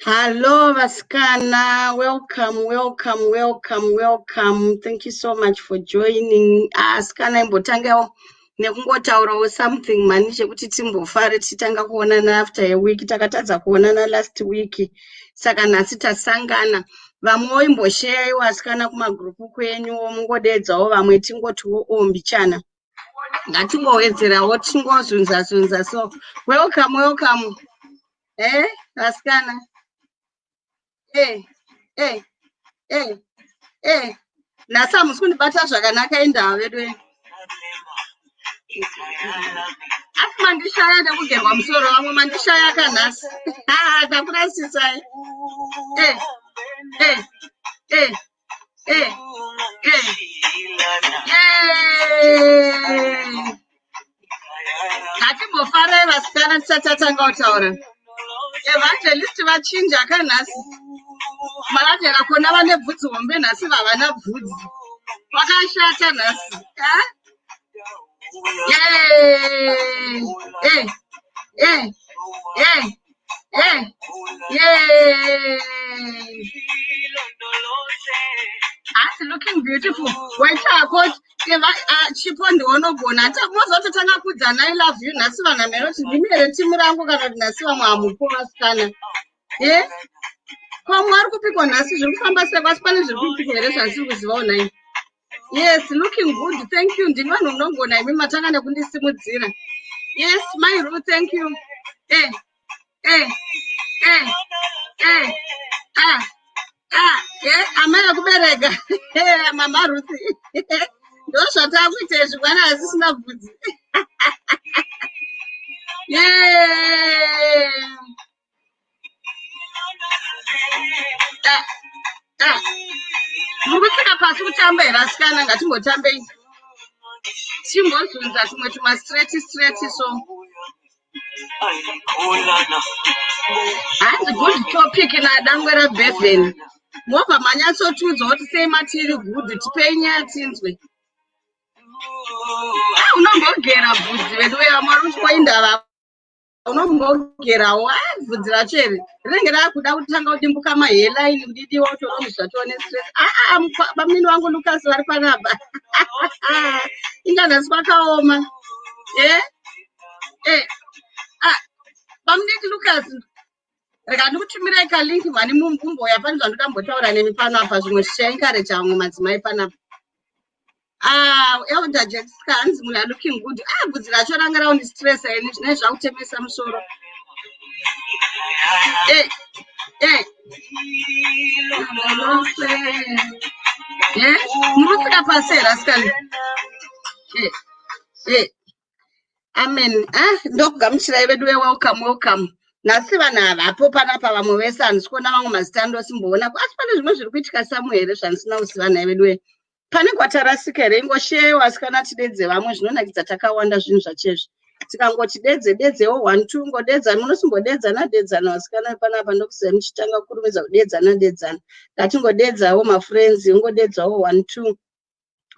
Hello, vasikana. Welcome, welcome, welcome, welcome. Thank you so much for joining. Asikana, imbotangawo nekungotaurawo something mani chekuti timbofare tichitanga kuonana after a week. Takatadza kuonana last week, saka nhasi tasangana. Vamwewo imbosheyaiwo, asikana, kumagurupu kwenyu, mungodedzawo vamwe, tingotiwo o mbichana, ngatingowedzerawo, tingozunza zunza. So welcome, welcome, vasikana. Nhasi hamusi kundibata zvakanaka, indava vedu. Asi mandishaya nekugerwa musoro, vamwe mandishaya kanhasi, takurasisai. Ngatimbofarai, vasikana, tisati tatanga kutaura. Evangelist vachinja kanhasi, marajera kona vane bvudzi hombe, nhasi vavana bvudzi vakashata nhasi. Asi looking beautiful, waita hako Chipo, ndiwonogona. Mozototanga kudzana "I love you" nhasi. Vanhu hameno kuti ndimi here timu rangu kana kuti nhasi vamwe hamupo, vasikana. Ko mwari kupikwa nhasi, zviri kufamba sei? Asi pane zviri kuitika here zvandisiri kuzivawo nai? Yes, looking good, thank you. Ndini vanhu munogona imi, matanga nekundisimudzira. Yes, my Ru, thank you. Ah ah amai vekubereka, mama Ruthi, ndo zvatakuita izvi, mwana asisina bvudzi. Yeah. Ah, ah. Muri kutsika pasi kutamba here, asikana? Ngatimbotambei, timbozunza tumwe tumastreti streti. So hanzi good topic nadangwe raBeven. Mobva manyatsotiudza kuti sei matiri good. Tipei nyaya tinzwe. Ah, unombogera bvudzi vedu vamwe vari kuti koindava unombogerawo. A bvudzi racho here rinenge rakuda kutanga kudimbuka, mahairline kudidiwa kuti zvatova nestress. Aa, bamnini wangu Lucas vari panapa. Inga nhasi kwakaoma. Ah, bamnini Lucas, rega ndikutumirai kalink mhani, mumboya pane zvandoda mbotaura nemi pano apa, zvimwe zvichaencourage vamwe madzimai panapa. Ah, Elder Jessica, hanzi munhu looking good. Ah, bvudzi racho ranga raundi stress ini, zvinenge zvakutemesa musoro. Muri kutsika pasi here, asikana? Amen. Ah, ndokugamuchirai vedu ve, welcome, welcome. Nhasi vanhu havapo panapa, vamwe vese handisi kuona vamwe mazita andosimboona. Asi pane zvimwe zviri kuitika samwe here zvandisina kuziva nhai vedu we? Pane kwatarasika here? Ingoshewa, asikana, tidedze vamwe, zvinonakidza takawanda zvinhu zvachezvi. Tikangoti dedze dedzewo, one two, ngodedza, munosimbodedzana dedzana, vasikana panapa. Ndokuziva muchitanga kukurumidza kudedzana dedzana. Ngatingodedzawo mafriends, ungodedzawo one two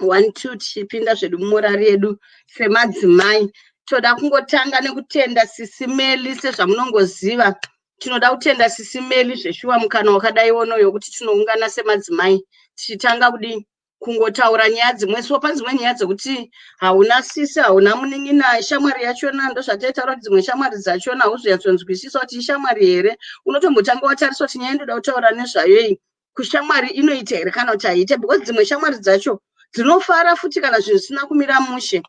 one two, tichipinda zvedu mumorari yedu semadzimai. Toda kungotanga nekutenda Sisi Meli. Sezvamunongoziva, tinoda kutenda Sisi Meli zveshuwa, mukana wakadai wono yokuti tinoungana semadzimai tichitanga kudii, kungotaura nyaya dzimwe. So pane dzimwe nyaya dzekuti hauna sisi, hauna munin'ina, shamwari yachona, ndozvataitaura kuti dzimwe shamwari dzachona hauzonyatsonzwisisa kuti ishamwari here. Unotombotanga watarisa kuti nyaya indoda kutaura nezvayo iyi kushamwari inoita here kana kuti haiite, because dzimwe shamwari dzacho dzinofara futi kana zvinhu zvisina kumira mushe.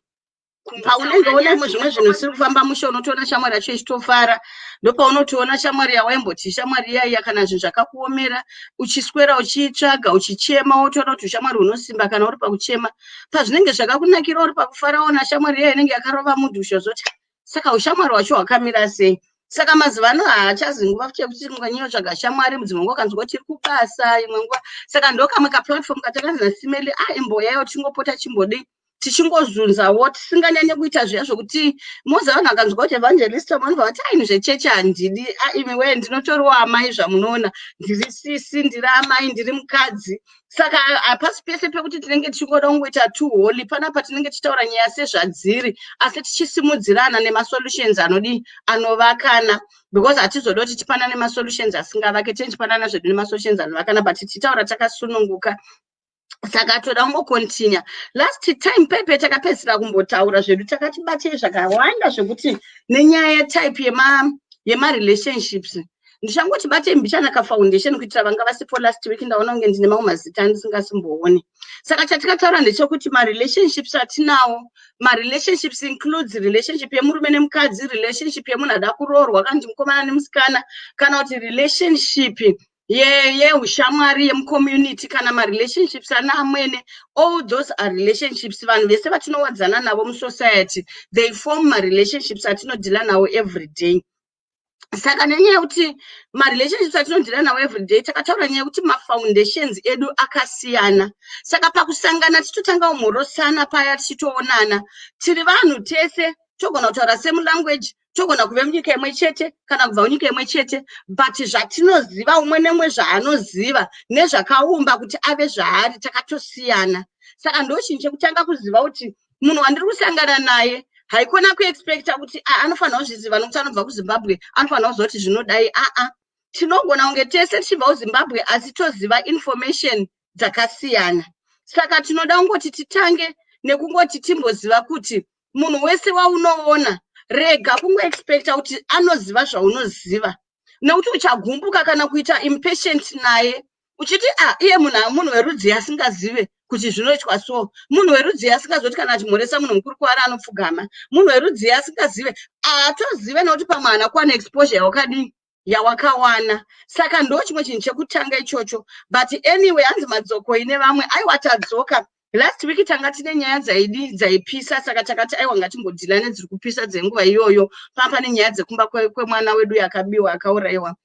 Paunenge une zvimwe zvinhu zvisiri kufamba mushe, unotoona shamwari yacho ichitofara. Ndopaunotoona shamwari yawaimboti shamwari iyaiya, kana zvinhu zvakakuomera, uchiswera uchiitsvaga, uchichema, wotoona kuti ushamwari hunosimba kana uri pakuchema. Pazvinenge zvakakunakira, uri pakufara, ona shamwari iya inenge yakarova mudhusho zoti. Saka ushamwari hwacho hwakamira sei? Saka mazuva ano haachazi nguva futi yekuti unganyanyotsvaga shamwari. Dzimwe nguva ukanzwa kuti iri kubasa, imwe nguva. Saka ndokamwe kaplatform katakanzi naSimeli, a imboyaiwo tingopota chimbodi. Tichingozunzawo, tisinganyanye kuita zviya zvokuti moza vanhu vakanzwa kuti evangelist, vanobva vati, "Aini, zvechechi handidi." Aimi wee, ndinotoriwo amai. Zvamunoona, ndiri sisi, ndiri amai, ndiri mukadzi. Saka hapasi pese pekuti tinenge tichingoda kungoita too holy. Panapa tinenge tichitaura nyaya sezvadziri, asi tichisimudzirana nemasolutions anodi anovakana, because hatizodi kuti tipanane masolutions asingavake. Tinenge tichipanana zvedu nemasolutions anovakana, but tichitaura takasununguka. Saka toda kungocontinue last time pepe takapedzisira kumbotaura zvedu. Takati batei zvakawanda zvekuti nenyaya yetype yemarelationships. Ndichangoti batei mbichana kafoundation kuitira vanga vasipo last week. Ndaona kunge ndine mamwe mazita andisingasimbooni. Saka chatikataura ndechekuti marelationships atinawo, marelationships includes relationship yemurume nemukadzi, relationship yemunhu ada kuroorwa, kana kuti mukomana nemusikana, kana kuti relationship yeushamwari yemucommunity, kana marelationships ana amwene. All those are relationships. Vanhu vese vatinowadzana navo musociety, they form marelationships atinodeala nawo every day. Saka nenyaya yekuti marelationships atinodeala nawo every day, takataura nyaya yekuti mafoundations edu akasiyana. Saka pakusangana, tichitotanga kumhorosana paya, tichitoonana, tiri vanhu tese, togona kutaura same language, togona kuve munyika imwe chete kana kubva munyika imwe chete, but zvatinoziva, umwe nemwe zvaanoziva nezvakaumba kuti ave zvaari, takatosiyana. Saka ndo chinhu chekutanga kuziva kuti munhu wandiri kusangana naye, haikona kuexpecta kuti anofanira kuzviziva nokuti anobva kuZimbabwe, anofanira kuziva kuti zvinodai. Aa, tinogona kunge tese tichibva kuZimbabwe, asi toziva information dzakasiyana. Saka tinoda kungoti titange nekungoti timboziva kuti munhu wese waunoona, rega kungoexpecta kuti anoziva zvaunoziva, nekuti uchagumbuka kana kuita impatient naye uchiti, "A, iye munhu werudzi asingazive kuti zvinoitwa so, munhu werudzi asingazoti kana achimhoresa munhu mukuru kwaari anopfugama, munhu werudzi asingazive." Atozive nekuti pamwe haana kuwana exposure yawakadii, yawakawana. Saka ndo chimwe chinhu chekutanga ichocho. But anyway, hanzi madzokoi nevamwe. Aiwa, tadzoka. Last week tanga tine nyaya dzaidi dzaipisa, saka takati, aiwa, ngatimbodeala nedziri kupisa dzenguva iyoyo. Pane nyaya dzekumba kwemwana wedu yakabiwa, akaurayiwa,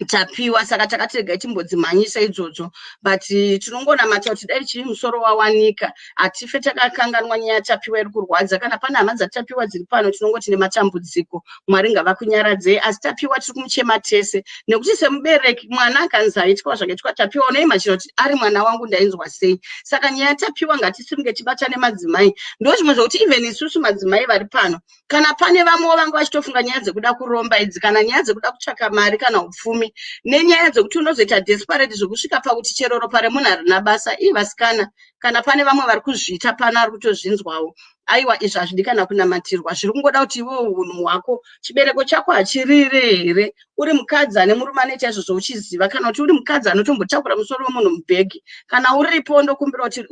Tapiwa. Saka takati regai timbodzimhanyisa idzodzo, but tinongonamata kuti dai chii musoro wawanika. Hatife takakanganwa nyaya yaTapiwa, iri kurwadza. Kana pane hama dzaTapiwa dziri pano, tinongoti nematambudziko, Mwari ngavakunyaradzei. Asi Tapiwa tiri kumuchema tese, nekuti semubereki, mwana akanzi aitwa zvakaitwa Tapiwa, unoimagina kuti ari mwana wangu ndainzwa sei? Saka nyaya yaTapiwa, ngatisimuke tibatane madzimai. Ndo zvimwe zvokuti even isusu madzimai vari pano, kana pane vamwewo vanga vachitofunga nyaya dzekuda kuromba idzi, kana nyaya dzekuda kutsvaka mari kana upfumi, nenyaya dzekuti unozoita desperate zvokusvika pakuti chero ropa remunhu harina basa. Ii, vasikana, kana pane vamwe vari kuzviita pano, ari kutozvinzwawo, aiwa, izvi hazvidi kana kunamatirwa. Zviri kungoda kuti iwewo unhu hwako, chibereko chako hachirire here? Uri mukadzi ane murume anoita izvozvo uchiziva, kana kuti uri mukadzi anotombotakura musoro wemunhu mubhegi, kana uripo, ndokumbira kuti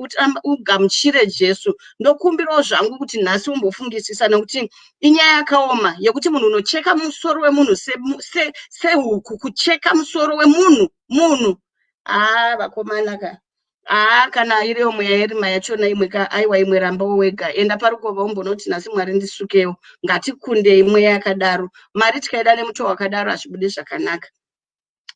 ugamuchire Jesu. Ndokumbirawo zvangu kuti nhasi umbofungisisa, nekuti inyaya yakaoma yekuti munhu unocheka musoro wemunhu sehuku, kucheka musoro wemunhu munhu. Haa, vakomana ka, haa, kana iriyo mweya yerima yachona imwe ka, aiwa, imwe rambawo wega. Enda parukova umbonoti, "Nhasi Mwari ndisukewo." Ngatikundei mweya yakadaro. Mari tikaida nemutoo wakadaro, hazvibudi zvakanaka.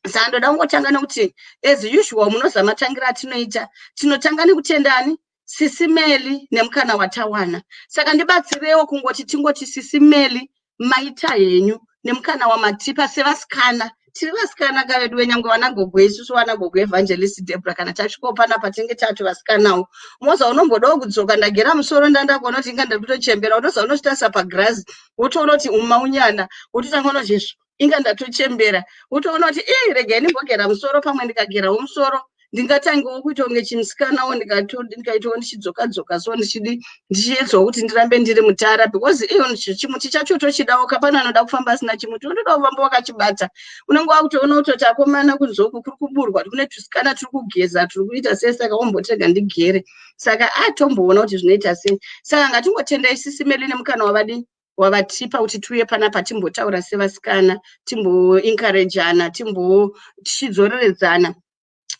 Saka ndoda kungotanga nekuti, as usual, munoziva matangira atinoita. Tinotanga nekutendani Sisi Meli nemukana watawana. Saka ndibatsirewo kungoti tingoti, Sisi Meli, maita henyu nemukana wamatipa sevasikana. Tiri vasikana kavedu venyangwe vanagogo, isusu vanagogo Evangelist Debra, kana tasvikawo panapa tinenge tatu vasikanawo. Moza unombodawo kudzoka, ndagera musoro, ndandakuona kuti inga ndiri kutochembera. Unoza unozvitarisa pagirazi, wotoona kuti umaunyana, wototanga unoti, "Izvo, inga ndatochembera." Wotoona kuti, "Ii, regai ndimbogera musoro, pamwe ndikagerawo musoro ndingatangewo kuita kunge chimusikanawo, ndikaitawo ndichidzoka dzoka so, ndichidi ndichiedzawo kuti ndirambe ndiri mutara," because iyo chimuti chacho tochidawo. Kapana anoda kufamba asina chimuti, unotoda kufamba wakachibata. Unenge wakutoona kutoti akomana kunzoku kuri kuburwa, kune tusikana turi kugeza, turi kuita sei. Saka wombotega ndigere. Saka atomboona kuti zvinoita sei. Saka ngatingotendai Sisi Meli nemukana wavadii, wavatipa kuti tiuye panapa timbotaura sevasikana, timboencouragana, timbo tichidzoreredzana.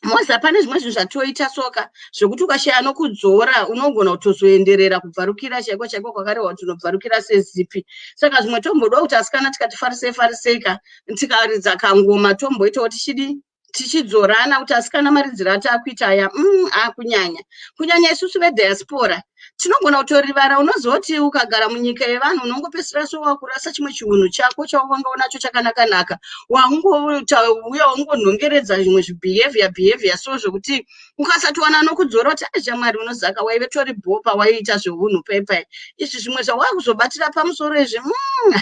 Moza pane zvimwe zvinhu zvatoita soka zvekuti ukashaya nokudzora, unogona kutozoenderera kubvarukira chaiko chaiko kwakarehwa kuti unobvarukira sezipi. Saka zvimwe tombodawo kuti asikana tikati farisei farisei ka, tikaridza kangoma, tomboitawo tichidi tichidzorana kuti asikana, maridziro atakuita aya akunyanya kunyanya isusu vediaspora. Tinogona kutorivara. Unozoti ukagara munyika yevanhu, unongopedzisira so wakurasa chimwe chiunhu chako chawakanga unacho chakanaka-naka. Wangouya wangonhongeredza zvimwe zvibehavior behavior so, zvokuti ukasatowana nokudzora kuti, "Ashamwari, unozaka waive tori bhopa, waiita zveunhu paipai." Izvi zvimwe zvawakuzobatira pamusoro izvi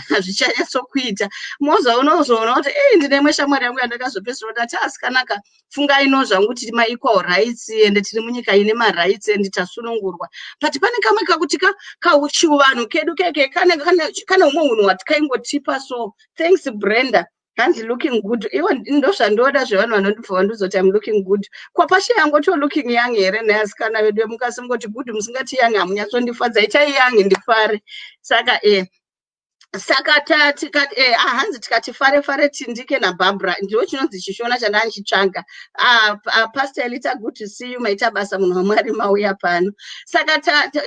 hazvichanyatsokuita. Moza unozoona kuti, "Ei, ndine imwe shamwari yangu yandakazopedzisira kuti ati, asikanaka, fungai no zvangu, tiri maequal rights, ende tiri munyika ine marights, ende tasunungurwa, but pane kamwe kakuti kachivanhu kedu keke kane humwe unhu hwatikaingotipa." So thanks, Brenda. Hanzi looking good. Iwo ndozvandoda zvevanhu vanondibva vanduzoti I'm looking good. Kwapashe yangoto looking young here neasikana vedu? Mukasingoti good, musingati young, hamunyatsondifadza. Itai young ndifare. Saka saka hanzi tikati fare fare tindike naBarbara. Ndiwo chinonzi chishona chandanchitsvaga. Pastor Elita, good to see you. Maita basa, munhu waMwari, mauya pano. Saka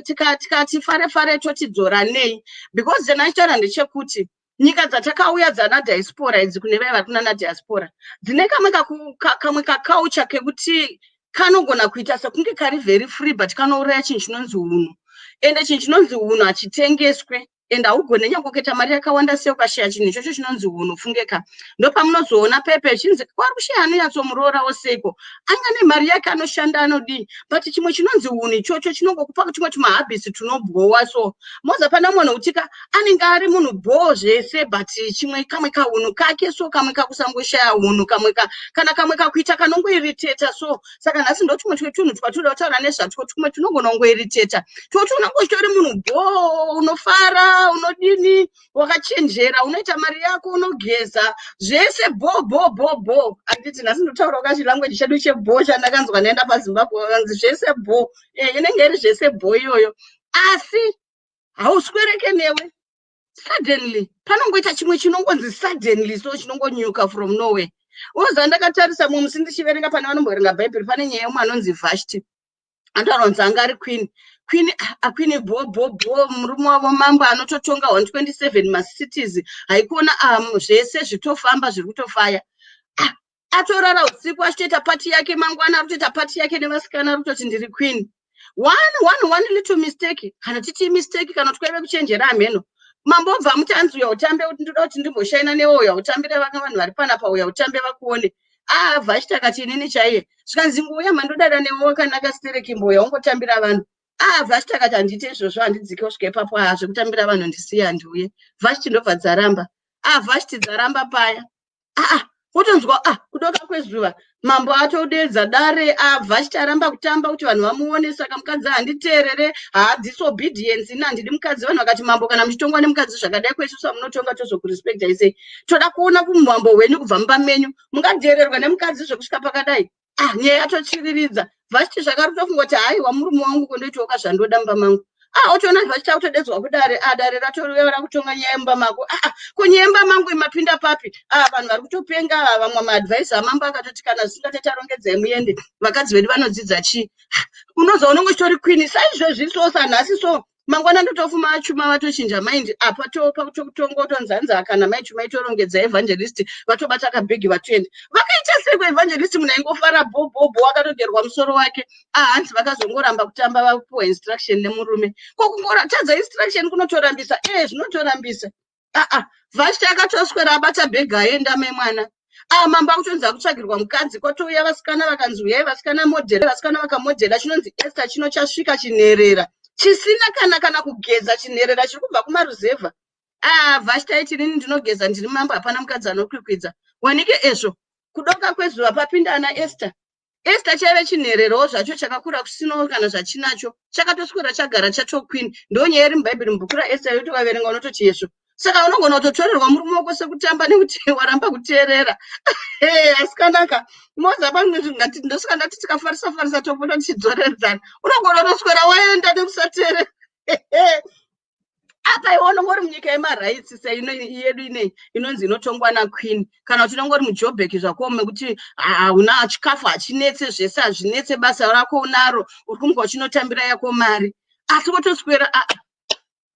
tikati fare fare, totidzora nei? Because chanachitaura ndechekuti nyika dzatakauya dzana diaspora idzi, kune vaya vari kunana diaspora, dzine kamwe kakaucha kekuti kanogona kuita sekunge kari very free, but kanouraya chinhu chinonzi unhu. Ende chinhu chinonzi unhu hachitengeswe, ende haugone nyange kuita mari yakawanda sei, ukashaya chinhu ichocho chinonzi unhu. Fungeka, ndopamunozoona pepe chinzi kwari kushaya anonyatsomurorawo seiko, anga nemari yake, anoshanda, anodii, but chimwe chinonzi unhu ichocho chinongokupa chimwe tumahabits tunobhowa. So moza pana munhu kutika anenge ari munhu bhoo zvese, but chimwe kamwe kaunhu kake so, kamwe kakusangoshaya unhu, kamwe kana kamwe kakuita kanongoiriteta so. Saka nhasi ndo tumwe twetunhu twatoda kutaura nezvatwo, tumwe tunogona kungoiriteta, toti unonge uchitori munhu bhoo, unofara, unodini, wakachenjera, unoita mari yako, unogeza zvese, bho bho bho bho. Handiti nhasi ndotaurawo kachilanguage chedu chebho chandakanzwa ndaenda paZimbabwe, kanzi zvese bho. Inenge iri zvese bho iyoyo, asi hauswereke newe. Suddenly panongoita chimwe chinongonzi suddenly so, chinongonyuka from nowhere. Unoziva, ndakatarisa mumwe musi ndichiverenga, pane vanomboverenga Bhaibheri, pane nyaya yemwe anonzi Vhashti. Anotaura kunzi anga ari queen, queen, aqueen bho bho bho. Murume wavo mambo anototonga 127 macities. Haikuona zvese zvitofamba, zviri kutofaya. Atorara usiku achitoita party yake, mangwana ari kutoita party yake nevasikana, ari kutoti ndiri queen. One one one little mistake, kana titi mistake, kana kuti kwaive kuchenjera, hameno, mambo obva amuti, anzi, "Uya utambe, ndoda kuti ndimboshaina newe, uya utambire vamwe vanhu vari panapa, uya utambe vakuone." Vhashti akati, "Inini chaiye?" Zvikanzi, "Nguya mandodada newe, wakanaka stereki, mboya ungotambira vanhu." Vhashti akati, "Handiite izvozvo, handidzike kusvika ipapo. Zvekutambira vanhu ndisiye, handiuye." Vhashti ndobva dzaramba. Vhashti dzaramba paya, wotonzwa kudoka kwezuva, mambo atodedza dare. Vhashti aramba kutamba kuti vanhu vamuone, saka mukadzi handiteerere, disobedience, ini handidi mukadzi. Vanhu vakati, "Mambo, kana muchitongwa nemukadzi zvakadai, kweisusu amunotonga tozokurespectai sei? Toda kuona kumambo hwenyu kubva mumba menyu, mungadheererwa nemukadzi zvekusvika pakadai?" Nyaya yatotsviriridza. Vhashti zvakari kutofunga kuti, "Haiwa, murume wangu kondoitawo kazvandoda mumba mangu." Otoona Vhashti akutodedzwa kudare. Dare ratoreva rakutonga nyaya yemumba mako. Ko nyaya yemumba mangu imapinda papi? Vanhu vari kutopenga. Vamwe maadvice amambo akatoti, "Kana zvisingatati, arongedzai muende." Vakadzi vedu vanodzidza chii? Unoza unonge uchitori queen saizvozvi so, sanhasi so, mangwana ndotofuma achuma vatochinja mind. Apa tokutonga utonzanza, kana maichuma itorongedza, evangelist vatobata kabhegi vatoenda. Vakaita sei kuevangelist? Munhu aingofara bhobhobho, akatogerwa musoro wake. Hanzi vakazongoramba kutamba, vapuwa instruction nemurume. Ko kungotadza instruction kunotorambisa? Zvinotorambisa. Vhashti akatoswera abata bhegi, aenda memwana. Mambo akutonzi akutsvagirwa mukadzi. Kwatouya vasikana, vakanzi, "Uyai vasikana, modhela." Vasikana vakamodhela chinonzi Esther chino, chasvika chinherera chisina kana kugeza, chinherera chiri kubva kumaruzevha. Vhashti aiti, "Inini ndinogeza, ndiri mambo, hapana mukadzi anokwikwidza." Wanike ezvo, kudoka kwezuva papinda ana Esther. Esther chaive chinhererawo zvacho, chakakura kusinawo kana zvachinacho, chakatoswera chagara chatoqueen. Ndo nyaya iri muBhaibheri, mubhuku raEsther, yekuti ukaverenga unototi yezvo. Saka unogona kutotorerwa murume wako sekutamba nekuti waramba kuteerera. Asikanaka, moza pamwe ndosaka ndati tikafarisa farisa topota tichidzoredzana. Unogona kutoswera waenda nekusateerera. Apa iwe unongori munyika yemarights seino yedu inei inonzi inotongwa naqueen, kana kuti unongori muJobheki zvako, mekuti hauna chikafu, hachinetse, zvese hazvinetse, basa rako unaro, uri kumuka uchinotambira yako mari, asi wotoswera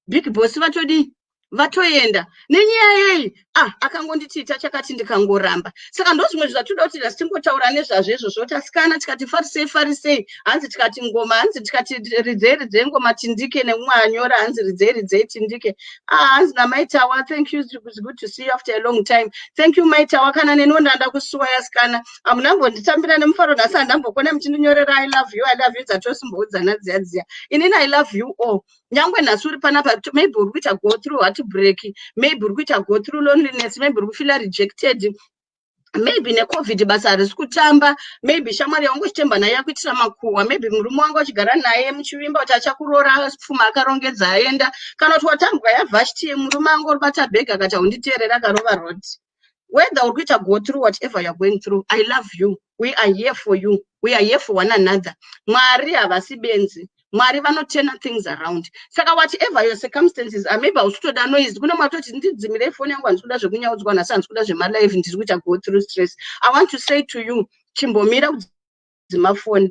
big boss vatodii? Vatoenda nenyaya yei? Ah, akangonditiita chakati, ndikangoramba. Saka ndo zvimwe zvatoda kuti nhasi tingotaura nezvazvo izvozvo, kuti asikana, tikati farisei, farisei, hanzi tikati ngoma, hanzi tikati ridzei, ridzei ngoma tindike. Nemumwe anyora, hanzi ridzei, ridzei tindike. Ah, hanzi naMaitawa, "Thank you, it's good to see you after a long time." Thank you, Maitawa. Kana neniwo ndanda kusuwa, yasikana. Hamunambonditambira nemufaro nhasi, handambokona muchindinyorera "I love you, I love you" dzatosimboudzana dziya dziya. Inini I love you all. Nyangwe nhasi uri panapa, maybe uri kuita go through heartbreak, maybe uri kuita go through loneliness, maybe uri kufeela rejected, maybe neCOVID basa harisi kutamba, maybe shamwari yaungu uchitemba naye yakuitira makuhwa, maybe murume wanga uchigara naye muchivimba kuti achakuroora, pfuma akarongedza, aenda, kana kuti watambwa yaVhashti, murume anga uribata bhegi akati haunditeerera, akarova roti. Whether uri kuita go through whatever you are going through, I love you. We are here for you, we are here for one another. Mwari havasi benzi, Mwari vanoturna things around. Saka whatever your circumstances are, maybe hausi kutoda noise, kune matoti ndidzimirei foni yangu, handisi kuda zvekunyaudzwa nhasi, handisi kuda zvemalive, ndiri kuita go through stress, I want to say to you, chimbomira kudzima foni,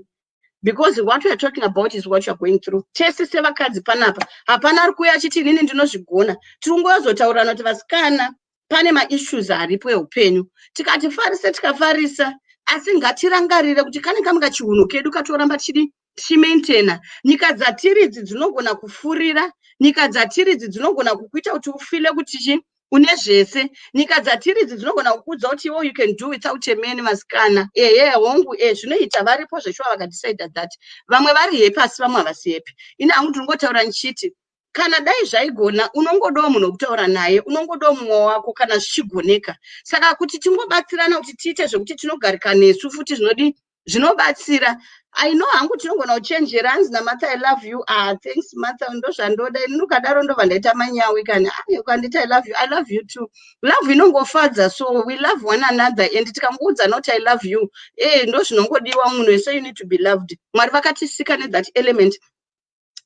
because what we are talking about is what you are going through. Tese sevakadzi panapa, hapana ari kuuya achiti inini ndinozvigona. Tiri kungoyazotaurirana kuti vasikana, pane maissues aripo eupenyu. Tikati farise, tikafarisa, asi ngatirangarire kuti kane kamwe kachihunhu kedu katoramba chidi tichimaintaina. Nyika dzatiri idzi dzinogona kufurira, nyika dzatiri idzi dzinogona kukuita kuti ufeele kuti chi une zvese. Nyika dzatiri idzi dzinogona kukuudza kuti iwo you can do without a man. Vasikana, ehe, hongu, e zvinoita, varipo zveshuwa vakadecida that vamwe vari happy, asi vamwe havasi happy. Ini hangu ndinongotaura ndichiti kana dai zvaigona, unongodawo munhu wekutaura naye, unongodawo mumwe wako kana zvichigoneka. Saka kuti tingobatsirana kuti tiite zvekuti tinogarika nesu futi, zvinodi zvinobatsira. I know hangu tinogona kuchenjera. Hanzi naMartha, "I love you." Ah, thanks, Martha, ndozvandoda ini. Ukadaro ndobva ndaita manyawi. Kani ukanditi "I love you", I love you too. Love inongofadza, so we love one another, and tikangoudzana kuti "I love you", e ndo zvinongodiwa. Munhu wese, you need to be loved. Mwari vakatisika nethat element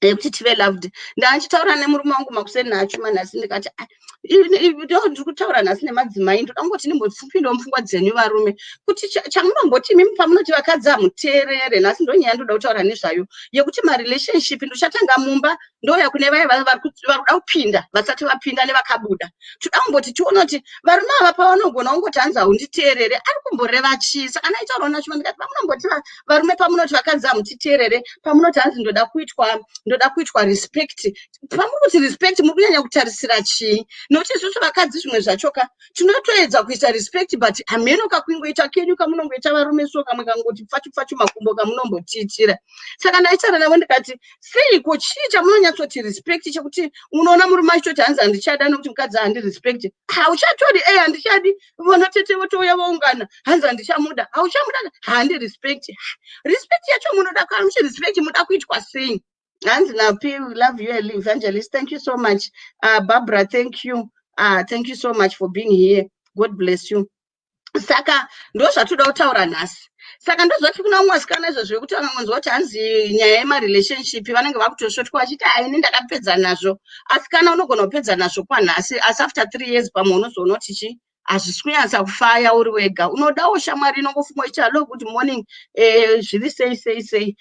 yekuti tive loved. Ndanchitaura nemurume wangu makuseni nacho manhasi, ndikati, "Ah, ndiri kutaura nhasi nemadzimai, ndoda kungoti ndimbopindawo mupfungwa dzenyu varume, kuti chamunomboti imimi pamunoti vakadzi hamuteerere." Nhasi ndonyaya ndoda kutaura nezvayo yekuti marelationship. Ndochatanga mumba, ndouya kune vaya vari kuda kupinda, vasati vapinda nevakabuda. Toda kumboti tione kuti varume ava pavanogona kungoti hanzi haunditeerere, ari kumboreva chii? Saka ndaitaurawo nacho, ndikati, pamunomboti varume, pamunoti vakadzi hamutiteerere, pamunoti hanzi ndoda kuitwa respect, pamuri kuti respect, muri kunyanya kutarisira chii? Nokuti isusu vakadzi zvimwe zvachoka tinotoedza kuisa respect, but hameno kakuingoita kenyu kamunongoita varume, so kamwe kangoti pfachu pfachu makumbo kamunombotiitira. Saka ndaitaura navo ndikati, seiko, chii chamunonyatsoti respect, chekuti unoona murume achitoti hanzi handichada nokuti mukadzi handirespect? Hauchatori e handichadi, vanotete votouya voungana, hanzi handichamuda. Hauchamuda, handirespect. Respect yacho munoda, kana muchirespect muda kuitwa sei? Hanzi naP, "Love you, Evangelist." Thank you so much. Barbara, thank you. Thank you so much for being here. God bless you. Saka ndo zvatoda kutaura nhasi. Saka ndozvati kuna umwe asikana izvozvo zvekuti vakangonzwa kuti hanzi nyaya yemarelationship, vanenge vakutosvotwa vachiti, "Aini ndakapedza nazvo." Asi kana unogona kupedza nazvo kwanhasi, asi after 3 years pamwe unozoona kuti chi hazvisi kunyatsa kufaya uri wega. Unodawo shamwari inongofungwa ichi, "Hallo, good morning, zviri sei, sei sei,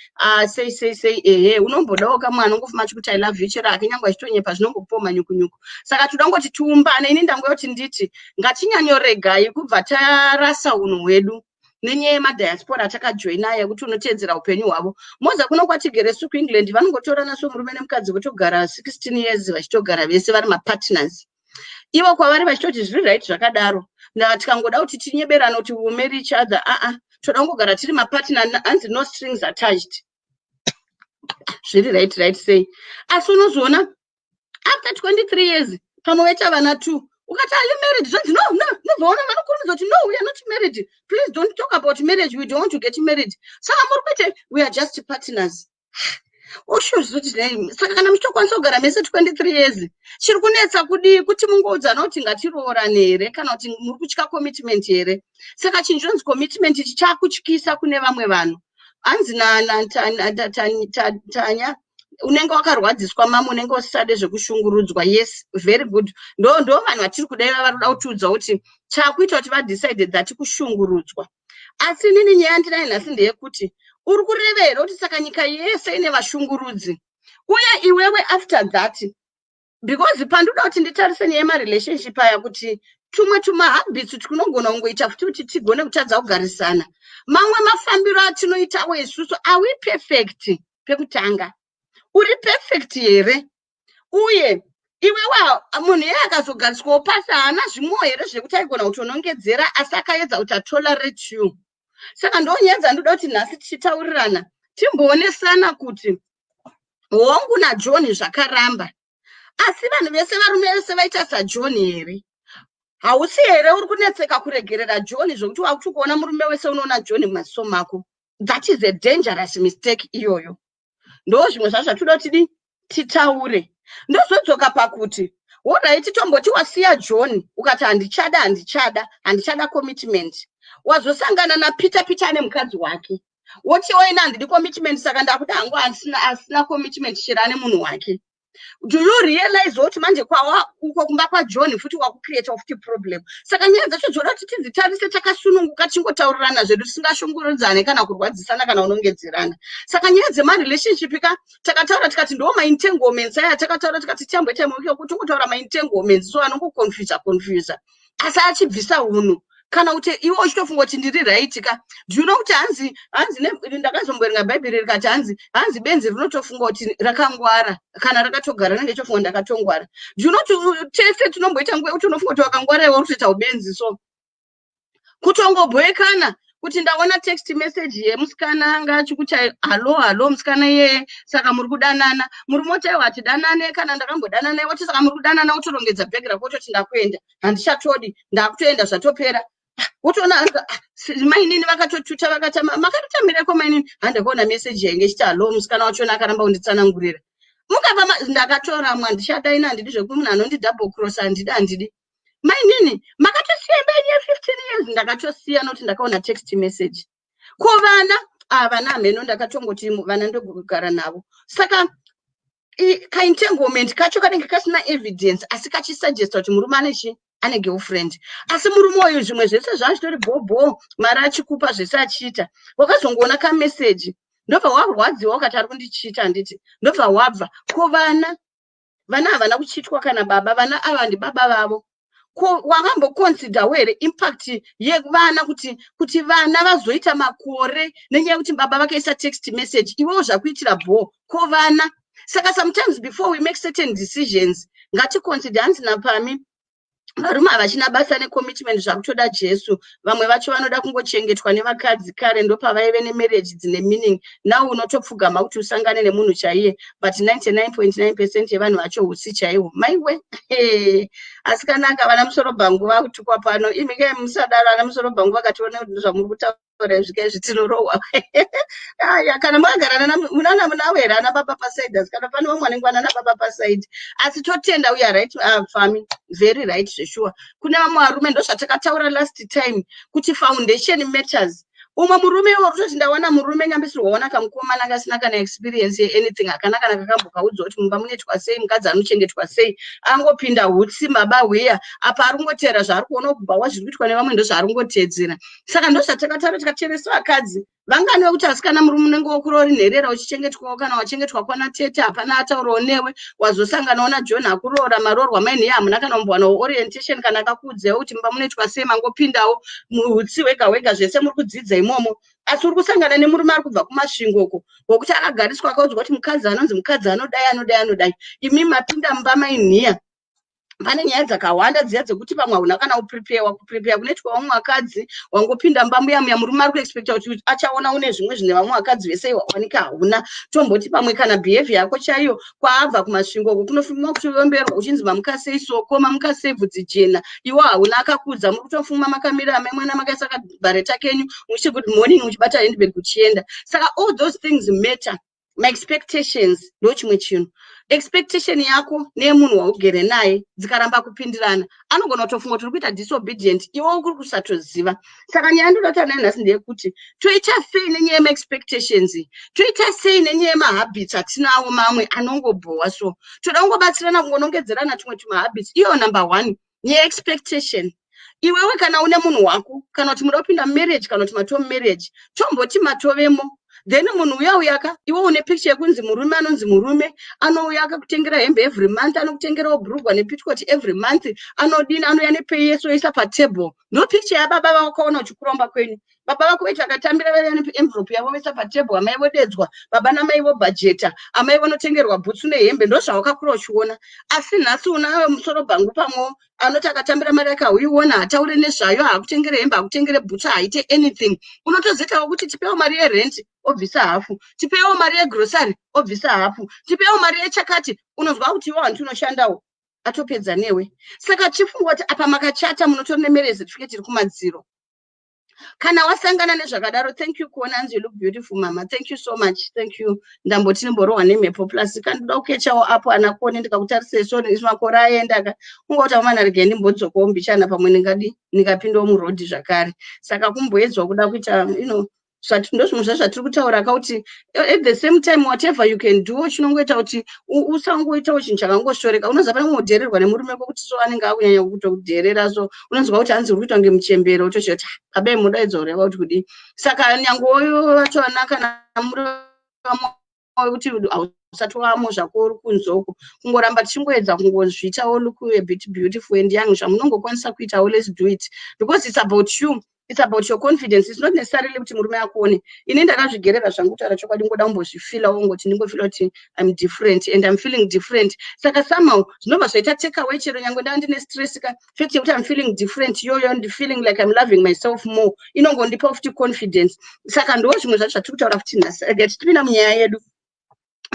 sei sei sei?" Ehe, unombodawo kamwe anongofuma achikuti "I love you", chero hake nyange achitonyepa, zvinongopuwa manyukunyuku. Saka toda kungoti tiumbane. Ini ndanguya kuti nditi ngatinyanyoregai kubva tarasa unhu hwedu nenyaya yemadiaspora atakajoina, yekuti unoteedzera upenyu hwavo. Moza kuno kwatigere su kuEngland, vanongotorana so murume nemukadzi, votogara 16 years vachitogara vese vari mapartners. Ivo kwavari vachitoti zviri right zvakadaro. Tikangoda kuti tinyeberana kuti we marry each other, aa, toda kungogara tiri mapartner, hanzi no strings attached, zviri right sei. Asi unozoona after 23 years pamwe vaita vana two, ukati, "Are you married?" zvonzi, No." Nobvaona vanokurumidza kuti, "No, we are not married. Please don't talk about marriage. We don't want to get married." Saka muri kuite? "We are just partners." Oshozoti, saka kana muchitokwanisa kugara mese 23 years, chiri kunetsa kudii kuti mungoudzana kuti ngatiroorane here, kana kuti muri kutya commitment here? Saka chinhu chinonzi commitment ichi chakutyisa kune vamwe vanhu. Hanzi naTanya, "Unenge wakarwadziswa mama, unenge usisade zvekushungurudzwa." Yes, very good. Ndo vanhu vatiri kudaiva, vari kuda kutiudza kuti chakuita kuti vadecide that kushungurudzwa. Asi inini nyaya yandinayo nhasi ndeyekuti uri kureva here kuti saka nyika yese ine vashungurudzi, uye iwewe after that Because pandoda kuti nditarise nyaya yemarelationship aya, kuti tumwe tumahabits tinogona kungoita futi kuti tigone kutadza kugarisana. Mamwe mafambiro atinoitawo isusu, are we perfect? Pekutanga, uri perfect here? Uye iwewa, munhu iye akazogariswawo pasi, haana zvimwewo here zvekuti aigona kutonongedzera, asi akaedza kuti atolerate you? Saka ndo nyaya dzandoda kuti nhasi tichitaurirana, timboonesana kuti hongu, naJohn zvakaramba, asi vanhu vese, varume vese vaita saJohn here? Hausi here uri kunetseka kuregerera John zvokuti wakuti kuona murume wese unoona John mumaziso mako? That is a dangerous mistake iyoyo. Ndo zvimwe zvazvo zvatoda kuti di titaure. Ndozodzoka pakuti, alright, tomboti wasiya John, ukati handichada, handichada, handichada commitment. Wazosangana naPeter. Peter ane mukadzi wake. Woti oina, handidi commitment, saka ndakuda hangu asina commitment, chero ane munhu wake. Do you realize kuti manje kwawa uko kumba kwaJohn futi wakucreata futi problem? Saka nyaya dzacho dzoda kuti tidzitarise takasununguka, tingotaurirana zvedu, tisingashungurudzane kana kurwadzisana kana unongedzerana. Saka nyaya dzemarelationship ka, takataura tikati ndo maentanglements aya. Takataura tikati tichamboita mawiki ekuti tingotaura maentanglements, so anongoconfusa confusa asi achibvisa unhu, kana kuti iwe uchitofunga kuti ndiri right ka. Do you know kuti hanzi ndakazomboerenga Bhaibheri rikati hanzi benzi rinotofunga kuti rakangwara, kana rakatogara rinenge ichofunga ndakatongwara. Do you know kuti tese tinomboita nguva yekuti unofunga kuti wakangwara, iwe uri kutoita ubenzi? So kutongobhoekana kuti ndaona text message yemusikana anga achikuti hello, hello, musikana iyeye, saka muri kudanana? Murume oti aiwa, hatidanane, kana ndakambodanana. Woti saka muri kudanana? Wotorongedza bhegi rako, wototi ndakuenda, handichatodi, ndakutoenda, zvatopera. Wotoona mainini vakatotuta, vakatama. Makatotamireko mainini? Handakaona meseji yainge ichiti hello, musikana wachona akaramba kunditsanangurira. Mukava ndakatoramwa, ndichadaina, handidi zvekuti munhu anondi double cross, handidi, handidi. Mainini, makatosiya imba yenyu ye15 years? Ndakatosiya nokuti ndakaona text message. Ko vana? Ah, vana hameno, ndakatongoti vana ndogara navo. Saka kaentanglement kacho kanenge kasina evidence, asi kachisuggesta kuti murume ane chi ane girlfriend. Asi murume uyu zvimwe zvese zvachitori bhobho, mari achikupa, zvese achiita. Wakazongoona kameseji, ndobva warwadziwa, ukati ari kundichita, handiti? Ndobva wabva. Ko vana? Vana havana kuchitwa kana baba. Vana ava ndibaba vavo. Ko wakamboconsiderwo here impact yevana, kuti vana vazoita makore nenyaya yekuti baba vakaisa text message, iwewo zvakuitira bho? Ko vana? Saka sometimes before we make certain decisions, ngaticonsider. Hanzi napami, varume havachina basa necommitment, zvakutoda Jesu. Vamwe vacho vanoda kungochengetwa nevakadzi. Kare ndopavaive nemarriage dzine meaning. Now unotopfugama kuti usangane nemunhu chaiye, but 99.9% yevanhu vacho husi chaihwo. Maiwe, asi kanaka, vana musoro bhangu vakutukwa pano. Imike, musadaro. Vana musoro bhangu vakationa kuti zvamuri kutaura izvi izvi, tinorohwa. Aya, kana makagara munana munawo here ana baba paside? Asi kana pane vamwe vanenge vanana baba paside. Asi totenda, we are right, fami, very right zveshuwa. Kune vamwe varume, ndo zvatakataura last time kuti foundation matters. Umwe murume iwo kutoti ndawana murume nyambisirwa, waona kamukomana kasina kana experience yeanything, hakana kana kakambokaudzwa kuti mumba munoitwa sei, mukadzi anochengetwa sei. Angopinda hutsi mabahwiya apa, ari kungoteera zvaari kuona kubhawa zviri kuitwa nevamwe, ndo zvaari kungotedzera. Saka ndo zvatakataura, tikateresa vakadzi vangani vekuti asikana, murume unenge wokurori nherera, uchichengetwawo, kana wachengetwa kwana tete, hapana ataurawo newe. Wazosanganawo naJohn, akuroora, maroorwa mainhiye, hamuna kana kumbowanawo orientation kana akakuudzewo kuti mumba munoitwa sei. Mangopindawo muutsi hwega hwega, zvese muri kudzidza imomo. Asi uri kusangana nemurume ari kubva kuMasvingo uko, wokuti akagariswa, akaudzwa kuti mukadzi anonzi mukadzi anodai, anodai, anodai. Imi mapinda mumba mainhiya, pane nyaya dzakawanda dziya dzekuti pamwe hauna kana kupreparewa, kuprepare kunoitwa vamwe vakadzi. Wangopinda mumba muya muya, murume ari kuexpecta kuti achaona une zvimwe zvine vamwe vakadzi vese, wawanika hauna. Tomboti pamwe kana behavior yako chaiyo, kwaabva kuMasvingo uko, kunofuma kuchiomberwa uchinzi mamuka sei soko, mamuka sei bvudzi jena, iwo hauna akakuudza. Muri kutofuma makamira amai mwana, makaisa kabhareta kenyu, muchiti good morning, muchibata handbag uchienda. Saka all those things matter. Maexpectations ndo chimwe chinhu. Expectation yako neyemunhu waugere naye dzikaramba kupindirana, anogona kutofunga kuti uri kuita disobedient, iwe uri kusatoziva. Saka nyaya ndoda kutaura nayo nhasi ndeyekuti toita sei nenyaya yemaexpectations, toita sei nenyaya yemahabits atinawo mamwe anongobhowa. So toda kungobatsirana, kungonongedzerana tumwe tumahabits. Iyo number one, nyaya expectation. Iwewe kana une munhu wako, kana kuti muda kupinda mumarriage, kana kuti matova mumarriage, tomboti matovemo, Then munhu uya uyaka, iwe une picture yekunzi murume anonzi murume anouya akakutengera hembe every month, anokutengerawo bhurugwa nepitcot every month, anodini, anouya nepay yese oisa patable. Ndo picture yababa vakaona uchikuromba kwenyu. Baba vako veti vakatambira vaiva neenvelope yavo voisa patable, amai vodedzwa, baba namai vobhajeta, amai vonotengerwa bhutsu nehembe. Ndo zvawakakura uchiona. Asi nhasi una musoro bhangu pamwewo anoti akatambira mari yake hauiona, hataure nezvayo, haakutengere hembe, hakutengere bhutsu, haaite anything. Unotozoitawo kuti tipewo mari yerent, obvisa hafu, tipewo mari yegrocery, obvisa hafu, tipewo mari yechakati. Unonzwa kuti iwo hanti unoshandawo, atopedza newe. Saka chifunga kuti apa makachata, munotori nemarriage certificate iri kumadziro. Kana wasangana nezvakadaro, thank you kuona. Anzi, "You look beautiful, mama." Thank you so much, thank you. Ndamboti ndimborohwa nemhepo, plus kandoda kukechawo apo ana kone ndikakutarisei. So makore aenda ka, ungoti amana, regai ndimbodzokawo mbichana, pamwe ndingadi ndingapindawo murodhi zvakare. Saka kumboedzwa kuda kuita ndo zvimwe zvezvatiri kutaura ka, kuti at the same time, whatever you can do, chinongoita kuti usangoitawo chinhu chakangosvoreka. Unoziva pane kudhererwa nemurume kwekuti so anenge akunyanya kutokudherera, so unonzwa kuti hanzi uri kuita kunge muchembere, utoziva kuti pabai mudaidza kureva kuti kudii. Saka nyange vachona kana muri kuti hausati wamo zvako uri kunze uko, kungoramba tichingoedza kungozviitawo look a bit beautiful and young. Zvamunongokwanisa kuitawo, let's do it, because it's about you, it's about your confidence. It's not necessarily kuti murume akuone. Ini ndakazvigerera zvangu, kutaura chokwadi, ngoda kumbozvifeelawo, ngoti ndingofeela kuti I'm different and I'm feeling different. Saka somehow zvinobva zvaita take away chero nyange ndava ndine stress ka, fact yekuti I'm feeling different iyoyo and feeling like I'm loving myself more inongondipa futi confidence. Saka ndo zvimwe zvacho zvatiri kutaura futi nhasi. Rega tichipinda munyaya yedu.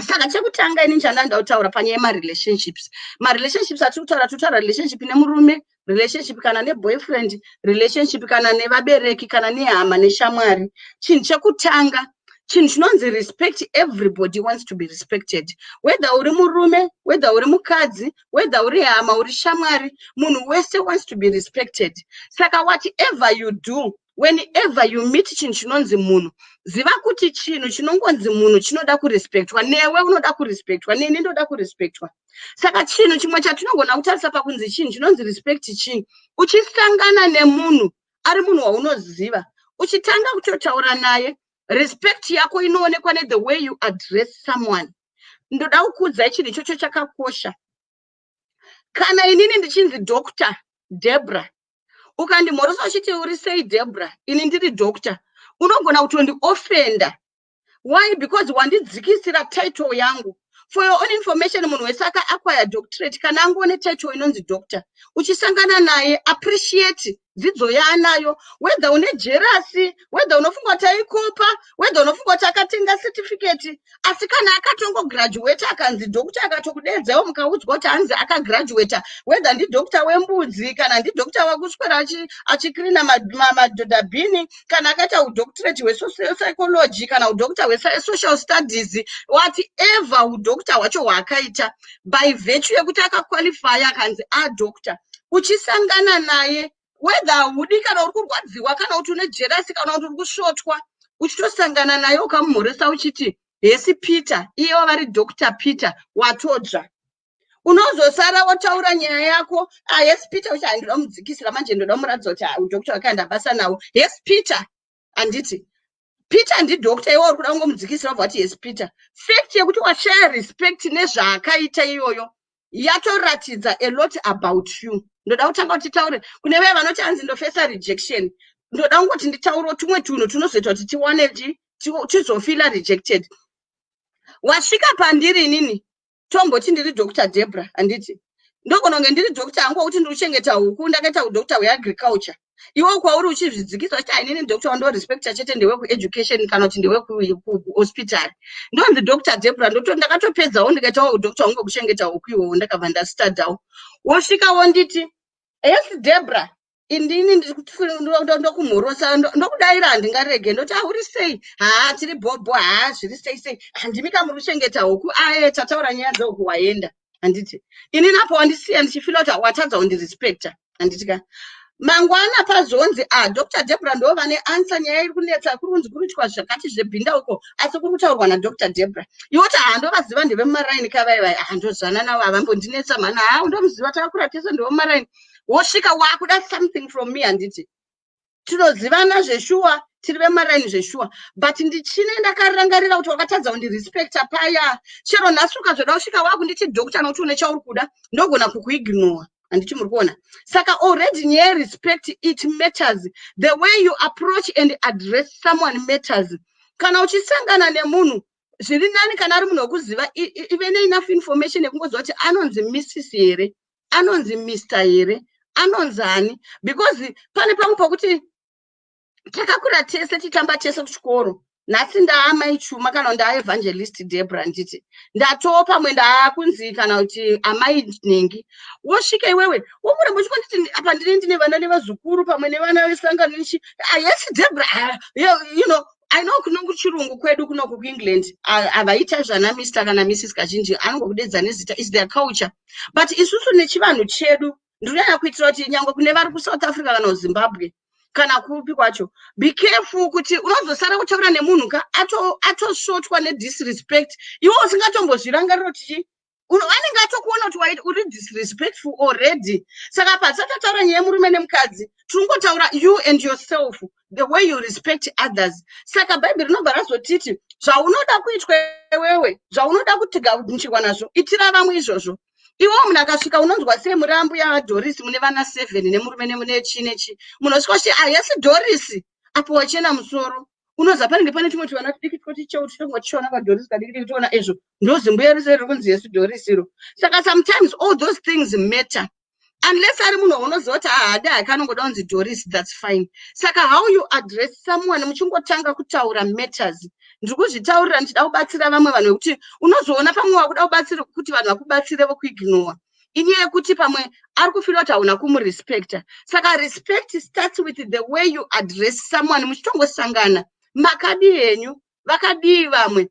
Saka chekutanga ini chandanda kutaura panyaya yemarelationships, marelationships atiri kutaura, tiri kutaura relationship nemurume, relationship kana neboyfriend, relationship kana nevabereki, kana nehama, neshamwari. Chinhu chekutanga, chinhu chinonzi respect. Everybody wants to be respected, whether uri murume, whether uri mukadzi, whether uri hama, uri shamwari, munhu wese wants to be respected. Saka whatever you do, whenever you meet chinhu chinonzi munhu, ziva kuti chinhu chinongonzi munhu chinoda kurespektwa. Newe unoda kurespektwa, neni ndoda kurespektwa. Saka chinhu chimwe chatinogona kutarisa pakunzi chinhu chinonzi respect chii? Uchisangana nemunhu ari munhu waunoziva, uchitanga kutotaura naye, respect yako inoonekwa nethe way you address someone. Ndoda kukuudzai chinhu ichocho chakakosha. Kana inini ndichinzi Dr Debra, ukandimhorosa uchiti, "Uri sei, Debra?" ini ndiri doctor, unogona kutondioffenda. Why? Because wandidzikisira title yangu. For your own information, munhu wese akaacquire doctorate kana angone title inonzi doctor, uchisangana naye, appreciate dzidzo yaanayo, whether une jealousy, whether unofunga kuti aikopa, whether unofunga kuti akatenga certificate, asi kana akatongograduata akanzi doctor, akatokudedzawo, mukaudzwa kuti hanzi akagraduata, whether ndidoctor wembudzi kana ndidoctor wekuswera achicleana madhodhabhini, kana akaita udoctorate hwepsychology kana udoctor hwesocial studies, whatever udoctor hwacho hwaakaita, by virtue yekuti akaqualifya akanzi adoctor, uchisangana naye, whether haudi kana uri kurwadziwa kana kuti une jealousy kana kuti uri kusvotwa, uchitosangana naye ukamumhoresa uchiti, "Hesi Peter," iye wavari Dr Peter, watodzva. Unozosara wotaura nyaya yako. "Ah, yes Peter." Uchi, "Ndoda mudzikisira manje, ndoda muratidza kuti udoctor wakaenda basa nawo. Yes Peter." Handiti Peter ndidoctor? Iwe uri kuda kungomudzikisira, wabva wati, "Yes Peter." Fact yekuti washaya respect nezvaakaita iyoyo yatoratidza a lot about you. Ndoda kutanga kuti titaure kune vaya vanoti hanzi ndofesa rejection. Ndoda kungoti nditaurewo tumwe tunhu tunozoita kuti tiwane tizofeela rejected. Wasvika pandiri inini, tomboti ndiri Dr Debra, handiti? Ndogona kunge ndiri doctor hangu wekuti ndiri kuchengeta huku, ndakaita udoctor hweagriculture. Iwe kwauri uchizvidzikisa uchiti, "Ainini doctor wandorespecta chete ndewekueducation kana kuti ndewekuhospital." Ndonzi Dr Debra, ndakatopedzawo, ndikaitawo udoctor wangu wekuchengeta huku iwowo, ndakabva ndastadawo. Wosvika wonditi, "Yes Debra." Indini ndokumhorosa, ndokudayira, handingarege. Ndoti, "Auri sei?" "Haa, tiri bhobho." "Haa, zviri sei sei? Handimi kamuri kuchengeta huku?" "Aye." Tataura nyaya dzehuku, waenda, handiti? Inini apo wandisiya ndichifeela kuti watadza kundirespekta, handiti ka? Mangwana pazonzi, "A ah, Dr Debra ndo vane answer, nyaya iri kunetsa, kuri kunzi kuri kuitwa zvakati zvebhinda uko, asi kuri kutaurwa naDr Debra." Iwoti, "Handovaziva, ndevemumaraini kavaivai, handozvana navo, havambondinetsa mhana. Ha, ndomuziva, takakura tese, ndevemumaraini." Wosvika wakuda something from me, handiti? Tinozivana zveshuwa. Tiri vemaraini zveshuwa, but ndichine ndakarangarira kuti wakatadza kundirespecta paya. Chero nhasi ukazoda kusvika wakunditi doctor, nokuti une chauri kuda, ndogona kukuignora, handiti muri kuona? Saka already nyaya yerespect, it matters. The way you approach and address someone matters. Kana uchisangana nemunhu, zviri nani kana ari munhu wekuziva, ive neenough information yekungoziva kuti anonzi Mrs here, anonzi Mr here, anonzi ani, because pane pamwe pokuti takakura tese, titamba tese kuchikoro. Nhasi ndaamai Chuma kana ndaaEvangelist Debra, nditi ndatoo pamwe ndaakunzi kana kuti amai nhingi. Wosvika iwewe womuramba uchikonditi apa ndine vana nevazukuru, pamwe nevana vesangano nichi. Ah, yes Debra. Ah, I know kuno kuchirungu kwedu kunoku kuEngland havaita zvana Mr kana Mrs. Kazhinji anongokudedza nezita, is their culture. But isusu nechivanhu chedu, ndinonyanya kuitira kuti nyange kune vari kuSouth Africa kana kuZimbabwe kana kupi kwacho, be careful kuti unozosara kutaura nemunhu ka atosvotwa nedisrespect, iwe usingatombozvirangarira kuti chi anenge atokuona kuti uri disrespectful already. Saka pasatataura nyaya yemurume nemukadzi, tiringotaura you and yourself, the way you respect others. Saka Bhaibheri rinobva razotiti zvaunoda kuitwa iwewe, zvaunoda kutigamuchirwa nazvo, itira vamwe izvozvo. Iwewo munhu akasvika, unonzwa sei muri ambuya Doris, mune vana 7 nemurume nechi nechi, munhu osvika uchiti, "Ahesi Doris," apo wachena musoro, unoziva panenge pane tumwe tuvana tudiki twoti cheu tutonga tichiona kaDoris kadiki diki, toona izvo ndozimbuya rese riri kunzi yesu Doris iro. Saka sometimes all those things matter, unless ari munhu waunoziva kuti haadi hake, anongoda kunzi Doris, that's fine. Saka how you address someone muchingotanga kutaura matters. Ndiri kuzvitaurira ndichida kubatsira vamwe vanhu vekuti unozoona pamwe wakuda kubatsira kuti vanhu vakubatsire vokuignora, inyaya yekuti pamwe ari kufeela kuti hauna kumurespecta. Saka respect starts with the way you address someone muchitongosangana: "Makadii henyu? Vakadii vamwe?"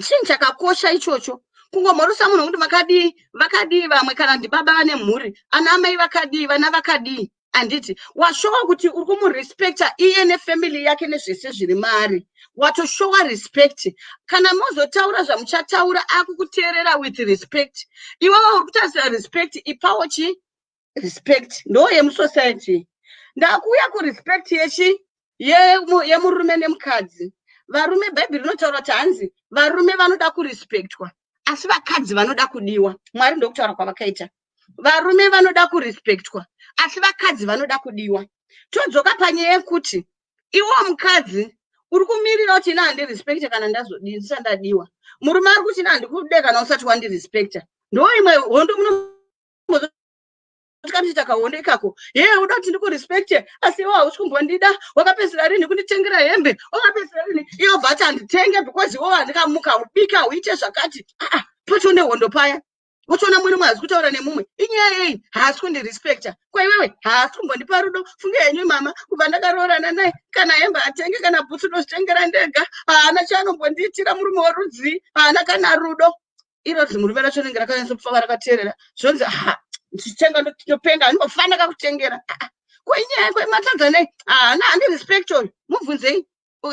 Chinhu chakakosha ichocho, kungomhorosa munhu kuti "Makadii? Vakadii vamwe?" Kana ndibaba vane mhuri, ana amai vakadii, vana vakadii, handiti washowa kuti uri kumurespecta iye nefamily yake nezvese zviri maari? Watoshowa respect. Kana mozotaura zvamuchataura, akukuteerera with respect. Iwewe uri kutarisira respect, ipawo chi respect. Ndo yemusociety. Ndakuuya kurespect yechi yemurume nemukadzi. Varume, Bhaibheri rinotaura kuti hanzi varume vanoda kurespectwa, asi vakadzi vanoda kudiwa. Mwari ndokutaura kwavakaita: varume vanoda kurespectwa, asi vakadzi vanoda kudiwa. Todzoka panyaya yekuti iwo mukadzi uri kumirira kuti ina handirespecte kana ndazodii, ndisati ndadiwa. Murume ari kuti ina handikude kana usati wandirespekta. Ndo imwe hondo munotikatiita kahondo ikako. Ye uda kuti ndikurespekte, asi iwe hausi kumbondida. Wakapedzisira rini kunditengera hembe? Wakapedzisira rini? Iwe bva ati handitenge because iwe handikamuka ubika uite zvakati. Aa, pacho nehondo paya, wotoona mumwe nomwe haasi kutaura nemumwe. Inyaya yei? Haasi kundirespekta. Kwaiwewe haasi kumbondipa rudo. Funge henyu mama, kubva ndakaroorana naye, kana hembe atenge, kana bhutsu ndozvitengera ndega. Haana chaanombondiitira. Murume warudzii? Haana kana rudo. Iro zimurume racho rinenge rakanyatsopfava, rakateerera. Zvonzi ha ndichitenga, ndopenga, handimbofanira kutengera. Ko inyaya kwematadza nei? Haana, handirespect uyu. Mubvunzei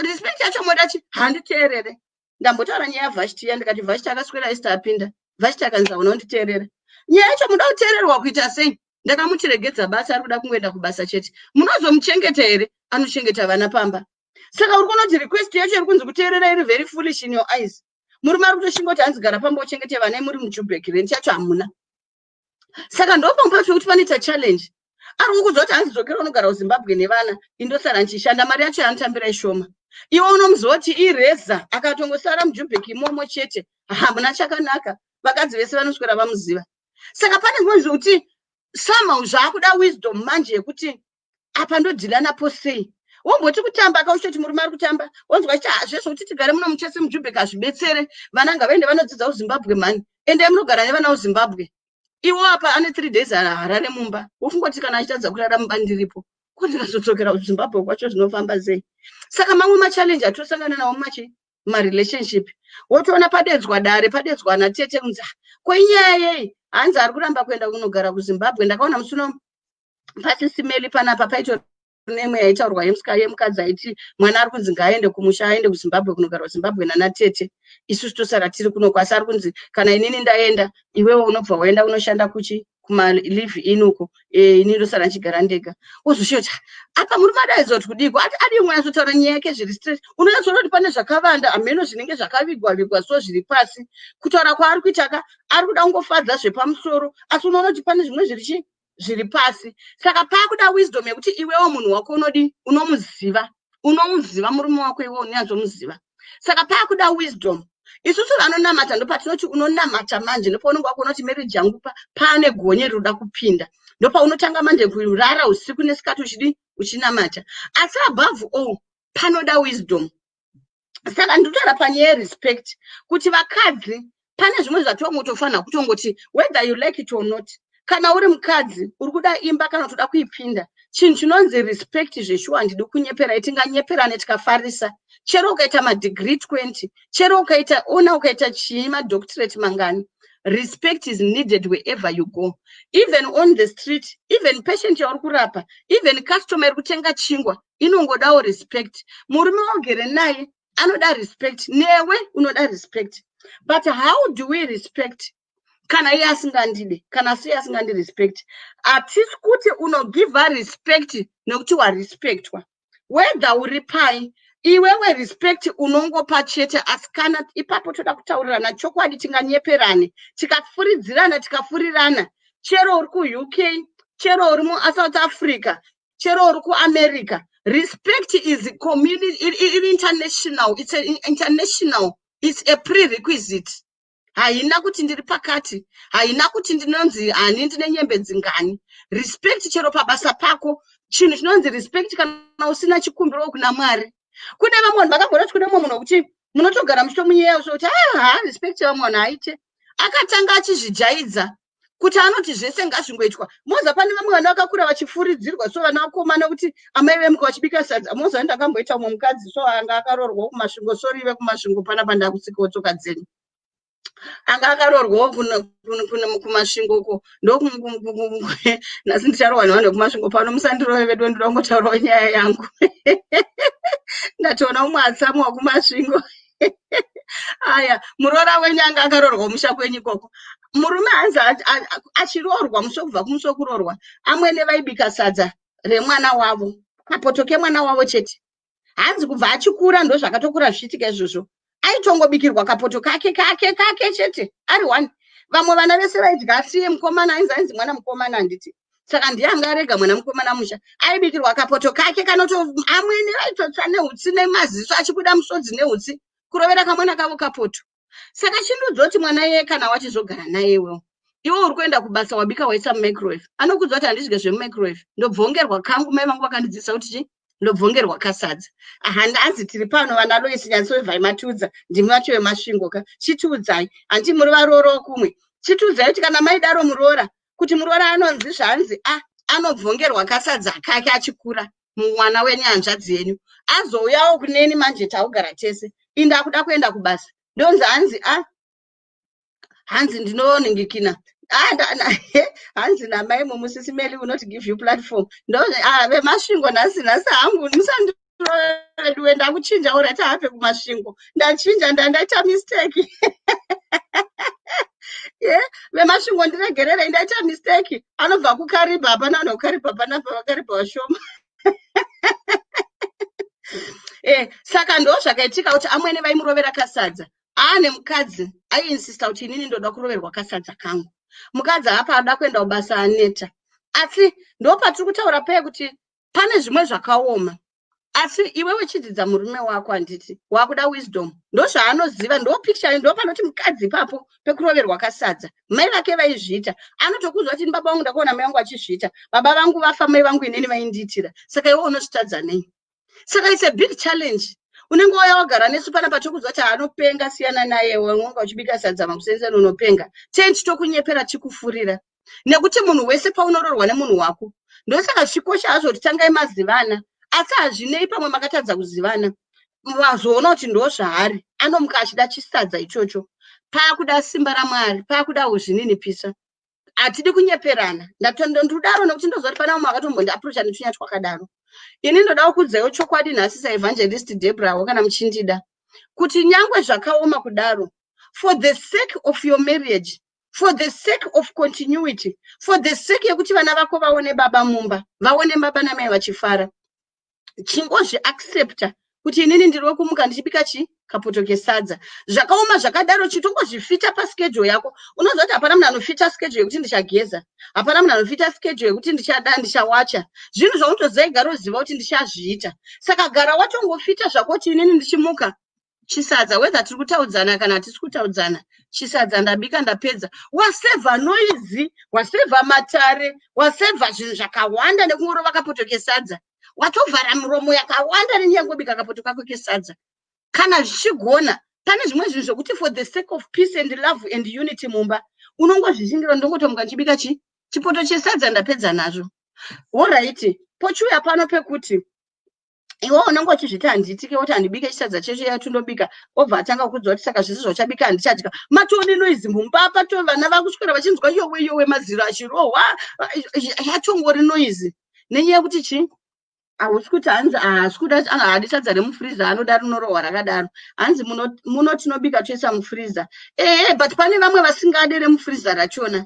respect yacho moda chi? Handiteerere. Ndambotaura nyaya yaVhashti iya, ndikati Vhashti akaswera Esta apinda, Vhashti akanzi, "Hauna kunditeerera." Nyaya yacho muda kuteererwa kuita sei? Ndakamuchiregedza basa, ari kuda kungoenda kubasa chete. Munozomuchengeta here? Anochengeta vana pamba. Saka uri kuona kuti request yacho iri kunzi kuteerera iri very foolish in your eyes. Murume ari kutoshinga kuti hanzi gara pamba uchengete vana, muri muJubek, rent yacho hamuna. Saka ndopamwe pacho kuti panoita challenge. Ari kukudza kuti hanzi dzokera unogara kuZimbabwe nevana, indosara ndichishanda, mari yacho yaanotambira ishoma. Iwe unomuziva kuti ireza, akatongosara muJubek imomo chete, hamuna chakanaka. Vakadzi vese vanoswera vamuziva. Saka pane zvimwe zvekuti somehow zvaakuda wisdom manje, yekuti apa ndodeala napo sei. Womboti kutamba kauchitoti murume ari kutamba, wonzwa chiti hazvezvokuti tigare muno muchese muJubek hazvibetsere, vana ngavaende vanodzidza kuZimbabwe mhani, endai munogara nevana kuZimbabwe. Iwo apa ane 3 days harare mumba, wofunga kuti kana achitadza kurara mumba ndiripo, ko ndikazodzokera kuZimbabwe kwacho zvinofamba sei? Saka mamwe machallenges atosangana nawo machi marelationship, wotoona padedzwa dare, padedzwa natete kunzi, "Ah, ko inyaya yei?" Hanzi ari kuramba kuenda kunogara kuZimbabwe. Ndakaona musi uno pasisimeli panapa paito nemwe yaitaurwa yemukadzi aiti mwana ari kunzi ngaaende kumusha, aende kuZimbabwe, kunogara kuZimbabwe nanatete, isusu tosara tiri kunoko. Asi ari kunzi kana inini ndaenda, iwewe unobva waenda unoshanda kuchi Kumalive in uko, ini ndosara ndichigara ndega. Wozoshiva kuti apa murume adaidza kuti kudiko, ati adii kunyatsotaura nyaya yake zviri straight. Unonyatsoona kuti pane zvakavanda, hameno zvinenge zvakavigwa vigwa, so zviri pasi. Kutaura kwaari kuita ka, ari kuda kungofadza zvepamusoro, asi unoona kuti pane zvimwe zviri chii, zviri pasi. Saka paakuda wisdom yekuti iwewo munhu wako unodi, unomuziva, unomuziva murume wako, iwe unonyatsomuziva. Saka paakuda wisdom. Isusu vanonamata, ndopatinoti unonamata manje, ndopaunenge wakuona kuti marriage yangu paane gonye rinoda kupinda. Ndopaunotanga manje kurara usiku nesikati uchidi, uchinamata. Asi above all panoda wisdom. Saka ndinotaura panyaya yerespect kuti vakadzi, pane zvimwe zvatongotofanira kutongoti, whether you like it or not, kana uri mukadzi uri kuda imba kana kuti uda kuipinda, chinhu chinonzi respect, zveshuwa, handidi kunyeperai. Tinganyeperane tikafarisa. Chero ukaita madegree 20, chero ukaita ona, ukaita chii, madoctorate mangani, respect is needed wherever you go, even on the street, even patient yauri kurapa, even customer iri kutenga chingwa inongodawo respect. Murume wagere naye anoda respect, newe unoda respect. But how do we respect kana iye asingandide, kana siye asingandirespect? Hatisi kuti unogiva respect nekuti warespectwa. Whether uri pai iwewe, respect unongopa chete. Asi kana ipapo toda kutaurirana chokwadi, tinganyeperane, tikafuridzirana, tikafurirana. Chero uri kuUK, chero uri muSouth Africa, chero uri kuAmerica, respect is community, iri international. It's a international, it's a prerequisite. Haina kuti ndiri pakati, haina kuti ndinonzi hani, ndine nyembe dzingani. Respect chero pabasa pako, chinhu chinonzi respect, kana usina chikumbiro kuna Mwari. Kune vamwe vanhu vakamboona kuti kune mumwe munhu wekuti munotogara muchitomunyeya so kuti aha, respect yevamwe vanhu haite. Akatanga achizvijaidza kuti anoti zvese ngazvingoitwa. Moza pane vamwe vana vakakura vachifuridzirwa so, vana vakomana, kuti amai vemuka vachibika sadza. Moza ndakamboita umwe mukadzi so, anga akaroorwawo kuMasvingo. Sorry vekuMasvingo, panapa ndakusikawo tsoka dzenyu. Anga akaroorwawo kuMasvingo uko. Nhasi ndicharohwa nevanhu vekuMasvingo pano, musandirove vedu, ndoda kungotaurawo nyaya yangu. Ndatoona umwe atsamwa kuMasvingo. Aya, muroora wenyu anga akaroorwa musha kwenyu ikoko. Murume hanzi achiroorwa musi wekubva kumusi wekuroorwa, amwene vaibika sadza remwana wavo, kapoto kemwana wavo chete. Hanzi kubva achikura, ndo zvakatokura zvichiitika izvozvo, aitongobikirwa kapoto kake kake kake chete ari one. Vamwe vana vese vaidya, asiye mukomana. Ainzi mwana mukomana, handiti? Saka ndiye anga arega mwana mukomana musha, aibikirwa kapoto kake kanoto. Amwene vaitotsva neutsi, nemaziso achibuda musodzi neutsi, kurovera kamwana kavo kapoto. Saka chindudzoti mwana iye kana wachizogara nayewo, iwe uri kuenda kubasa, wabika, waisa mumicrowave, anokudza kuti handidye zvemumicrowave, ndobvongerwa kangu, mai vangu vakandidzidzisa kuti chi ndobvongerwa kasadza. Handanzi tiri pano vana Loisi, nyatsovhai matiudza, ndimi vacho veMasvingo ka. Chitiudzai, handi muri varooro kumwe? Chitiudzai kuti kana maidaro muroora, kuti muroora anonzi zvanzi a anobvongerwa kasadza kake achikura, mwana wenyu, hanzvadzi yenyu, azouyawo kuneni manje, taugara tese, indakuda kuenda kubasa, ndonzi hanzi a hanzi ndinoningikina, hanzi namai mumusisi Meli will not give you platform. Ndo veMasvingo nhasi, nhasi hangu musandiveduwe, ndakuchinja. Alright, habe kuMasvingo ndachinja, ndandaita mistake ye veMasvingo, ndiregererei, ndaita mistake. Anobva kuKaribha, hapana vanhu vekuKaribha panapa, vaKaribha vashoma. Saka ndo zvakaitika kuti amwene vaimurovera kasadza. Aane mukadzi, aiinsista kuti inini ndoda kuroverwa kasadza kangu. Mukadzi haapa ada kuenda kubasa, aneta. Asi ndo patiri kutaura peye kuti pane zvimwe zvakaoma, asi iwe wechidzidza murume wako, handiti wakuda wisdom? Ndo zvaanoziva, ndo picture, ndo panoti mukadzi ipapo pekuroverwa kasadza, mai vake vaizviita. Anotokuzwa kuti baba vangu, ndakaona mai vangu achizviita, baba vangu vafa, mai vangu inini vaindiitira, saka iwe unozvitadza nei? Saka it's a big challenge. Unenge wauya wagara nesu panapa, tokuzwa kuti anopenga, siyana naye, unonga uchibika sadza makusenzeni, unopenga. Teni tokunyepera, tikufurira, nekuti munhu wese paunororwa nemunhu wako, ndosaka zvichikosha hazvo kuti tangai mazivana. Asi hazvinei, pamwe makatadza kuzivana, vazoona kuti ndo zvaari, anomuka achida chisadza ichocho. Paakuda simba raMwari, paakuda kuzvininipisa. Hatidi kunyeperana. Ndodaro nekuti ndozoti pana vamwe vakatombondiapproacha netunya twakadaro. Ini ndoda kukudzaiwo chokwadi nhasi saevangelist Debrawo, kana muchindida, kuti nyangwe zvakaoma kudaro, for the sake of your marriage. For the sake of continuity, for the sake yekuti vana vako vaone baba mumba, vaone baba namai vachifara, chingozviaccepta kuti inini ndiri wekumuka ndichibika chi kapoto kesadza. Zvakaoma zvakadaro, chitongozvifita paschedule yako. Unoziva kuti hapana munhu anofita schedule yekuti ndichageza, hapana munhu anofita schedule yekuti ndichada, ndichawacha. Zvinhu zvaunotoziva, igara uziva kuti ndichazviita. Saka gara watongofita zvako kuti inini ndichimuka, chisadza, whether tiri kutaudzana kana hatisi kutaudzana, chisadza ndabika, ndapedza. Wasevha noise, wasevha matare, wasevha zvinhu zvakawanda nekungorova kapoto kesadza. Watovhara miromo yakawanda nenyaya yekungobika kapoto kako kesadza. Kana zvichigona, pane zvimwe zvinhu zvokuti for the sake of peace and love and unity mumba, unongozvishingira, ndongotomuka ndichibika chi chipoto chesadza, ndapedza nazvo. Alright, pochiuya pano pekuti iwe unenge uchizviti handitike, woti handibike chisadza checho yatundobika, obva atanga kukudza kuti saka zvese zvauchabika handichadya. Matone noise mumba, pato vana vakuswera vachinzwa yowe yowe, maziro achirohwa, yatongori noise nenyaya yekuti chi hausi kuti hanzi haasi kuda, haadi sadza remufreezer, anoda rinorohwa rakadaro. Hanzi muno tinobika toisa mufreezer. Ehe, but pane vamwe vasingade remufreezer rachona,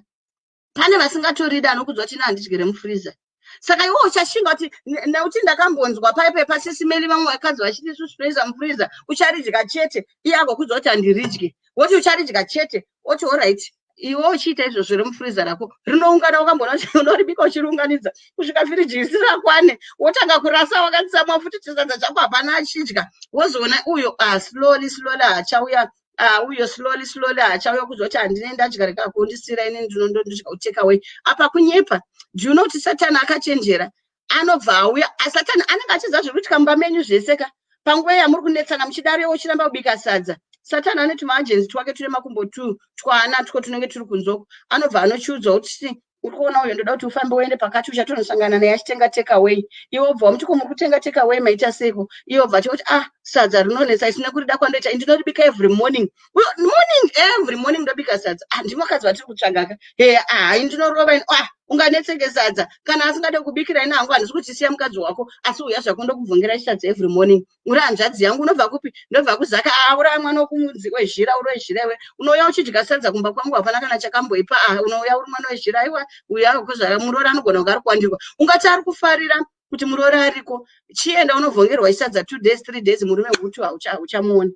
pane vasingatorida, anokudza kuti ina handidyi remufreezer. Saka iwe uchashinga kuti nekuti ndakambonzwa paipai pasisimeri vamwe vakadzi vachiti isusu toisa mufreezer, ucharidya chete. Iye agokudza kuti handiridyi, woti ucharidya chete, oti alright. Iwe uchiita izvozvo, remufreezer rako rinoungana, wakambona kuti unoribika uchiriunganidza kusvika firiji isisakwane, wotanga kurasa wakatsamwa futi, chisadza chako hapana achidya. Wozoona uyo, ah, slowly slowly hachauya. Ah, uyo slowly slowly hachauya kuzoti handine ndadya, rega kundisira, ini ndinondodya kutake away. Apa kunyepa. Do you know kuti Satani akachenjera? Anobva auya. Satani anenge achiziva zviri kuitika mumba menyu zvese ka. Panguva yamuri kunetsana muchidaro, iwe uchiramba kubika sadza, Satani ane tumaagents twake tune makumbo tu twana two tunenge turi kunzoko. Anobva anochiudzwa kuti uri kuona uyo, ndoda kuti ufambe uende pakati, uchatonosangana naye achitenga take away. Iwe obva wamuti, ko muri kutenga take away, maita seiko? Iwe obva achikuti, ah, sadza rinonetsa, isina kurida kwandoita, ndinoribika every morning. Morning, every morning ndobika sadza. Ah, ndimwakadzi vatiri kutsvagaka. He, ah, hai, ndinorova. Ah, unganetseke sadza kana asingade kubikira, ina hangu handisi kuchisiya mukadzi wako, asi uya zvako, ndokubvungira chisadza every morning. Uri hanzvadzi yangu, unobva kupi? Ndobva kuZaka. Ah, uri mwana wokumudzi wezhira, uri wezhira iwe, unouya uchidya sadza kumba kwangu, hapana kana chakamboipa. Ah, unouya uri mwana wezhira, aiwa, uya kuzvara muroora anogona kunge ari kuwandirwa, ungati ari kufarira kuti muroora ariko. Chienda unovhongerwa isadza 2 days, 3 days, murume wekuti hauchamuoni.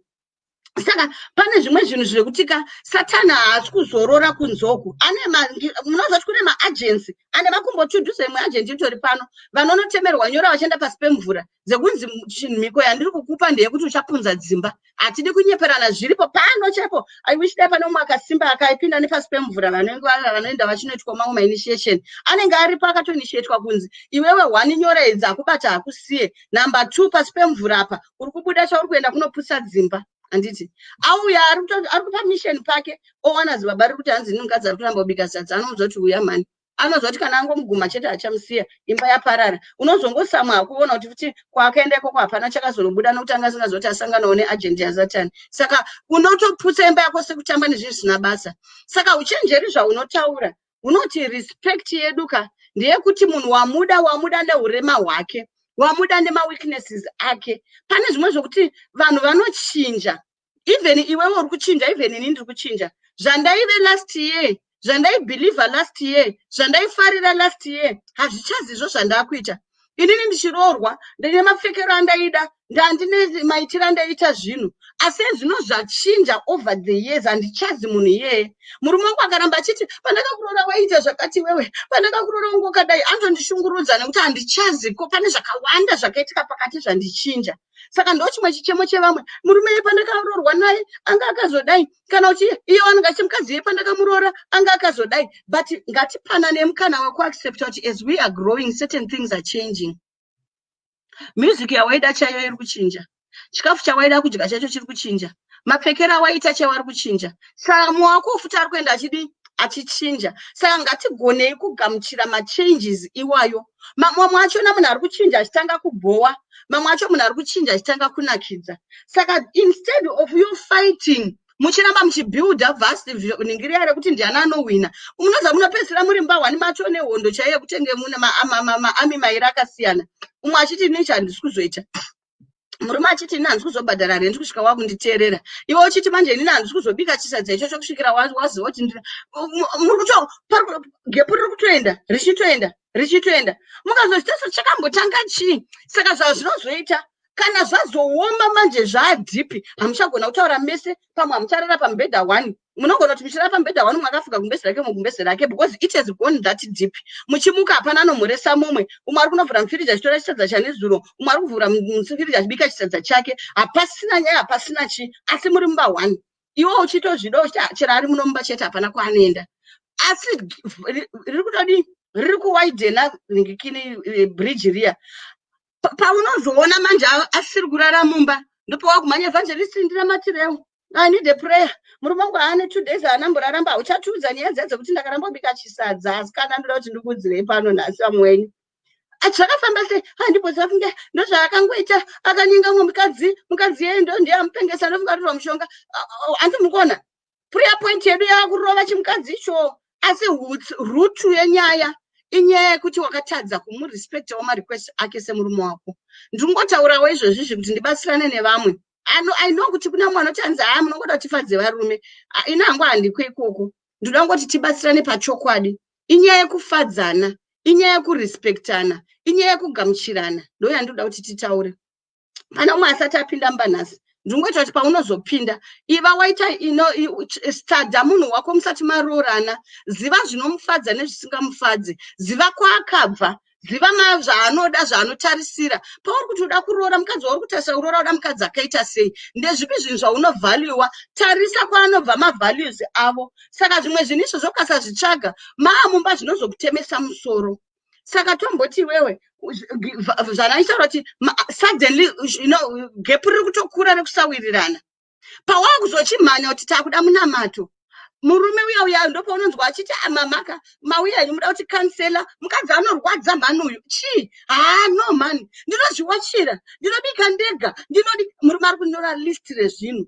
Saka pane zvimwe zvinhu zvekuti ka Satani haasi kuzorora kunzoku. Ane munoziva kuti kune maagents ane makumbo tudhuze. Imwe agent itori pano, vanonotemerwa nyora vachienda pasi pemvura dzekunzi mhiko yandiri kukupa ndeyekuti uchapunza dzimba. Hatidi kunyeperana, zviripo pano chaipo. I wish dai pane umwe akasimba akapinda nepasi pemvura. Vanenge vanoenda vachinoitwa mamwe mainitiation, anenge aripo akatoinitiatwa kunzi iwewe, one, nyora idzi hakubata hakusiye, number two, pasi pemvura apa uri kubuda chauri kuenda kunoputsa dzimba. Handiti auya ari kupa mission pake, owana zibaba riri kuti hanzi ini mukadzi ari kuramba kubika sadza. Anomuudza kuti uya mani, anoziva kuti kana angomuguma chete achamusiya, imba yaparara. Unozongosamwa hakuona kuti futi kwaakaenda ikoko hapana chakazonobuda, nokuti anga asingazoti asanganawo neagent yaSatani. Saka unotoputsa imba yako sekutamba nezvinhu zvisina basa. Saka uchenjeri zvaunotaura unoti respect yedu ka ndeyekuti munhu wamuda, wamuda neurema hwake, wamuda nemaweaknesses ake. Pane zvimwe zvokuti vanhu vanochinja, even iwewe uri kuchinja, even ini ndiri kuchinja. Zvandaive last year, zvandaibhilivha last year, zvandaifarira last year, hazvichazizvo zvandakuita. Inini ndichiroorwa ndine mapfekero andaida, ndandine maitiro andaiita zvinhu, asi zvino zvachinja over the years, handichazi munhu iyeye. Murume wangu akaramba achiti pandakakuroora waiita zvakati, wewe pandakakuroora wangu wakadai, anotondishungurudza nekuti handichaziko. Pane zvakawanda zvakaitika pakati zvandichinja. Saka ndo chimwe chichemo chevamwe: murume iye pandakaroorwa naye anga akazodai, kana kuti iye wanenge achiti mukadzi iye pandakamuroora anga akazodai. But ngatipanane mukana wekuaccepta kuti as we are growing, certain things are changing. Music yawaida chaiyo iri kuchinja, chikafu chawaida kudya chacho chiri kuchinja, mapfekero awaita chaiwo ari kuchinja. Saka muwako futi ari kuenda achidi achichinja. Saka ngatigonei kugamuchira machanges iwayo. Mamwe achona munhu ari kuchinja achitanga kubhowa, mamwe acho munhu ari kuchinja achitanga kunakidza. Saka instead of you fighting, muchiramba muchibuilda vast ningiriya rekuti ndiani anowina, munoza munopedzisira muri mbahwani macho nehondo chaiyo yekutenge mune maarmy mairi akasiyana, umwe achiti ini handisi kuzoita. Murume achiti, "Ini handisi kuzobhadhara rent kusvika wakunditeerera." Iwe uchiti, "Manje inini handisi kuzobika chisadza ichocho kusvikira waziva kuti muri kuto gap riri kutoenda, richitoenda, richitoenda." Mukazozvitasa, chakambotanga chii? Saka zvazvinozoita kana zvazooma manje, zvadeep, hamuchagona kutaura mese. Pamwe hamucharara pamubhedha one. Munogona kuti muchirara pamubhedha one, umwe akafuka gumbezi rake, umwe gumbezi rake, because it has gone that deep. Muchimuka, hapana anomhoresa mumwe. Umwe ari kunovhura mufiriji achitora chisadza chanezuro, umwe ari kuvhura mufiriji achibika chisadza chake. Hapasina nyaya, hapasina chii, asi muri mumba one. Iwe uchitozvida, uchiti, "Ah, chero ari muno mumba chete, hapana kwaanoenda." Asi riri kutodii? Riri kuwidena ngikini bridge riya. Paunozoona manje asiri kurara mumba, ndopawakumhanya, "Evangelist, ndinamatirewo, I need a prayer. Murume wangu haane 2 days haanamboraramba." Hauchatiudza nyaya dziya dzekuti, "Ndakaramba kubika chisadza." Asi kana ndoda kuti ndikuudzirei pano nhasi, vamwe wenyu, zvakafamba sei? Handimbozafunge ndozvaakangoita, akanyenga mumwe mukadzi. Mukadzi yeye ndo ndiye amupengesa, ndofunga atorwa mushonga. Hanzi muri kuona prayer point yedu yakurova chimukadzi icho, asi root yenyaya inyaya yekuti wakatadza kumurespectawo marequest ake semurume wako. Ndingotaurawo izvozvizvi kuti ndibatsirane nevamwe. I know kuti kuna mumwe anoti, hanzi, "Haa, munongoda kuti tifadze varume." Ah, ini hangu handiko ikoko. Ndinoda kungoti tibatsirane pachokwadi. Inyaya yekufadzana, inyaya yekurespectana, inyaya yekugamuchirana. Ndo yandinoda kuti titaure. Pana umwe asati apinda mumba nhasi, ndingoita kuti paunozopinda, iva waita ino study munhu wako musati maroorana. Ziva zvinomufadza nezvisingamufadzi, ziva kwaakabva, ziva zvaanoda, zvaanotarisira. Pauri kuti uda kuroora mukadzi wauri kutarisa kuroora, uda mukadzi akaita sei? Ndezvipi zvinhu zvaunovhaluwa? Tarisa kwaanobva, mavalues avo. Saka zvimwe zvinhu izvozvo ukasazvitsvaga maamumba, zvinozokutemesa musoro. Saka tomboti iwewe, zvanaitaura kuti suddenly gap riri kutokura rekusawirirana, pawakuzochimhanya kuti takuda munamato, murume uya uya ndopaunonzwa achiti, "Mamaka mauya henyu, muda kuti counsella mukadzi anorwadza mhani uyu chii? Haa, no mhani, ndinozviwachira, ndinobika ndega, ndinodi." Murume ari kunyora list rezvinhu.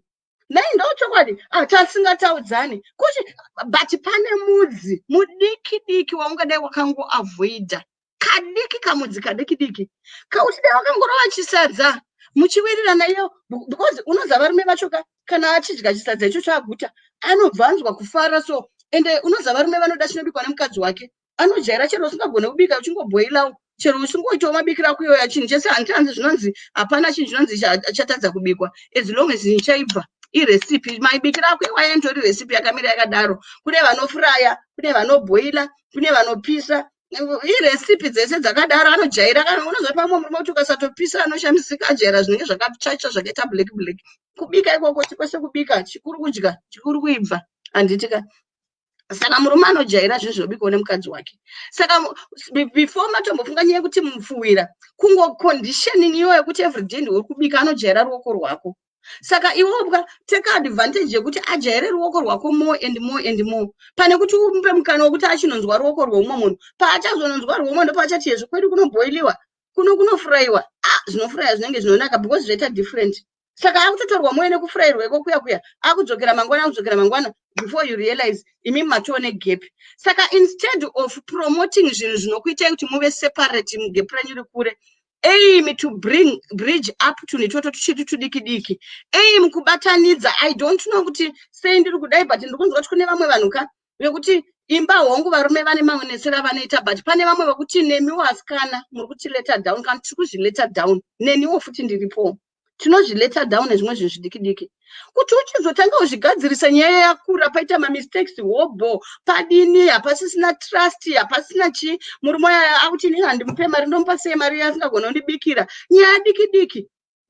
Nai, ndo chokwadi tasingataudzani kuti, but pane mudzi mudiki diki waungadai wakangoavoida, kadiki, kamudzi kadiki diki kauti dai wakangorova chisadza muchiwirirana iyo, because unoziva varume vacho ka, kana achidya chisadza ichocho aguta, anobva anzwa kufara. So ende unoziva varume vanoda chinobikwa nemukadzi wake. Anojaira chero usingagone kubika, uchingobhoilawo, chero usingoitawo mabikiro ako iyoya, chinhu chese. Handitanzi zvinonzi hapana chinhu chinonzi chatadza kubikwa as long as chaibva irecipe. Maibikiro ako iwaya indori recipe yakamira yakadaro. Kune vanofuraya, kune vanobhoila, kune vanopisa, irecipe dzese dzakadaro. Anojaira. Kana unoziva pamwe murume kuti ukasatopisa anoshamisika, ajaira zvinenge zvakachacha, zvakaita black black. Kubika ikoko chikwese kubika, chikuru kudya, chikuru kuibva, handiti ka? Saka murume anojaira zvinhu zvinobikwa nemukadzi wake. Saka before matombofunga nyaya yekuti mupfuwira, kungo conditioning iyoyo yekuti everyday ndiwe kubika, anojaira ruoko rwako. Saka iwobwa take advantage yekuti ajaire ruoko rwako more and more and more, pane kuti umupe mukana wekuti achinonzwa ruoko rweumwe munhu. Paachazononzwa rweumwe, ndopaachati, "Yezvo, kwedu kunobhoiliwa, kuno kunofurayiwa." Ah, zvinofuraya zvinenge zvinonaka because zvaita different. Saka akutotorwa mwoyo nekufurayirwa iko kuya kuya, akudzokera mangwana, akudzokera mangwana. Before you realize, imi matoo negap. Saka instead of promoting zvinhu zvinokuitai kuti muve separate, mugap renyu rikure, aim to bring bridge up tunhu itoto tuchiri tudiki diki. Aim kubatanidza. I don't know kuti sei ndiri kudai, but ndiri kunzwa kuti kune vamwe vanhu ka vekuti imba, hongu, varume vane maonesero avanoita, but pane vamwe vekuti nemiwo asikana muri kutileta down, kana tiri kuzvileta down. Neniwo futi ndiripo, tinozvileta down nezvimwe zvinhu zvidiki diki, kuti uchizotanga kuzvigadzirisa nyaya yakura, paita mamistakes hobho, padini, hapasisina trust, hapasina chii. Murume uya akuti, "Inini handimupe mari, ndomupa sei mari asingagona kundibikira?" Nyaya diki diki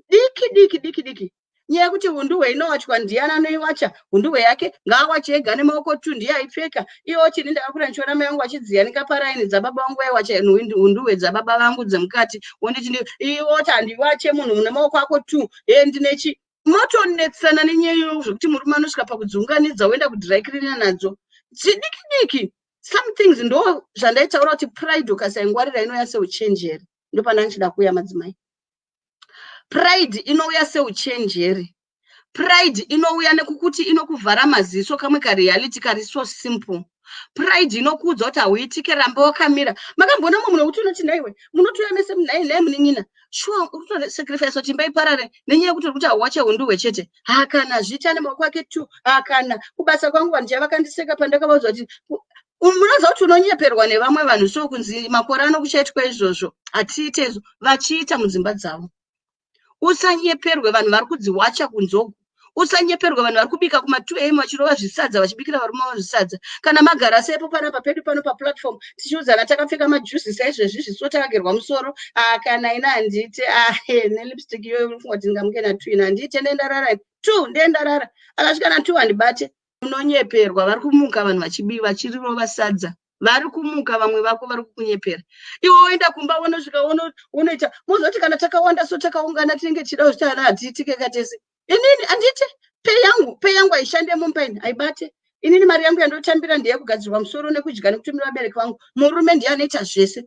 diki diki diki diki, nyaya yekuti hunduhwe inowachwa, ndiani anoiwacha? Hunduhwe yake ngaawache ega nemaoko tu, ndiye aipfeka. Iwo chini, ndakakura ndichiona mai vangu vachidziyanika paraini dzababa vangu, vaiwacha hunduhwe dzababa vangu dzemukati. Wonditi iwoti handiwache, munhu une maoko ako tu e ndinechi. Motonetsana nenyaya iyoyo zvekuti murume anosvika pakudziunganidza, woenda kudry cleaner nadzo dzidiki diki. Some things ndo zvandaitaura kuti pride ukasaingwarira inouya seuchenjeri. Ndopana ndichida kuuya, madzimai. Pride inouya seuchenjeri. Pride inouya nekukuti inokuvhara maziso kamwe kareality kari so simple. Pride inokuudza kuti hauitike, ramba wakamira. Makamboona mumwe munhu wekuti unoti, "Nhaiwe, munotouya mese, nhai, nhai munin'ina, shuwa uri kutosacrifice kuti imba iparare nenyaya yekuti uri kuti hauwache hunduhwe chete?" Hakana zviita nemaoko ake tu. Hakana kubasa kwangu, vanhu chaiva vakandiseka pandakavaudza kuti munoziva kuti unonyeperwa nevamwe vanhu. So kunzi makore ano kuchaitwa izvozvo, hatiite izvo, vachiita mudzimba dzavo. Usanyeperwe, vanhu vari kudziwacha kunzoku. Usanyeperwe, vanhu vari kubika kuma2 am vachirova zvisadza, vachibikira varume vavo zvisadza. Kana magara sepo panapa pedu pano paplatform, tichiudzana takapfeka majuzi saizvezvi, zviso takagerwa musoro, kana ina handiite nelipstick iyoyo. Unofunga kuti ndingamuke na2? Ina handiite, ndendarara 2, ndendarara. Akasvika na2 handibate. Unonyeperwa, vari kumuka vanhu vachirova sadza, vari kumuka vamwe vako vari kukunyepera. Iwe woenda kumba, wonosvika wonoita mozoti kana takawanda so takaungana, tinenge tichida kuzvitaura, hatiitike katese. Inini handite pay yangu, pay yangu haishande mumba ini, haibate. Inini mari yangu yandotambira ndeyekugadzirwa musoro nekudya nekutumira vabereki vangu. Murume ndiye anoita zvese.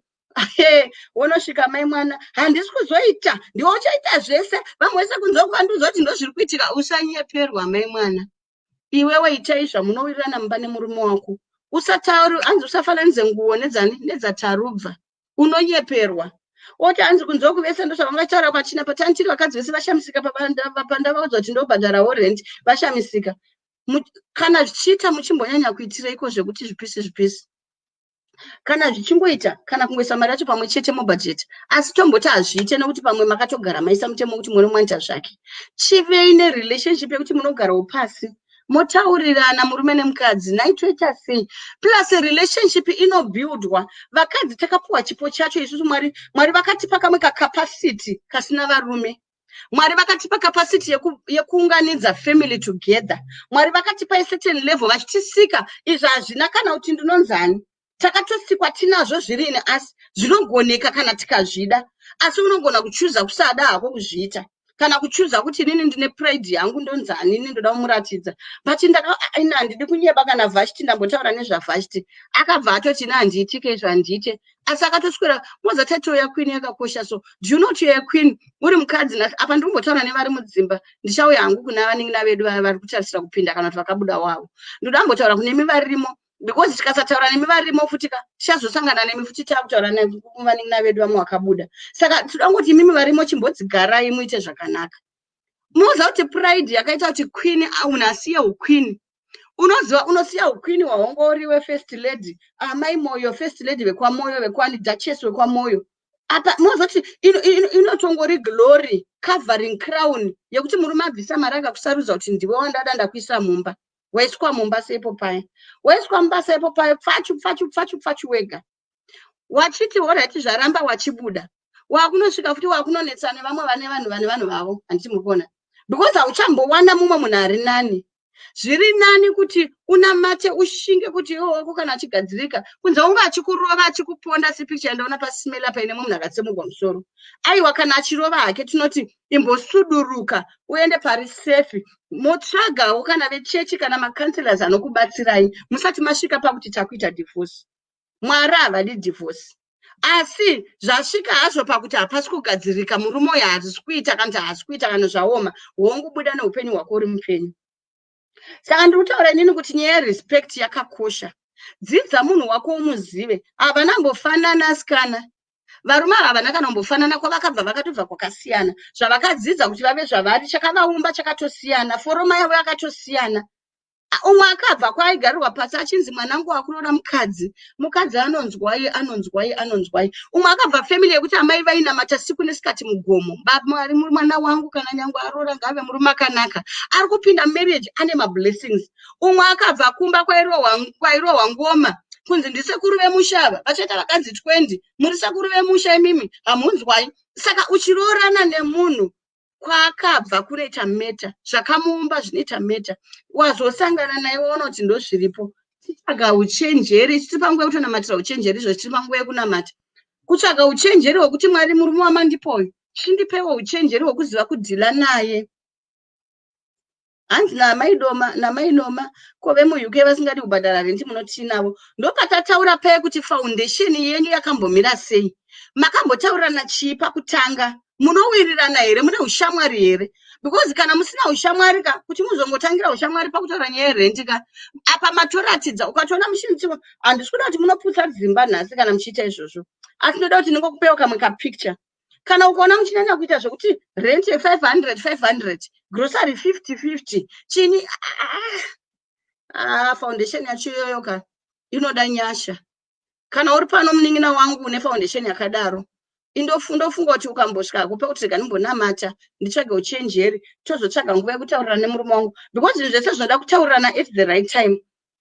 Wonosvika, mai mwana, handisi kuzoita, ndiwe uchaita zvese. Vamwe vese kunze kuvandiudza kuti ndo zviri kuitika. Usanyeperwa, mai mwana. Iwewe itai zvamunowirirana mumba nemurume wako. Usatauri, hanzi usafananidze nguo nedzani nedzatarubva. Unonyeperwa oti hanzi kunze kuvese ndozvavangataura pachina patani tiri vakadzi vese vashamisika pandavaudza kuti ndobhadharawo rent, vashamisika. Kana zvichiita, muchimbonyanya kuitireiko zvekuti zvipisi zvipisi? Kana zvichingoita, kana kungoisa mari yacho pamwe chete mubhajeti. Asi tomboti hazviite nekuti pamwe makatogara maisa mutemo wekuti murume anoita zvake. Chivei nerelationship yekuti munogarawo pasi motaurirana, murume nemukadzi, naitoita sei. Plus relationship inobuildwa. Vakadzi takapuwa chipo chacho isusu. Mwari vakatipa kamwe kacapacity kasina varume. Mwari vakatipa capacity yekuunganidza family together. Mwari vakatipa acertain level vachitisika. Izvi hazvina kana kuti ndinonzani, takatosikwa tinazvo zvirini, asi zvinogoneka kana tikazvida. Asi unogona kuchuza kusada hako kuzviita, kana kuchuza kuti inini ndine pride yangu, ndonzani, ini ndoda kumuratidza. But ina handidi kunyeba, kana Vhashti, ndambotaura nezvaVhashti, akabva atoti, "Ina handiitike izvo, handiite." Asi akatoswera moza. Title yaqueen yakakosha. So do you know kuti you're queen uri mukadzi? Apa ndiri kumbotaura nevari mudzimba. Ndichauya hangu kuna vanin'ina vedu vari kutarisira kupinda kana kuti vakabuda wavo. Ndoda mbotaura kunemi varimo, because tikasataura nemi varimo futi ka, tichazosangana nemi futi taakutaura nevanin'ina vedu vamwe vakabuda. Saka toda kungoti imimi varimo, chimbodzigarai muite zvakanaka. Munoziva kuti pride yakaita kuti queen, munhu asiye uqueen. Unoziva unosiya uqueen hwaungori wefirst lady, amai Moyo, first lady vekwaMoyo, vekwani, duchess wekwaMoyo. Apa munoziva kuti inotongori glory covering crown yekuti murume abvisa mari akakusarudza kuti ndiwe wandada, ndakuisa mumba. Waiswa mumba seipo paya, waiswa mumba seipo paya, pfachu pfachu pfachu pfachu wega. Wachiti alright, zvaramba, wachibuda, wakunosvika futi wakunonetsa nevamwe vane vanhu, vane vanhu vavo. Handiti muri kuona? Because hauchambowana mumwe munhu ari nani. Zviri nani kuti unamate, ushinge kuti iwe wako kana achigadzirika, kunze unge achikurova, achikuponda, sepicture yandaona pasimela paine mumwe munhu akatsemurwa musoro. Aiwa, kana achirova hake, tinoti imbosuduruka uende pari safe, motsvagawo kana vechechi kana macounselors anokubatsirai musati masvika pakuti takuita divorce. Mwari havadi divorce, asi zvasvika hazvo pakuti hapasi kugadzirika, murume uyu hazisi kuita, kana kuti haasi kuita, kana zvaoma, wongobuda neupenyu hwako uri mupenyu. Saka ndiri kutaura inini kuti nyaya yerespect yakakosha. Dzidza munhu wako, umuzive. Havana mbofanana asikana, varume ava havana kana kumbofanana. Kwavakabva, vakatobva kwakasiyana. Zvavakadzidza kuti vave zvavari, chakavaumba chakatosiyana, foroma yavo yakatosiyana. Umwe akabva kwaaigarirwa pasi achinzi, "Mwanangu, wakuroora mukadzi, mukadzi anonzwai, anonzwai, anonzwai." Umwe akabva family yekuti amai vainamata siku nesikati mugomo, "Mwari, mwana wangu kana nyange aroora ngaave murume akanaka." Ari kupinda marriage ane mablessings. Umwe akabva kumba kwairohwa ngoma, kunzi, "Ndisekuru vemusha ava, vachaita vakanzi 20, muri sekuru vemusha imimi, hamunzwai." Saka uchiroorana nemunhu, kwaakabva kunoita matter, zvakamuumba zvinoita matter. Wazosangana naye, waona kuti ndozviripo. Titsvaga uchenjeri. Tiri panguva yekutonamatira uchenjeri izvo, tiri panguva yekunamata, kutsvaga uchenjeri hwekuti, "Mwari, murume wamandipoyo, chindipewo uchenjeri hwekuziva kudeala naye." Hanzi namaidoma namainoma, ko vemuUK vasingadi kubhadhara rent munotinavo? Ndopatataura paya kuti foundation yenyu yakambomira sei? Makambotaurirana chii pakutanga? Munowirirana here? Mune ushamwari here? Because kana musina ushamwari ka, kuti muzongotangira ushamwari pakutaura nyaya yerent ka, apa. Apa matoratidza ukatoona muchinzi, handisi kuda kuti munoputsa dzimba nhasi kana muchiita izvozvo, asi ndoda kuti ndingokupewo kamwe kapicture. Kana ukaona muchinyanya kuita zvekuti rent ye500 500, grocery 50 50, chini, ah, foundation yacho iyoyo ka inoda nyasha. Kana uri pano, munin'ina wangu, une foundation yakadaro, indofunga kuti ukambosvika kupa kuti rega ndimbonamata, nditsvage uchenjeri, tozotsvaga nguva yekutaurirana nemurume wangu, because zvinhu zvese zvinoda kutaurirana at the right time.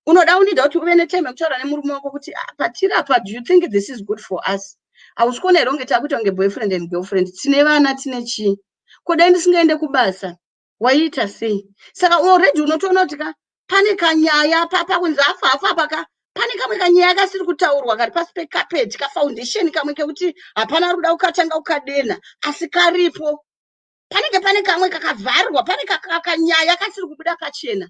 Unoda unida kuti uve netime yekutaura nemurume wako kuti, "Ah, patiri apa, do you think this is good for us? Hausi kuona here kunge takuita kunge boyfriend and girlfriend? Tine vana, tine chii? Kodai ndisingaende kubasa, waiita sei?" Saka already unotoona kuti ka pane kanyaya papa kunzi afa afa paka pane kamwe kanyaya kasiri kutaurwa kari pasi pekapeti, kafoundation kamwe kekuti hapana ari kuda kukatanga kukadena, asi karipo. Panenge pane kamwe kakavharwa, pane kanyaya kasiri kubuda pachena.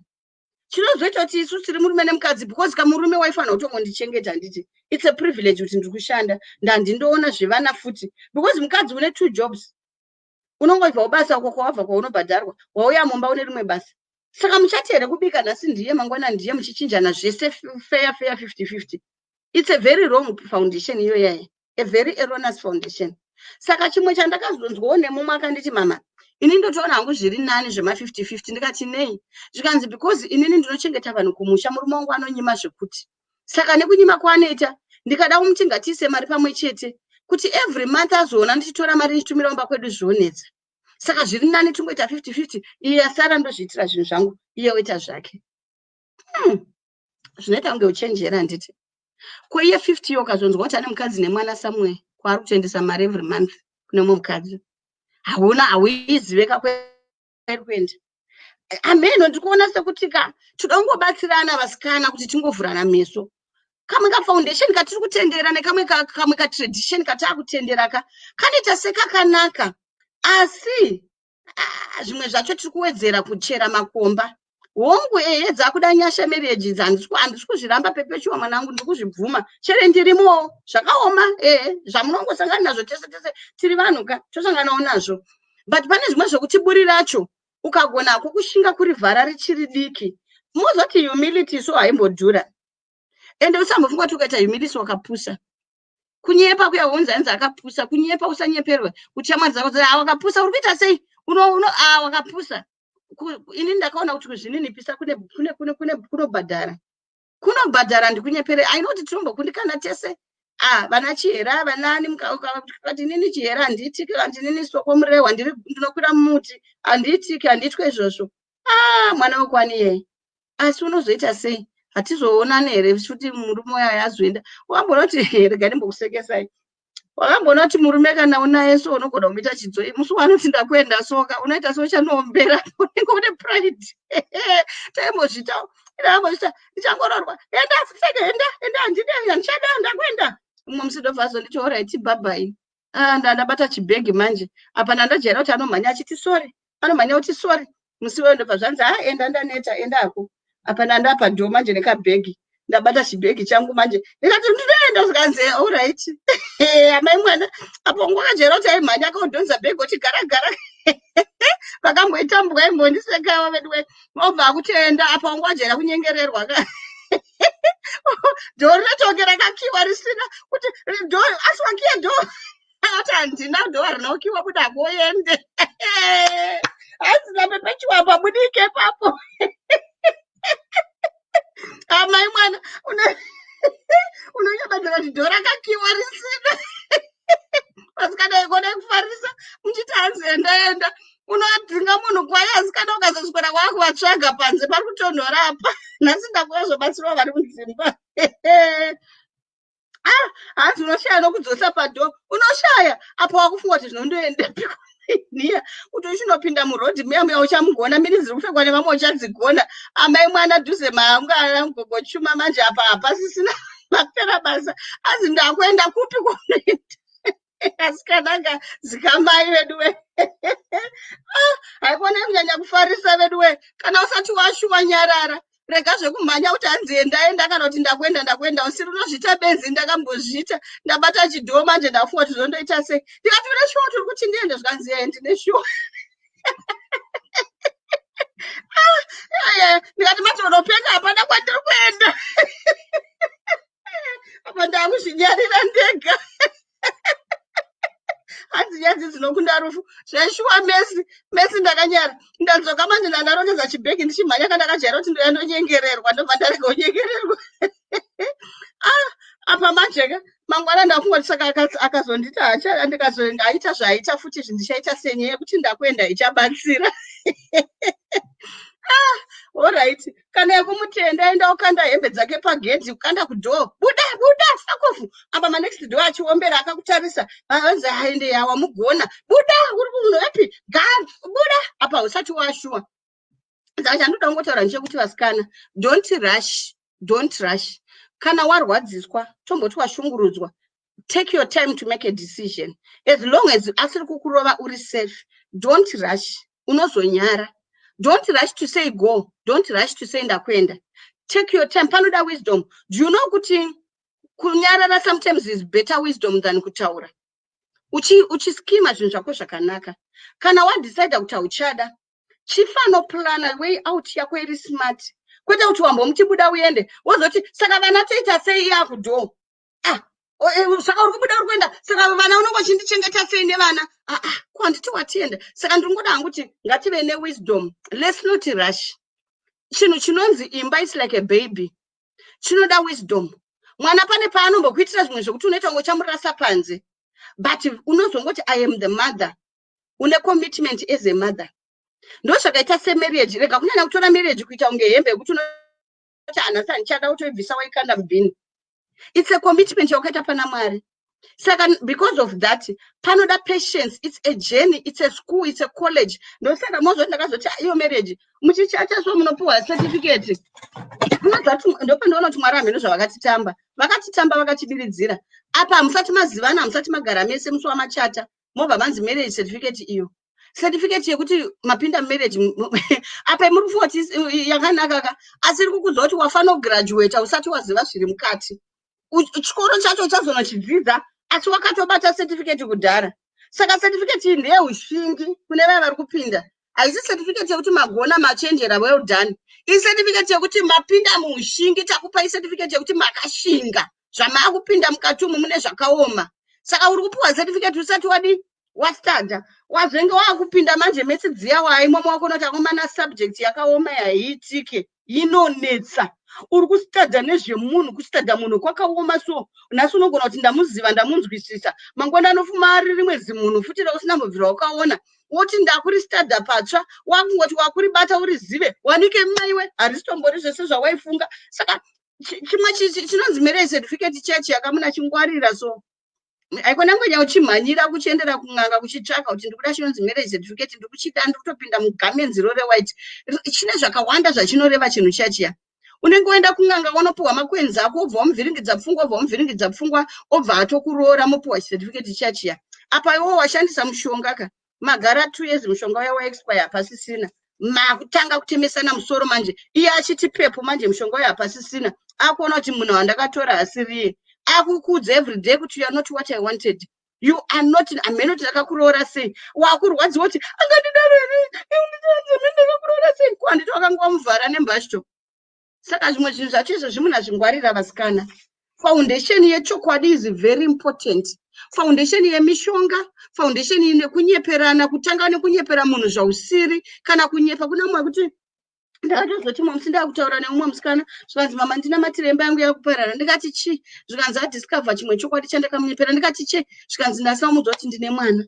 Chinozoita kuti isu tiri murume nemukadzi, because kamurume waifanira kutongondichengeta, handiti? It's a privilege kuti ndiri kushanda, ndandindoona zvevana futi, because mukadzi une two jobs. Unongobva kubasa uko kwawabva kwaunobhadharwa, wauya mumba une rimwe basa. Saka muchati here kubika nhasi ndiye, mangwana ndiye, muchichinjana zvese fair fair, 50 50? It's a very wrong foundation iyo yaya, a very erroneous foundation. Saka chimwe chandakazonzwawo nemumwe akanditi, "Mama, ini ndotoona hangu zviri nani zvema50 50." Ndikati, "Nei?" Zvikanzi, "Because inini ndinochengeta vanhu kumusha, murume wangu anonyima zvekuti. Saka nekunyima kwaanoita, ndikada kumuti ngatiise mari pamwe chete, kuti every month azoona ndichitora mari ndichitumira mumba kwedu, zvonetsa. Saka zviri nani tingoita 50 50, iye asara ndozviitira zvinhu zvangu, iye oita zvake." Zvinoita kunge uchenjera, handiti? Ko iye 50 yo, ukazonzwa kuti ane mukadzi nemwana somewhere kwaari kutoendesa mari every month kune mumwe mukadzi, hauna hauiziveka kwairi kuenda. Ameno, ndiri kuona sekuti ka toda kungobatsirana vasikana kuti tingovhurana meso. Kamwe kafoundation katiri kutendera nekamwe kamwe katradition kataakutendera ka kanoita sekakanaka, asi ah, zvimwe zvacho tiri kuwedzera kuchera makomba. Hongu, ehe, dzakuda nyasha marriage idzi, handisi kuzviramba. Pepechiwa mwanangu, ndiri kuzvibvuma chere ndirimowo, zvakaoma. Ehe, zvamunongosangana nazvo tese tese tiri vanhu ka, tosanganawo nazvo. But pane zvimwe zvokuti buri racho ukagona kushinga kurivhara richiri diki, mozoti humility so haimbodhura. Ende usambofunga kuti ukaita humility wakapusa. Kunyepa kuya unzi hanzi akapusa, kunyepa. Usanyeperwe kuti shamwari dzako dzati, "Ah, wakapusa, uri kuita sei? Uno uno, ah, wakapusa." Ini ndakaona kuti kuzvininipisa kune kunobhadhara, kunobhadhara. Ndikunyepere ainoti tinombokundikana tese. Ah, vana Chihera, vanani, ukati inini Chihera handiitiki, handinini Soko Murehwa, ndiri ndinokwira mumuti, handiitiki, handiitwe izvozvo. Ah, mwana wekwani iyeye, asi unozoita sei? Hatizoonani here futi murume uyo azoenda? Wakamboona kuti, rega ndimbokusekesai, wakamboona kuti murume kana unaye so unogona kumuita chidzoi? Musi waanoti ndakuenda soka, unoita seuchanoombera, unenge une pride. Taimbozvita, ndaimbozvita ndichangororwa, "Enda seke, enda, enda, handidi, handichada, ndakuenda." Umwe musi ndobva azonditi, "Alright, bye bye." Ah, ndabata chibhegi manje. Apa ndandajaira kuti anomhanya achiti sorry, anomhanya kuti sorry. Musi weyo ndobva zvanzi, "Ha, enda, ndaneta, endako." Apa ndandapa door manje nekabhegi, ndabata chibhegi changu manje, ndikati, "Ndinoenda." Zvikanzi, "Alright, amai mwana." Apo ngwakajaira kuti aimhanya akaudhonza bhegi oti gara gara. Vakamboitambwa imbondisekawa veduwe. Obva akuti enda, apa wanga wajaira kunyengererwa ka. Door rinotonge rakakiwa risina kuti door, asi wakiya door? Ati, "Handina, door harina kukiwa, buda kuende." Hanzi naPepechiwa, pabudike papo. Amai mwana, unonyabadzira kuti door rakakiwa risina. Vasikana, ikona kufarisa muchiti hanzi enda, enda, unodzinga munhu kwaye. Asikana, ukazoswera waakuvatsvaga panze pari kutonhora apa. Nhasi ndakuvazobatsirwa vari mudzimba. Ah, hanzi unoshaya nokudzosa padoor, unoshaya. Apa wakufunga kuti zvinondoendepi niya, kuti uchinopinda murodhi muya muya uchamugona, miri dziri kupfekwa nevamwe uchadzigona. Amai mwana, dhuze maanga gogochuma manje, apa hapasisina, mapera basa. Azi ndakuenda kupi kwaunoenda? Asikananga zikamai veduwe. Ah, haikona kunyanya kufarisa veduwe. Kana usati washuwa, nyarara, rega zvekumhanya kuti hanzi enda, enda, kana kuti ndakuenda, ndakuenda, usiri unozviita benzi. Ndakambozviita, ndabata chidoor manje, ndafunga kuti zvondoita sei. Ndikati, "Une shuwa kuti uri kuti ndiende?" Zvikanzi, "Ee, ndine shuwa." Ah, ndikati, "Mati unopenga, hapana kwandiri kuenda." dzinokunda rufu. Zveshuwa, Mesi, Mesi, ndakanyara. Ndadzoka manje, ndandarongedza chibhegi ndichimhanya. Kandakajaira kuti ndoya ndonyengererwa, ndobva ndarega kunyengererwa. Ah, apa majeka mangwana ndakungoti saka akazonditi hacha, ndikazoaita zvaaita futi izvi, ndichaita senyaya yekuti ndakuenda ichabatsira. Ah, alright, kana yekumutenda, enda ukanda hembe dzake pagedhi, kukanda kudoor, "Buda, buda, fuck off." Apa manext door achiombera akakutarisa, anzi, "Aende yawamugona, buda, uri kunoepi, buda." Apa usati washuwa. Saka chandoda kungotaura ndechekuti, vasikana, don't rush, don't rush. Kana warwadziswa, tomboti washungurudzwa, take your time to make a decision. As long as asiri kukurova, uri safe, don't rush, unozonyara. Don't rush to say go, don't rush to say ndakuenda. Take your time, panoda wisdom. Do you know kuti kunyarara sometimes is better wisdom than kutaura? Uchischema zvinhu zvako zvakanaka. Kana wadecida kuti hauchada, chifanoplana way out yako iri smart, kwete kuti wambomuti buda uende, wozoti, "Saka vana toita sei?" Yakudoor. Ah, saka uri kubuda, uri kuenda, saka vana unonge uchindichengeta sei nevana? Aa, ah, ko handiti watienda? Saka ndiri hangu kuti ngative newisdom, let's not rush. Chinhu chinonzi imba is like a baby, chinoda wisdom. Mwana pane paanombokuitira zvimwe zvokuti unoita kunge uchamurasa panze, but unozongoti, "I am the mother." Une commitment as a mother. Ndo zvakaita semarriage. Rega kunyanya kutora marriage kuita kunge hembe yekuti unoti, "Hanhasi handichada," kutoibvisa waikanda mubhini. It's a commitment yawakaita pana Mwari. Saka because of that panoda patience. It's a journey, it's a school, it's a college. Ndosaka mozoti ndakazoti, ah, iyo marriage muchichacha so munopiwa certificate. Ndopandoona kuti Mwari hameno zvavakatitamba, vakatitamba, vakatibiridzira. Apa hamusati mazivana, hamusati magara mese. Musi wamachata mobva manzi marriage certificate. Iyo certificate yekuti mapinda mumarriage, apa muri kufunga kuti yakanaka ka, asi iri kukudza kuti wafanira kugraduata usati waziva zviri mukati. Chikoro chacho uchazonochidzidza, asi wakatobata certificate kudhara. Saka certificate iyi ndeyeushingi kune vaya vari kupinda. Haisi certificate yekuti magona, machenjera, well done. Icertificate yekuti mapinda muushingi. Takupai certificate yekuti makashinga. Zvamaakupinda mukati umu mune zvakaoma. Saka uri kupiwa certificate usati wadi wastada, wazenge waakupinda manje maths dziya waimomo, wakona kuti akomana, subject yakaoma, haiitike, inonetsa. Uri kustadha nezvemunhu. Kustadha munhu kwakaoma. So nhasi unogona kuti ndamuziva, ndamunzwisisa, mangwana anofuma ari rimwe zimunhu futi rausina mbobvira wakaona, woti ndakuristadha patsva. Wakungoti wakuribata urizive, wanike maiwe, harisitombori zvese zvawaifunga. Saka chimwe chinonzi marriage certificate chechi yakamuna chingwarira. So haikona ngwenya uchimhanyira kuchiendera kun'anga kuchitsvaka kuti ndikuda chinonzi marriage certificate, ndiri kuchida, ndiri kutopinda mugamenzi ro rewhite. Chine zvakawanda zvachinoreva chinhu chachiya. Unenge woenda kun'anga, wonopiwa makwenzi ako, obva wamuvhiringidza pfungwa, obva wamuvhiringidza pfungwa, obva atokuroora, mopiwa chicertificate chachiya. Apa iwo washandisa mushonga ka, magara 2 years, mushonga uya waexpire, hapasisina. Makutanga kutemesana musoro manje. Iye achiti pepo manje, mushonga uyo hapasisina. Akuona kuti munhu wandakatora hasiriye. Akukudza everyday kuti, "You are not what I wanted, you are not." Hameno kuti ndakakuroora sei. Wakurwadziwa kuti angandidaro here, ndakakuroora sei? Ko handiti wakanga wamuvhara nembashto? Saka zvimwe zvinhu zvacho izvo zvimunazvingwarira, vasikana. Foundation yechokwadi is very important. Foundation yemishonga, foundation nekunyeperana, kutanga nekunyepera munhu zvausiri, kana kunyepa kuna mumwe kuti ndakatozoti mumwe musi ndakutaura neumwe musikana, zvikanzi, "Mama, ndinamatire, imba yangu yakuparara." Ndikati, "Chii?" Zvikanzi adiscover chimwe chokwadi chandakamunyepera. Ndikati, "Che?" Zvikanzi, "Ndasamuudza kuti ndine mwana."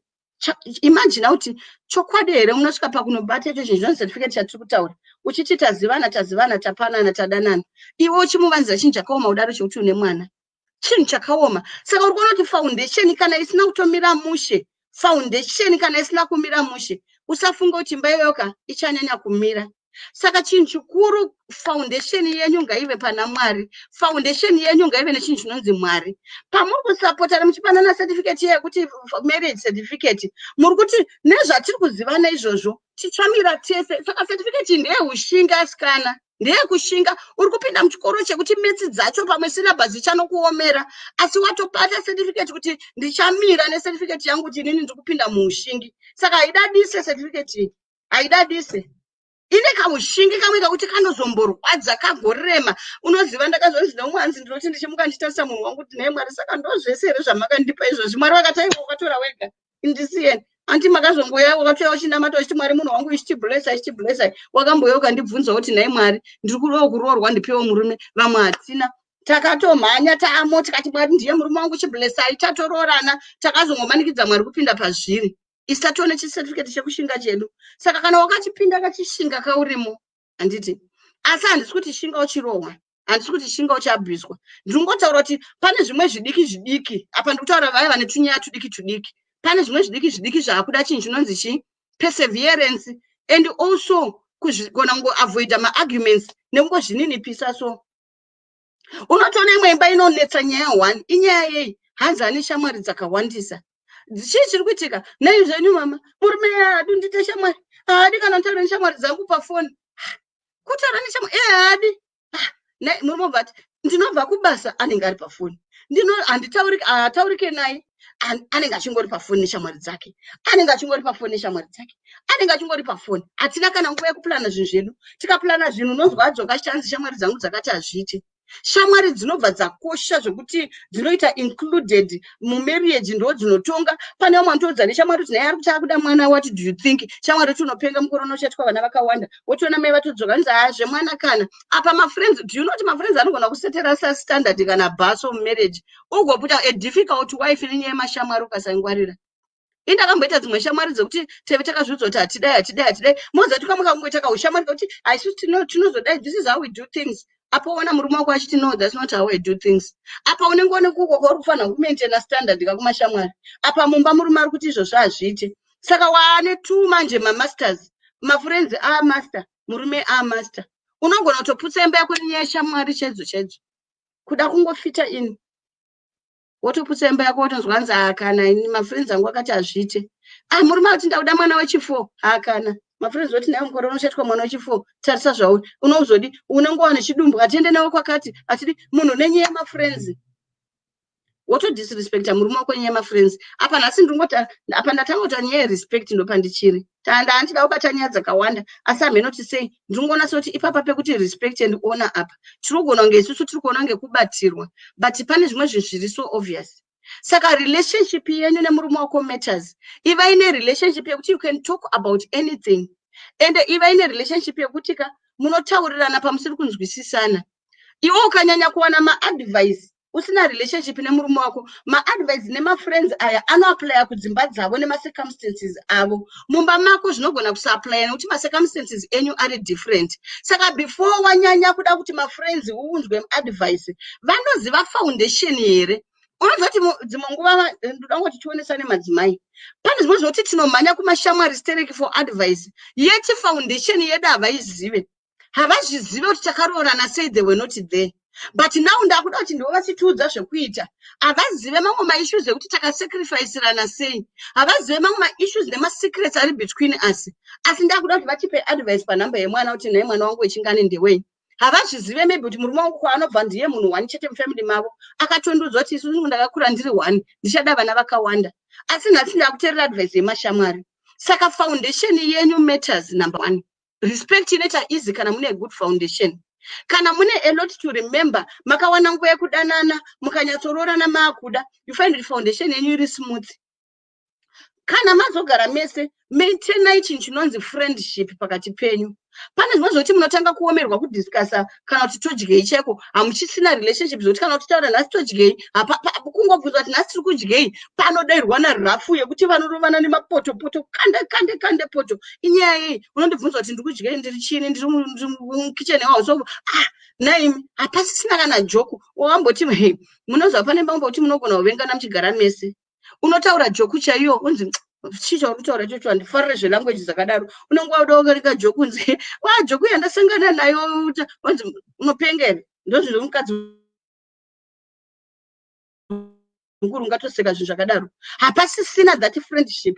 Imagina kuti chokwadi here munosvika pakunobata icho chinhu chinonzi certificate chatiri kutaura, uchiti tazivana, tazivana, tapanana, tadanana, iwe uchimuvanzira chinhu chakaoma kudaro chekuti une mwana? Chinhu chakaoma. Saka uri kuona kuti foundation kana isina kutomira mushe, foundation kana isina kumira mushe, usafunga kuti imba iyoyoka ichanyanya kumira. Saka chinhu chikuru, foundation yenyu ngaive pana Mwari. Foundation yenyu ngaive nechinhu chinonzi Mwari. Pamuri kusapotana muchipanana certificate yekuti marriage certificate, muri kuti nezvatiri kuzivana izvozvo tichamira tese. Saka certificate iyi ndeyeushinga, asikana, ndeyekushinga. Uri kupinda muchikoro chekuti maths dzacho pamwe syllabus ichanokuomera, asi watobata certificate kuti ndichamira necertificate yangu, kuti inini ndiri kupinda muushingi. Saka haidadise certificate iyi, haidadise. Ine kaushingi kamwe kakuti kanozomborwadza, kagorema. Unoziva, ndakazonzi neumwe, hanzi, "Ndinoti ndichimuka ndichitarisa munhu wangu kuti, nhai Mwari, saka ndo zvese here zvamakandipa izvozvi?" Mwari vakati, "Aiwa, wakatora wega, indisiyeni." Anti makazongoya, wakatouya uchinamata uchiti, "Mwari, munhu wangu ichitiblessa, ichitiblessa." Wakambouya ukandibvunza kuti, "Nhai Mwari, ndiri kudawo kuroorwa, ndipewo murume." Vamwe hatina. Takatomhanya taamo, tikati, "Mwari ndiye murume wangu, chiblessai." Tatoroorana, takazongomanikidza Mwari kupinda pazviri. Isi tatione chicertificate chekushinga chedu. Saka kana wakachipinda, kachishinga kaurimo, handiti? Asi handisi kuti shinga uchirohwa, handisi kuti shinga uchabviswa. Ndiri kuti pane zvimwe zvidiki zvidiki apa. Ndikutaura vaya vane tunyaya tudiki tudiki. Pane zvimwe zvidiki zvidiki zvaakuda chinhu chinonzi chii? Perseverance, and also kuzvigona kungoavoida maarguments nekungozvininipisa. So unotoona imwe imba inonetsa nyaya one. Inyaya yei? Hanzi ane shamwari dzakawandisa. Chii chiri kuitika? Nei zvenyu mama, murume haadi ndite shamwari, haadi kana nditaure neshamwari dzangu pafoni. Kutaura neshamwari e haadi. Murume obva ati, "Ndinobva kubasa," anenge ari pafoni. Handitaurike naye, anenge achingori pafoni neshamwari dzake, anenge achingori pafoni neshamwari dzake, anenge achingori pafoni. Hatina kana nguva yekuplana zvinhu zvedu. Tikaplana zvinhu, unonzwa adzoka achiti, "Shamwari dzangu dzakati hazviiti." Shamwari dzinobva dzakosha zvekuti dzinoita included mumarriage, ndo dzinotonga. Pane vamwe vanotoudza neshamwari kuti, "Naye ari kuti akuda mwana, what do you think?" Shamwari kuti, "Unopenga, mukore uchaitwa vana vakawanda." Wotoona mai vatodzoka, nzi, "Haa, zvemwana kana apa." Mafriends, do you know kuti mafriends anogona kusetera standard kana bhaso mumarriage, ugoputa a difficult wife nenyaya yemashamwari ukasangwarira? Indakamboita dzimwe shamwari dzekuti teve takazviudza kuti hatidai, hatidai, hatidai. Moziva kuti kamwe kangoita kaushamwari kakuti haisusu tinozodai, this is how we do things. Apo ona murume wako achiti, "No, that's not how I do things." Apa unenge one kuko kwauri kufanira kumaintaina standard kakumashamwari. Apa mumba murume ari kuti izvozvo hazviite. Saka waane two manje mamasters, mafriends amaster, murume amaster. Unogona kutoputsa imba yako nenyaya yeshamwari chaidzo chaidzo, kuda kungofita in, wotoputsa imba yako. Wotonzwa hanzi, "Hakana, ini mafriends angu akati hazviite." Ah, murume akuti, "Ndakuda mwana wechifour." Hakana, mafriends oti, "Naye mukore unochaitwa mwana wechifour, tarisa zvauri unozodi, unenge wane chidumbu, atiende nawe kwakati." Atidi munhu nenyaya yemafriends, wotodisrespecta murume wako nyaya yemafriends. Apa nhasi ndingoti apa ndatanga kuita nyaya yerespect, ndopandichiri tanda. Handida kubata nyaya dzakawanda, asi hamhenoti sei ndingoona sekuti ipapa pekuti respect and honor apa tiri kugona kunge isusu tiri kuona ngekubatirwa, but pane zvimwe zvinhu zviri so obvious. Saka relationship yenyu nemurume wako matters. Ivai nerelationship yekuti you can talk about anything, ende ivai nerelationship yekuti ka munotaurirana pamusiri kunzwisisana. Iwe ukanyanya kuwana maadvice usina relationship nemurume wako, maadvice nemafriends aya anoaplya kudzimba dzavo nemacircumstances avo. Mumba mako zvinogona kusaapplya nekuti macircumstances enyu ari different. Saka before wanyanya kuda kuti mafriends uunzwe advice, vanoziva foundation here? Unoziva kuti dzimwe nguva, ndoda kungoti tionesane madzimai, pane zvimwe zvokuti tinomhanya kumashamwari stereki for advice, yet foundation yedu havaizive, havazvizive kuti takaroorana sei. They were not there, but now ndakuda kuti ndivo vachitiudza zvekuita. Havazive mamwe maissues ekuti takasacrificirana sei, havazive mamwe maissues nemasecrets ari between us, asi ndakuda kuti vatipe advice panhamba yemwana, kuti, "Nhai, mwana wangu wechingani ndewei?" Havazvizive maybe kuti murume wangu kwaanobva ndiye munhu one chete mufamily mavo. Akatondiudza kuti, "Isusu ndakakura ndiri one, ndichada vana vakawanda," asi nhasi ndakuteerera advice yemashamwari. Saka foundation yenyu matters, number one. Respect inoita easy kana mune good foundation, kana mune a lot to remember. Makawana nguva yekudanana, mukanyatsoroorana, maakuda, you find kuti foundation yenyu iri smooth. Kana mazogara mese, maintainai chinhu chinonzi friendship pakati penyu. Pane zvimwe zvokuti munotanga kuomerwa kudiscussa kana kuti todyei chaiko, hamuchisina relationship zvokuti kana kutitaura, "Nhasi todyei?" Kungobvunza kuti, "Nhasi tiri kudyei?" Panodairwa narafu yekuti vanorovana nemapotopoto, kande kande kande poto. Inyaya yei unondibvunza kuti ndiri kudyei? Ndiri chini? Ndiri mukicheni house? Ah, naimi hapasisina kana joke. Wamboti he, munozva pane pamboti munogona kuvengana muchigara mese. Unotaura joke chaiyo, unzi, "Chii chauri kutaura ichocho? Handifarire zvelanguage dzakadaro." Unenge wauda kukarika joke, unzi, "Wa, joke yandasangana nayo." Unzi, "Unopenga here?" Ndozvizvo mukadzi mukuru ungatoseka zvinhu zvakadaro. Hapasisina that friendship.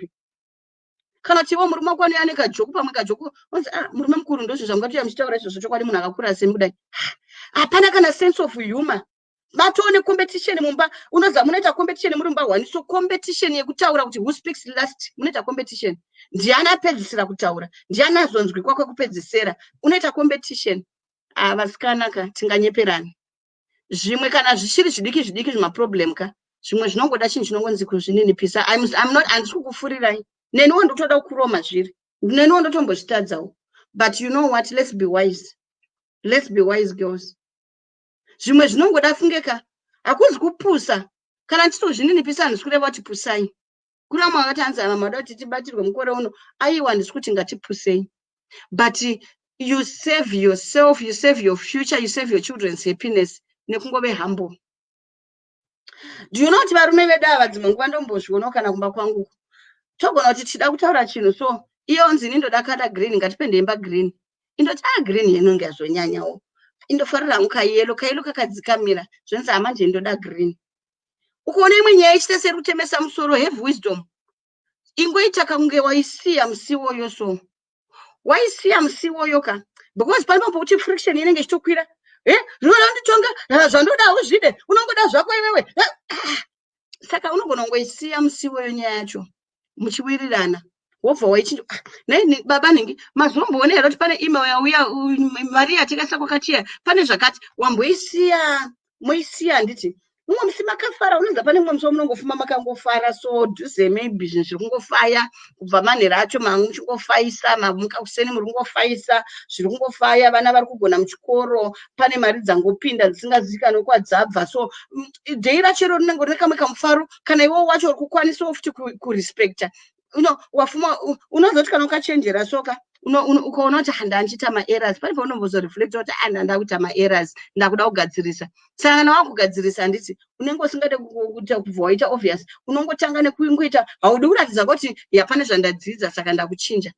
Kana kuti iwo murume wako anouya ane kajoke, pamwe kajoke, unzi, "Ah, murume mukuru, ndozvo zvamungatoya muchitaura izvozvo? Chokwadi munhu akakura semi kudai, hapana kana sense of humor." Matoo competition mumba. Unoziva munoita competition muri mumba one, so competition yekutaura kuti who speaks last. Munoita competition, ndiani apedzisira kutaura, ndiani azonzwikwa kwekupedzisira. Unoita competition. Ah, vasikana ka, tinganyeperani. Zvimwe kana zvichiri zvidiki zvidiki, zvimaproblem ka, zvimwe zvinongoda chinhu chinongonzi kuzvininipisa. I'm not, handisi kukufurirai. Neniwo ndotoda kukurawo mazviri, neniwo ndotombozvitadzawo. But you know what? Let's be wise, let's be wise, girls. Zvimwe zvinongoda fungeka, hakuzi kupusa. Kana ndichitozvininipisa, handisi kureva kuti pusai. Kune vamwe vakati hanzi ava mada kuti tibatirwe mukore uno. Aiwa, handisi kuti ngatipusei, but you save yourself, you save your future, you save your children's happiness nekungove humble. Do you know kuti varume vedu ava, dzimwe nguva ndombozvionawo kana kumba kwangu, togona kuti tichida kutaura chinhu so, iye onzi, "Ini ndoda colour green, ngatipende imba green." Indoti, "A, green yenonge yazonyanyawo, indofarira hangu kayellow, kayellow kakadzikamira." Zvonzi, "Hamanje ndoda green." Ukuona imwe nyaya ichita seri kutemesa musoro, have wisdom, ingoita kunge waisiya musiwoyo. So waisiya musiwoyo ka, because panopo pokuti friction inenge ichitokwira. E, zvinoda kunditonga, zvandoda hauzvide, unongoda zvako iwewe. Ah, saka unogona kungoisiya musiwoyo nyaya yacho muchiwirirana, wobva waichinja. Ah, nai baba nhingi, mazomboona here kuti pane email yauya, mari yatakaisa kwakachiya, pane zvakati? Wamboisiya, moisiya, handiti? Mumwe musi makafara, unoziva pane mumwe musi wamunongofuma makangofara so dhuze, maybe zvinhu zviri kungofaya kubva manhero acho, muchingofaisa, mamuka kuseni muri kungofaisa, zviri kungofaya, vana vari kugona muchikoro, pane mari dzangopinda dzisingazivikanwi kwadzabva. So day racho iro rinenge rine kamwe kamufaro. Kana iwewo wacho uri kukwanisawo futi kurespecta, wafuma unozoti kana ukachenjera soka, ukaona kuti handandichiita maerrors, pane paunombozoreflecta kuti ah, ndanda kuita maerrors, ndakuda kugadzirisa. Saka kana wakugadzirisa, handiti unenge usingade kuita kubva waita obvious, unongotanga nekungoita, haudi kuratidza kuti yapane zvandadzidza, saka ndakuchinja.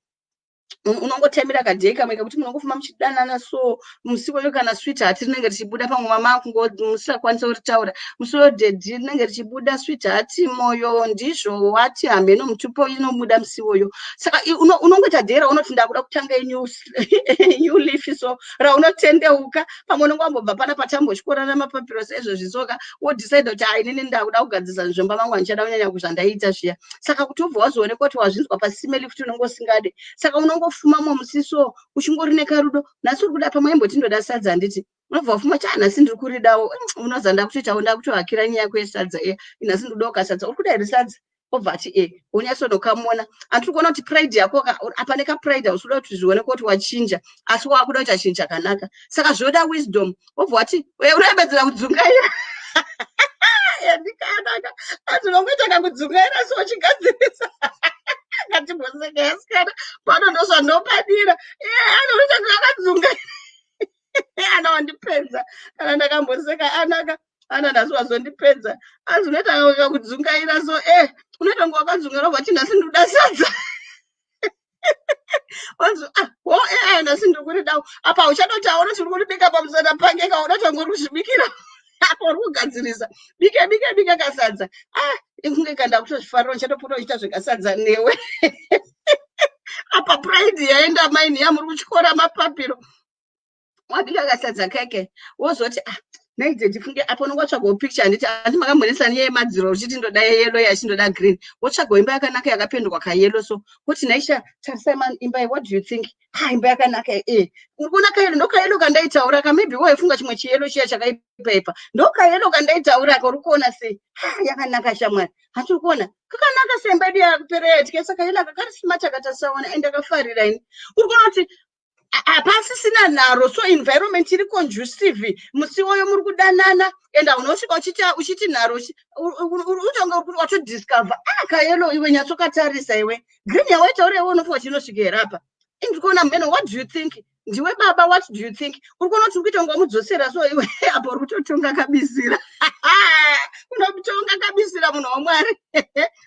Unongotemera kaday kamwe kekuti munongofamba muchidanana. So musi wayo kana sweetheart rinenge richibuda, pamwe mama musisakwanisa kuritaura musi wayo, daddy rinenge richibuda, sweetheart, moyo ndizvo wati hameno mutupo inobuda musi iwoyo. Saka unongoita day raunoti ndakuda kutanga new leaf, so raunotendeuka. Pamwe unonge wambobva pana patambotyora mapapiro saizvozvi, soka wodecide kuti hai, inini ndakuda kugadzirisa nzvimba mangu, handichada kunyanya kuzvandaiita zviya. Saka kuti ubva wazoonekwa kuti wazvinzwa pasimeli futi, unenge usingade. Saka unongofuma mumwe musi so uchingori nekarudo, nhasi uri kuda, pamwe aimboti ndoda sadza, handiti? Unobva wafuma cha, nhasi ndiri kuridawo, unoza ndakutoitawo, ndakutohakira nyaya yako yesadza iya, nhasi ndikudawo kasadza, uri kuda here sadza? Obva ati e, wonyatsonokamona. Andiri kuona kuti pride yako apa nekapride, hausi kuda kuti zvionekwa kuti wachinja, asi waakuda kuita chinhu chakanaka. Saka zvoda wisdom. Wobva wati unoembedzera kudzungaira, yandikanaka, asi unongoita kakudzungaira so uchigadzirisa. Ngatimboseka yasikana pano, ndozvandopadira. Anoita akadzungaira ana wandipedza. Kana ndakamboseka anaka ana, nhasi wazondipedza. Asi unoita kakudzungaira so, unoita kunge wakadzungaira, ubva chi, "Nhasi ndikuda sadza." Wanzi, "Ah, ho, nhasi ndiri kuridawo." Apa uchatotaura kuti uri kuribika pamusana pake, kaunoti uri kuzvibikira, apa uri kugadzirisa. Bike, bike, bike kasadza. Ah, kunge kanda kutozvifarira, uchatopota uchiita zvekasadza newe. Apa pride yaenda maini, yamuri kutyora mapapiro. Wabika kasadza keke, wozoti, "Ah, naidze ndifunge." Apo unonge watsvagawo picture, handiti? Handi makambonetsana nyaya yemadziro, uchiti ndoda yellow, yachindoda green. Wotsvagawo imba yakanaka yakapendwa kayellow, so woti, "Naisha, tarisai man imba iyi, what do you think? Ha, imba yakanaka." E, uri kuona kayellow? Ndo kayellow kandaitaura ka. Maybe waifunga chimwe chiyellow chiya chakaipaipa. Ndo kayellow kandaitaura ka. Uri kuona sei? Ha, yakanaka shamwari, hati uri kuona kakanaka semba yedu yakuperera, tikaisa kayellow aka kari smart, akatasaona, ende akafarira ini. Uri kuona kuti hapasisina nharo, so environment iri conducive. Musi iwoyo muri kudanana, and haunosvika uchiti nharo, utonge watodiscover, ah, kayellow iwe, nyatsokatarisa iwe, green yawaitaura iwe, unofunga chinosvika here apa? Indiri kuona mheno, what do you think? Ndiwe baba, what do you think? Uri kuona kuti uri kuita kunge wamudzosera so iwe, apa uri kutotonga kabisira, unotonga kabisira, munhu waMwari.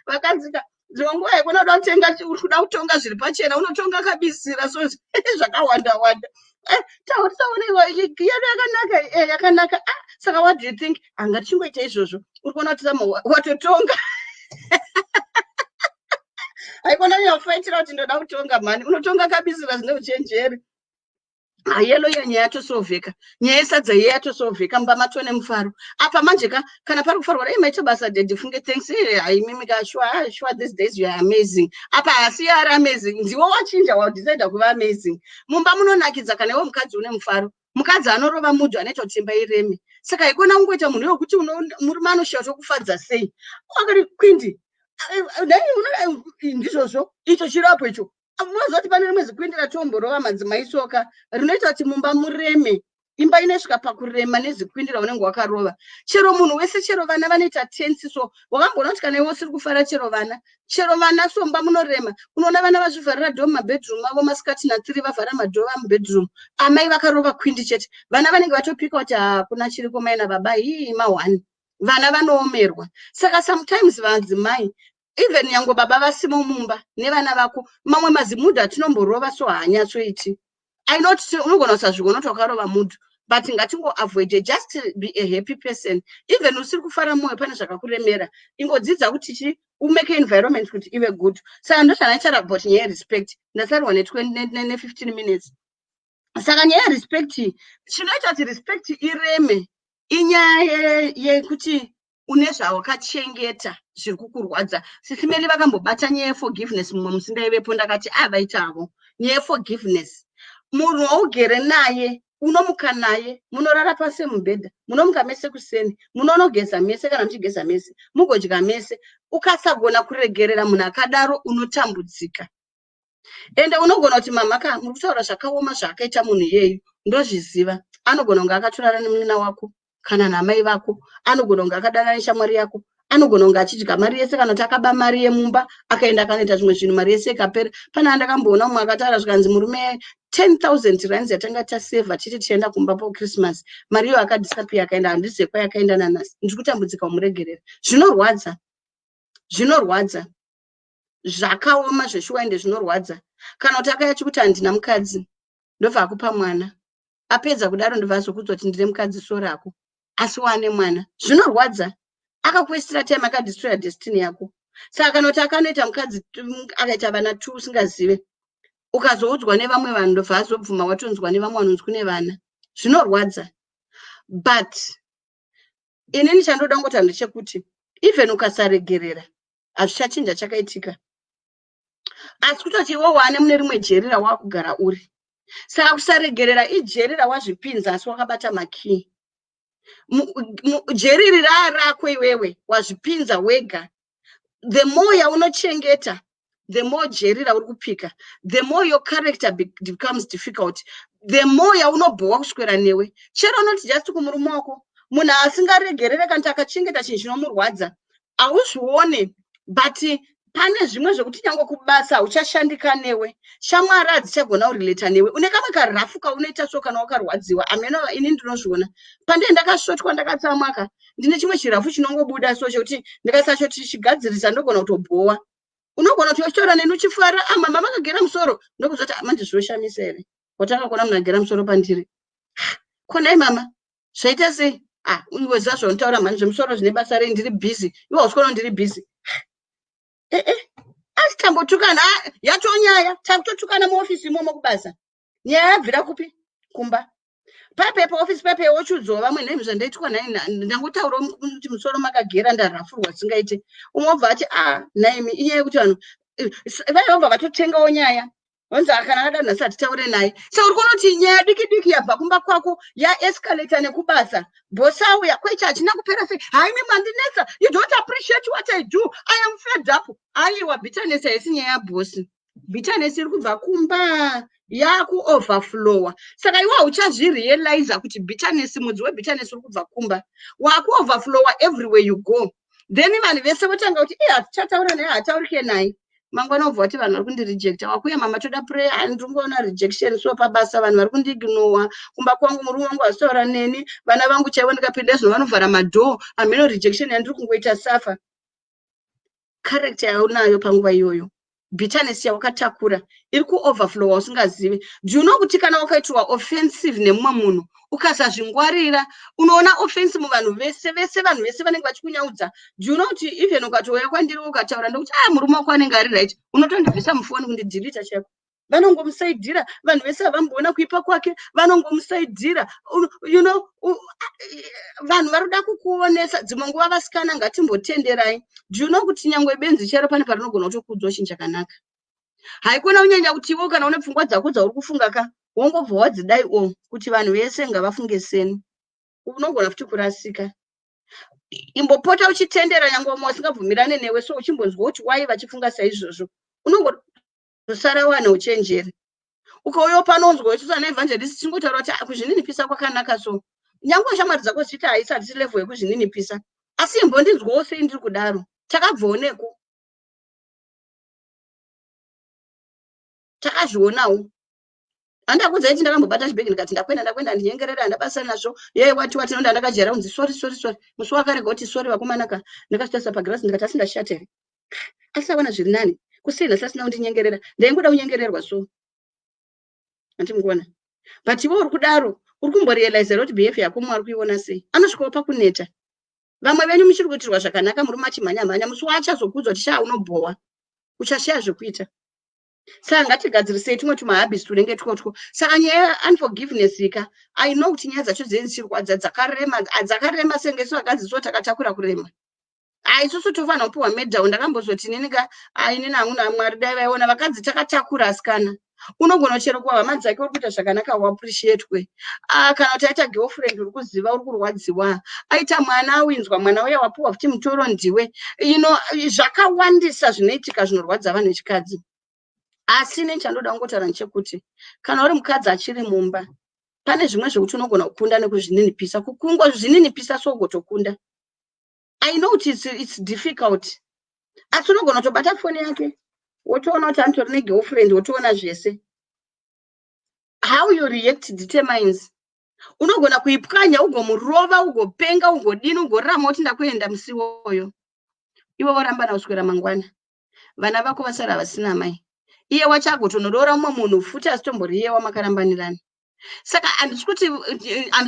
Vakadzika dzimwe nguva yekuona uda kutenga, uri kuda kutonga zviri pachena, unotonga kabisira, so zvakawanda wanda. Taurisaone yedu yakanaka, yakanaka. Ah, saka what do you think? Hangatichingoita izvozvo. Uri kuona kuti sama watotonga, haikona kunyafaitira kuti ndoda kutonga mhani. Unotonga kabisira zvine uchenjeri. Hayellow iya, nyaya yatosolveka, nyaya yesadza iya yatosolveka, mumba matone mufaro. Apa manje ka, kana pari kufarwa, "Ei, maita basa daddy, funge thanks. Haimimi ka, sure, sure, these days you are amazing." Apa hasi ari amazing, ndiwo wachinja, wadecida kuva amazing. Mumba munonakidza kana iwe mukadzi une mufaro. Mukadzi anorova mudhu anoita kuti imba ireme. Saka ikona kungoita munhu wekuti murume anoshaura tokufadza sei, akati kwindi. Ndizvozvo, icho chirapo icho. Munoziva kuti pane rimwe zikwindi ratomborova madzimai soka, rinoita kuti mumba mureme. Imba inosvika pakurema nezikwindi raunenge wakarova. Chero munhu wese, chero vana vanoita tense. So wakamboona kuti kana iwe usiri kufara, chero vana so mumba munorema. Unoona vana vazvivharira door mumabedroom avo masikati na3, vavhara madoor mubedroom, amai vakarova kwindi chete. Vana vanenge vatopika kuti hakuna chiriko, mai nababa ii ma1. Vana vanoomerwa. Saka sometimes vadzimai, even nyange baba vasimo mumba nevana vako, mamwe mazimudhu atinomborova so haanyatsoiti. Ainoti unogona kusazviona kuti wakarova mudhu, but ngatingoavoide. Just be a happy person even usiri kufara mwoyo, pane zvakakuremera. Ingodzidza kuti chi umake environment kuti ive good. Saka ndozvandaichara about nyaya yerespect. Ndasarirwa ne15 minutes. Saka nyaya yerespect, chinoita kuti respect ireme inyaya yekuti une zvawakachengeta zviri kukurwadza. Sisi Meli vakambobata nyaya yeforgiveness mumwe musi ndaivepo. Ndakati a vaitavo nyaya yeforgiveness. Munhu waugere naye, unomuka naye, munorara pasi mubhedha, munomuka mese kuseni, munonogeza mese kana muchigeza mese, mugodya mese. Ukasagona kuregerera munhu akadaro, unotambudzika. Ende unogona kuti, "Mama ka, muri kutaura zvakaoma zvaakaita munhu iyeyu, ndozviziva." Anogona kunge akatorara nemunina wako kana namai vako, anogona kunge akadana neshamwari yako, anogona kunge achidya mari yese, kana kuti akaba mari yemumba, akaenda akanoita zvimwe zvinhu, mari yese ikapera. Pane andakamboona mumwe akataura, zvikanzi murume 10 000 rands yatanga tasevha titi tichienda kumba pachristmas, mari iyo akadisappear, akaenda, handizive kwayakaenda nanhasi, ndiri kutambudzika. Umuregerera zvinorwadza, zvinorwadza zvakaoma zveshuwa, ende zvinorwadza. Kana kuti akauya chikuti, "Handina mukadzi," ndobva akupa mwana. Apedza kudaro, ndobva azokuudza kuti, "Ndine mukadzi, so rako," asi waane mwana. Zvinorwadza. Akakuwastira time, akadestroya destiny yako. Saka kana kuti akanoita mukadzi, akaita vana two usingazive, ukazoudzwa nevamwe vanhu, ndobva azobvuma, watonzwa nevamwe vanonzi kune vana, zvinorwadza. But inini chandoda kungotaura ndechekuti even ukasaregerera, hazvichachinja chakaitika, asi kutoti iwe wane mune rimwe jeri rawakugara uri. Saka kusaregerera ijeri rawazvipinza, asi wakabata makii. Jeri iri raa rako iwewe, wazvipinza wega. The more yaunochengeta, the more jeri rauri kupika, the more your character becomes difficult, the more yaunobhowa kuswera newe. Chero unoti just kumurume wako, munhu asingaregerere kana kuti akachengeta chinhu chinomurwadza, hauzvione, but pane zvimwe zvekuti nyange kubasa hauchashandika newe, shamwari hadzichagona kurelata newe. Une kamwe karafu kaunoita so kana wakarwadziwa. Ameno, ini ndinozviona pandee ndakasvotwa, ndakatsamwaka, ndine chimwe chirafu chinongobuda so chekuti ndikasachoti chigadzirisa, ndogona kutobhowa. Unogona kuti uchitaura neni uchifara, "Ah, mama makagera musoro," ndokuzoti, "Ah, manje zvinoshamisa here? Watanga kuona munhu agera musoro pandiri? Konai mama, zvaita sei?" "Ah, iwe ziva zvaunotaura mhani, zvemusoro zvine basa rei? Ndiri busy." Iwe hausi kuona ndiri busy. Ee, asi tambotukana. Ah, yatonyaya, takutotukana muofisi imomo kubasa. Nyaya yabvira kupi? Kumba. Pape paofisi pape wochiudzawo vamwe, "Nhaimi, zvandaitwa nhai, ndangotaurawo kuti musoro makagera, ndarafurwa singaite." Umwe wobva ati, "A, nhaimi, inyaya yekuti vanhu vaya vobva vatotengawo nyaya, vanzi kana akada nhasi hatitaure naye." Saka uri kuona kuti nyaya diki diki yabva kumba kwako yaescalata nekubasa. Bhosi auya, "Kwaichi hachina kupera sei?" "Haimi, mandinetsa. You don't appreciate what I do. I am fed up." Aiwa, bitterness haisi nyaya yabhosi. Bitterness iri kubva kumba, yakuoverflowa. Saka iwe hauchazvirealiza kuti bitterness, mudzi webitterness uri kubva kumba, wakuoverflowa everywhere you go. Then vanhu vese votanga kuti, "Iye hatichataura naye, hataurike naye." Mangwana ubva wati, "Vanhu vari kundirejecta." Wakuya, "Mama, toda prayer, ndiri kungoona rejection so pabasa, vanhu vari kundiignowa, kumba kwangu murume wangu hazitaura neni, vana vangu chaivo ndikapinda zvino vanovhara madoor. Hameno rejection yandiri kungoita suffer." Character yaunayo panguva iyoyo, bitterness yawakatakura iri kuoverflowa usingazivi. Do you know kuti kana wakaitirwa offensive nemumwe munhu, ukasazvingwarira, unoona offense muvanhu vese vese, vanhu vese vanenge vachikunyaudza? Do you know kuti even ukatouya kwandiri ukataura, ndokuti, "A, murume wako anenge ari right," unotondibvisa mufoni, kundideleta chaiko. Vanongomusaidhira vanhu vese, havamboona kuipa kwake, vanongomusaidhira. Vanhu vari kuda kukuonesa dzimwe nguva. Vasikana, ngatimbotenderai. Do you know kuti nyangwe benzi chero pane parinogona kutokuudzwa chinhu chakanaka? Haikona kunyanya kuti iwe kana une pfungwa dzako dzauri kufunga ka, wongobva wadzidai o kuti vanhu vese ngavafunge seni, unogona futi kurasika. Imbopota uchitendera nyange vamwe vasingabvumirane newe, so uchimbonzwa kuti wai vachifunga saizvozvo. Unongosara wane uchenjeri. Ukauyawo panonzwa isusu ana evangelist tingotaura kuti, "Ah, kuzvininipisa kwakanaka." So nyange shamwari dzako dzichiti haisati level yekuzvininipisa, asi imbondinzwawo sei ndiri kudaro. Takabvawo neko, takazvionawo. Handakudzai kuti ndakambobata chibhegi ndikati ndakwenda, ndakwenda, ndinyengerera, handabasa nazvo. Yeye wati wati nonda ndakajaira kunzi sorry, sorry, sorry. Musi wakarega kuti sorry, vakomanaka, ndakazvitarisa pagirasi ndikati, asi ndashata here? Asi awana zviri nani kusina sasina kundinyengerera. Ndaingoda kunyengererwa, so handimukuona. But iwe uri kudaro, uri kumborealiza kuti behavior yako mwari kuiona sei? Anosvikawo pakuneta. Vamwe venyu muchiri kuitirwa zvakanaka, murume achimhanya mhanya. Musi waachazokuudzwa kuti shaa, unobhowa, uchashaya zvekuita. Saka ngatigadzirisei tumwe tumahabits tunenge twotwo. Saka nyaya yeunforgiveness ika, I know kuti nyaya dzacho dzinenge dzichirwadza, dzakarema, dzakarema senge isu vakadzi so takatakura kurema. Isusu tofanira kupiwa medal. Ndakambozoti ininika, inini hangu naMwari dai vaiona vakadzi takatakura. Asikana, unogona chero kuva hama dzake uri kuita zvakanaka, uappreciatwe. Kana kuti aita girlfriend, uri kuziva uri kurwadziwa. Aita mwana, awinzwa mwana uya, wapiwa futi mutoro ndiwe. Zvakawandisa zvinoitika zvinorwadza vanhu vechikadzi. Asi nechandoda kungotaura ndechekuti kana uri mukadzi achiri mumba, pane zvimwe zvekuti unogona kukunda nekuzvininipisa, kungozvininipisa sogotokunda. I know kuti it's difficult, asi unogona kutobata foni yake wotoona kuti anotori negirlfriend, wotoona zvese. How you react determines. Unogona kuipwanya, ugomurova, ugopenga, ugodini, ugorama kuti ndakuenda musi iwoyo. Ivo vorambana kuswera mangwana, vana vako vasara vasina mai. Iye wacho agotonoroora mumwe munhu futi, asitombori iye wamakarambanirana. Saka handisi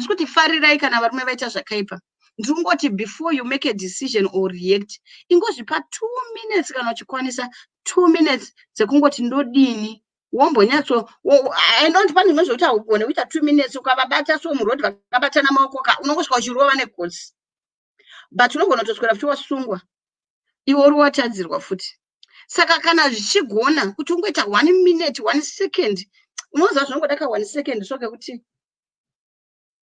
kuti farirai kana varume vaita zvakaipa. Ndiri kungoti before you make a decision or react, ingozvipa 2 minutes kana uchikwanisa, 2 minutes dzekungoti ndodini, wombonyatso. I know pane zvimwe zvokuti haugone kuita 2 minutes. Ukavabata so murodhi vakabatana maoko ka, unongosvika uchirova negotsi. But unogona kutoswera futi wasungwa, iwe uri watadzirwa futi. Saka kana zvichigona kuti ungoita one minute, one second, unoziva zvinongoda ka one second so kekuti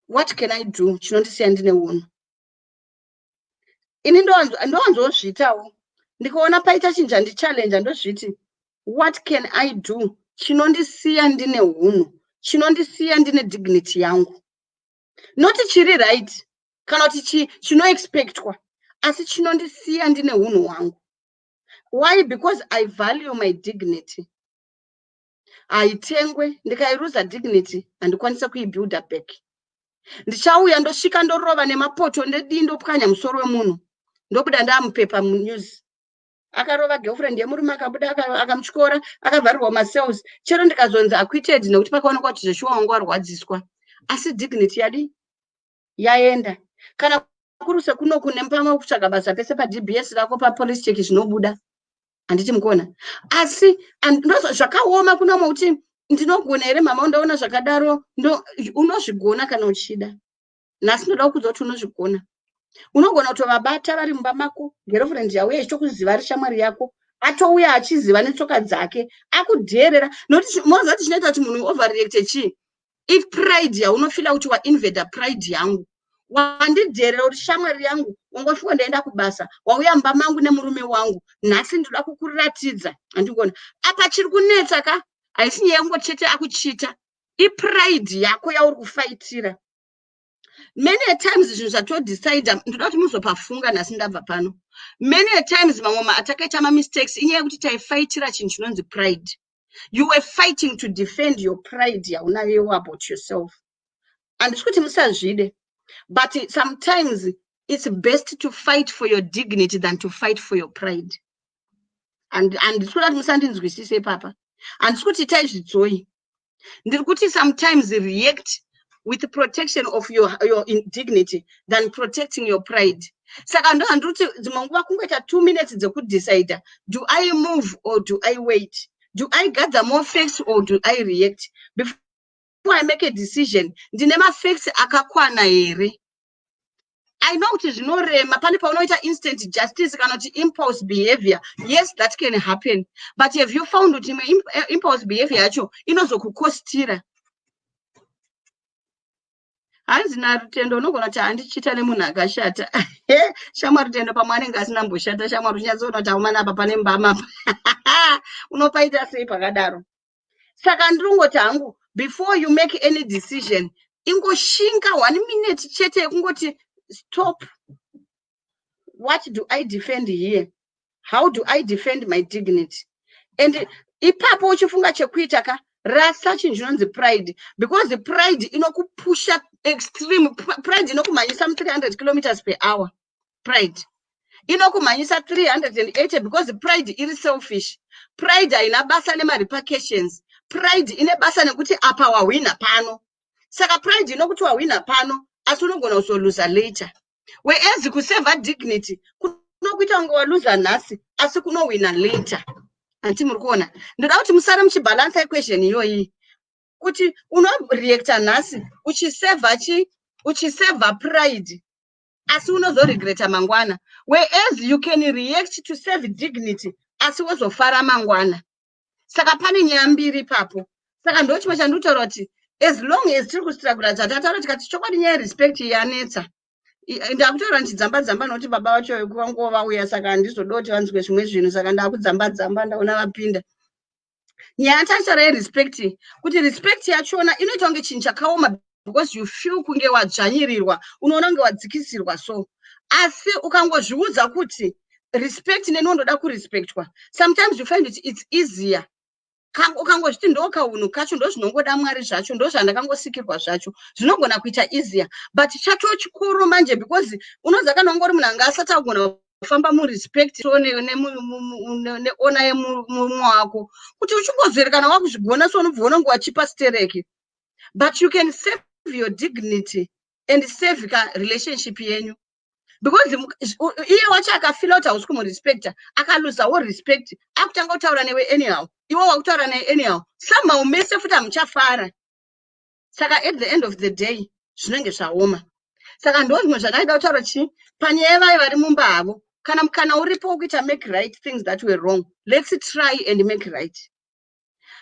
what can I do chinondisiya ndine unhu. Ini ndowanzozviitawo, ndikaona paita chinhu chandichallenge, ndozviti, what can I do chinondisiya ndine unhu, chinondisiya ndine dignity yangu? Noti chiri right kana kuti chinoexpectwa, asi chinondisiya ndine unhu hwangu. Why? Because I value my dignity. Haitengwe. Ndikairuza dignity, handikwanisa kuibuilda back. Ndichauya ndosvika ndorova nemapoto, ndedii, ndopwanya musoro wemunhu, ndobuda ndaamupepa munews, akarova girlfriend yemurume, akabuda akamutyora, akavharirwa macells. Chero ndikazonzi acquitted nekuti pakaonekwa kuti zveshuwa wangu warwadziswa, asi dignity yadi yaenda. Kana kuri sekuno kune pamwe kutsvaga basa pese, paDBS rako, papolice check zvinobuda, handiti mukuona? Asi zvakaoma kunomwe kuti ndinogona here, mama? Ndaona zvakadaro. Unozvigona kana uchida. Nhasi ndoda kukudza kuti unozvigona. Unogona kutovabata vari mumba mako, girlfriend yauya ichitokuziva, ari shamwari yako, atouya achiziva netsoka dzake, akudherera. Nokuti moziva kuti chinoita kuti munhu overreacte chii? Ipride yaunofeela kuti wainvada pride yangu, wandidherera kuti shamwari yangu, wangosvika ndaenda kubasa, wauya mumba mangu nemurume wangu. Nhasi ndoda kukuratidza. Handikuona apa chiri kunetsa ka, haisi nyaya yekungoti chete akuchita, ipride yako yauri kufaitira. Many a times zvinhu zvatodecida, ndoda kuti muzopafunga nhasi ndabva pano, many a times mamwe atakaita mamistakes inyaya yekuti taifaitira chinhu chinonzi pride. You were fighting to defend your pride yaunayo about yourself. Handisi kuti musazvide, but sometimes it's best to fight for your dignity than to fight for your pride. Handisi kuda kuti musandinzwisise papa. Handisi kuti itai zvidzoi. Ndiri kuti sometimes react with protection of your dignity than protecting your pride. Saka ndo handiri kuti dzimwe nguva kungoita 2 minutes dzekudecida, do I move or do I wait? Do I gather more facts or do I react? Before I make a decision, ndine mafacts akakwana here? I know kuti zvinorema. Pane paunoita instant justice kana kuti impulse behavior. Yes, that can happen, but have you found kuti imwe impulse behavior yacho inozokukostira? Hanzi naRutendo, unogona kuti handichita nemunhu akashata. Shamwari Rutendo, pamwe anenge asina mboshata. Shamwari, uchinyatsoona kuti aumana apa pane mbama apa, unopaita sei pakadaro? Saka ndirongoti hangu, before you make any decision, ingoshinga one minute chete yekungoti, "Stop. What do I defend here? How do I defend my dignity?" And ipapo uchifunga chekuita ka, rasa chinhu chinonzi pride, because pride inokupusha extreme. Pride inokumhanyisa mu300 kilometers per hour. Pride inokumhanyisa 380, because pride iri selfish. Pride haina basa nemarepercussions. Pride ine basa nekuti apa wahwina pano. Saka pride inokuti wahwina pano, asi unogona kuzoluza later, whereas kusevha dignity kunokuita kunge waluza nhasi, asi kunohwina later. Hanti muri kuona? Ndoda kuti musare muchibhalansa equation iyoyi, kuti unoreacta nhasi uchisevha chi, uchisevha pride, asi unozoregreta mangwana, whereas you can react to save dignity, asi wozofara mangwana. Saka pane nyaya mbiri ipapo. Saka ndo chimwe chandikutaura kuti as long as tiri kustrugura, dzatataura tikati chokwadi, nyaya yerespect yanetsa. Ndakutaura ndichidzamba dzamba nokuti baba vacho vanguva vauya, saka handizoda kuti vanzwe zvimwe zvinhu, saka ndakudzamba dzamba. Ndaona vapinda. Nyaya tataura yerespect, kuti respect yachona inoita kunge chinhu chakaoma, because you feel kunge wadzvanyirirwa, unoona kunge wadzikisirwa. So asi ukangozviudza kuti respect, neni ndoda kurespectwa, sometimes you find it, it's easier. Ukangozviti ndo kaunhu kacho, ndo zvinongoda Mwari zvacho, ndo zvandakangosikirwa zvacho, zvinogona kuita easier. But chato chikuru manje, because unoziva kana ungori munhu anga asati agona kufamba murespect neona yemumwe wako, kuti uchingozvere kana wakuzvigona, so unobva unonge wachipa stereki. But you can save your dignity and save ka relationship yenyu, because iye wacho akafila kuti hausi kumurespecta, akaluzawo respect, akutanga kutaura newe anyhow, iwe wakutaura naye anyhow, somehow mese futi hamuchafara. Saka at the end of the day zvinenge zvaoma. Saka ndo zvimwe zvandaida kutaura chii panyaya yevaya vari mumba havo. Kana mukana uripo wekuita make right things that were wrong, let's try and make right.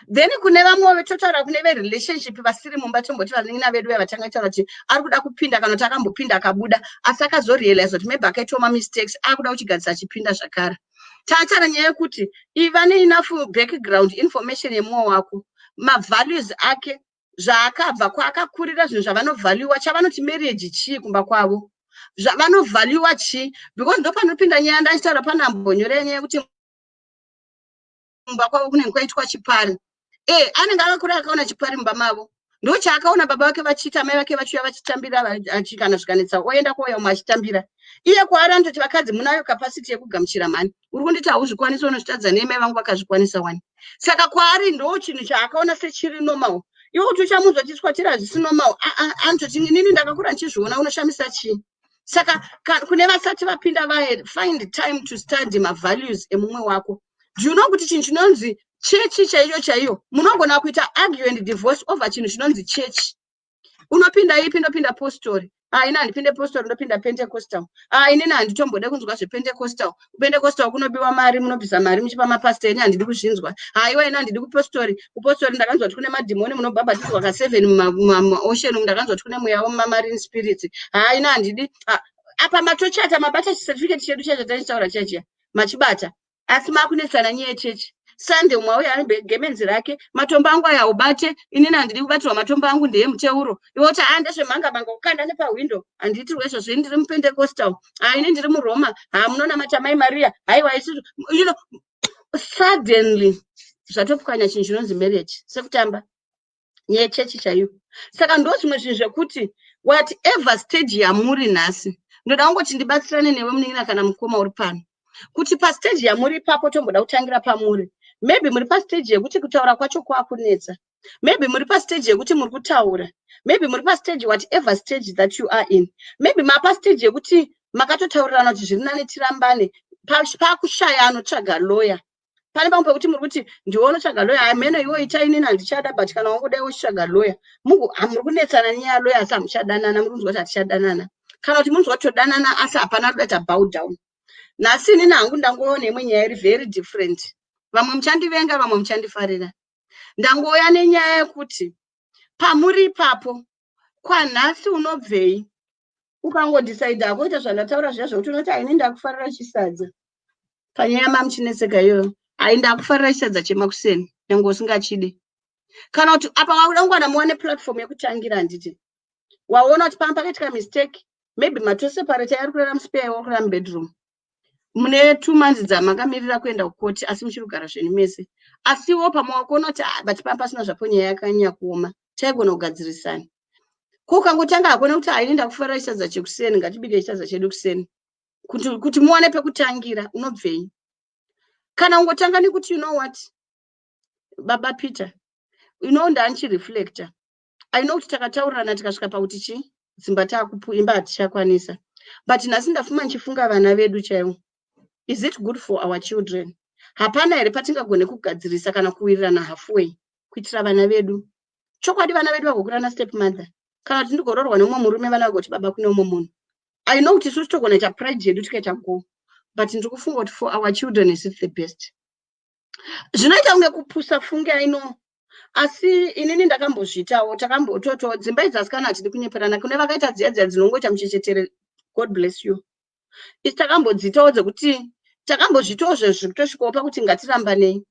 Then kune vamwe totaura kune verelationship vasiri mumba, tomboti vanin'ina vedu vavatanga taura kuti ari kuda kupinda, kana kuti akambopinda akabuda, asi akazorealize kuti maybe akaitawo mamistakes, akuda kuchigadzisa achipinda zvakare. Taatara nyaya yekuti iva neenough background information yemumwe wako, mavalues ake, zvaakabva, kwaakakurira, zvinhu zvavanovhaliwa, chavanoti marriage chii kumba kwavo, zvavanovhaliwa chii, because ndo panopinda nyaya. Ndachitaura panambonyora nyaya yekuti mumba kwavo kunenge kwaitwa chipari. E, anenge akakura akaona chipari mumba mavo, ndo chaakaona baba vake vachiita, mai vake vachiuya vachitambira, kana zvikanetsa oenda kouya umwe achitambira. Iye kwaari anototi vakadzi munayo capacity yekugamuchira mhani, uri kunditi hauzvikwanisi, unozvitadza nei? Mai vangu vakazvikwanisa wani. Saka kwaari ndo chinhu chaakaona sechiri normal. Iwe kuti uchamunzwa chiswatira hazvisi normal, anototi inini ndakakura ndichizviona, unoshamisa chii? Saka kune vasati vapinda vaye, find time to study mavalues emumwe wako. Do you know kuti chinhu chinonzi chechi chaiyo chaiyo, munogona kuita argue and divorce over chinhu chinonzi chechi? Unopinda ipi? Ndopinda postori. Ah, ini handipinde postori, ndopinda Pentecostal. Ah, inini handitombode kunzwa zvePentecostal. KuPentecostal kunobiwa mari, munobvisa mari muchipa mapasta, ini handidi kuzvinzwa. Haiwa, ini handidi kupostori. Kupostori ndakanzwa kuti kune madhimoni, munobhabhatidzwa ka7 mumaocean, ndakanzwa kuti kune mweya wemamarine spirits. Ha, ini handidi. Apa matochata, mabata chicertificate chedu chacho tachitaura chachiya, machibata, asi makunetsana nyaya yechechi. Sunday umwe auya ane gemenzi rake, "Matombo angu aya ubate, inini handidi kubatirwa matombo angu, ndeyemuteuro." Iwe kuti, "A, ndezvemhanga manga kukanda nepahwindo, handiitirwe izvozvo, ini ndiri muPentecostal. Ha, ini ndiri muRoma. Ha, munonamata Mai Mariya. Haiwa, isusu." Suddenly zvatopwanya chinhu chinonzi marriage, sekutamba nyaya yechechi chaiyo. Saka ndo zvimwe zvinhu zvekuti whatever stage yamuri nhasi, ndoda kungoti ndibatsirane newe, munin'ina kana mukoma uri pano, kuti pastage yamuri ipapo, tomboda kutangira pamuri. Maybe muri pastage yekuti kutaura kwacho kwakunetsa, maybe muri pastage yekuti muri kutaura, maybe muri pastage, whatever stage that you are in, maybe mapastage yekuti makatotaurirana kuti zviri nani tirambane, pakushaya anotsvaga lawyer. Pane pamwe pekuti muri kuti ndiwe unotsvaga lawyer, hameno iwe ita, inini handichada, but kana wangodai uchitsvaga lawyer, muri kunetsana nenyaya yalawyer, asi hamuchadanana, muri kunzwa kuti hatichadanana, kana kuti munzwa kuti todanana asi hapana kuda bow down. Nhasi inini hangu ndangoona imwe nyaya iri very different. Vamwe muchandivenga, vamwe muchandifarira. Ndangouya nenyaya yekuti pamuri ipapo, Kwanhasi unobvei? Ukangodhisaidha kuita zvandataura zviya zvokuti unoti, "Haini, ndakufarira chisadza." Panyaya mamuchinetseka iyoyo, "Hai, ndakufarira chisadza chemakuseni," nyange usingachidi. Kana kuti apa wakuda kungwana muwane platform yekutangira, handiti? Waona kuti panga pakaitika mistake, maybe matoseparate, ari kurara muspare, iwe kurara mubedroom, mune 2 months dzamakamirira kuenda kukoti, asi muchiri kugara zvenyu mese. Asiwo pamwe wakuona kuti, "Ah, but panga pasina zvapo nyaya yakanyanya kuoma, taigona kugadzirisana." Ko ukangotanga hakuna kuti, "Haini, ndakufarira chisadza chekuseni, ngatibike chisadza chedu kuseni," kuti muwane pekutangira, unobvei? Kana ungotanga nekuti, "You know what, baba Peter, you know, ndanchireflecta, I know kuti takataurirana tikasvika pakuti chi dzimba takuimba hatichakwanisa, but nhasi ndafuma ndichifunga vana vedu chaivo. Is it good for our children? Hapana here patingagone kugadzirisa kana kuwirirana halfway kuitira vana vedu? Chokwadi vana vedu vagokura nastep mother, kana kuti ndigoroorwa nemumwe murume, vana vagoti baba kune umwe munhu? I know kuti isusu togona ita pride yedu tikaita go, but ndiri kufunga kuti for our children, is it the best?" Zvinoita kunge kupusa, funge, I know, asi inini ndakambozviitawo. Takambototo dzimba idzi, asikana, hatidi kunyeperana. Kune vakaita dziya dziya dzinongoita muchechetere, God bless you. Isi takambodziitawo dzekuti takambozviitawo zvezvekutosvikawo pakuti ngatirambanei.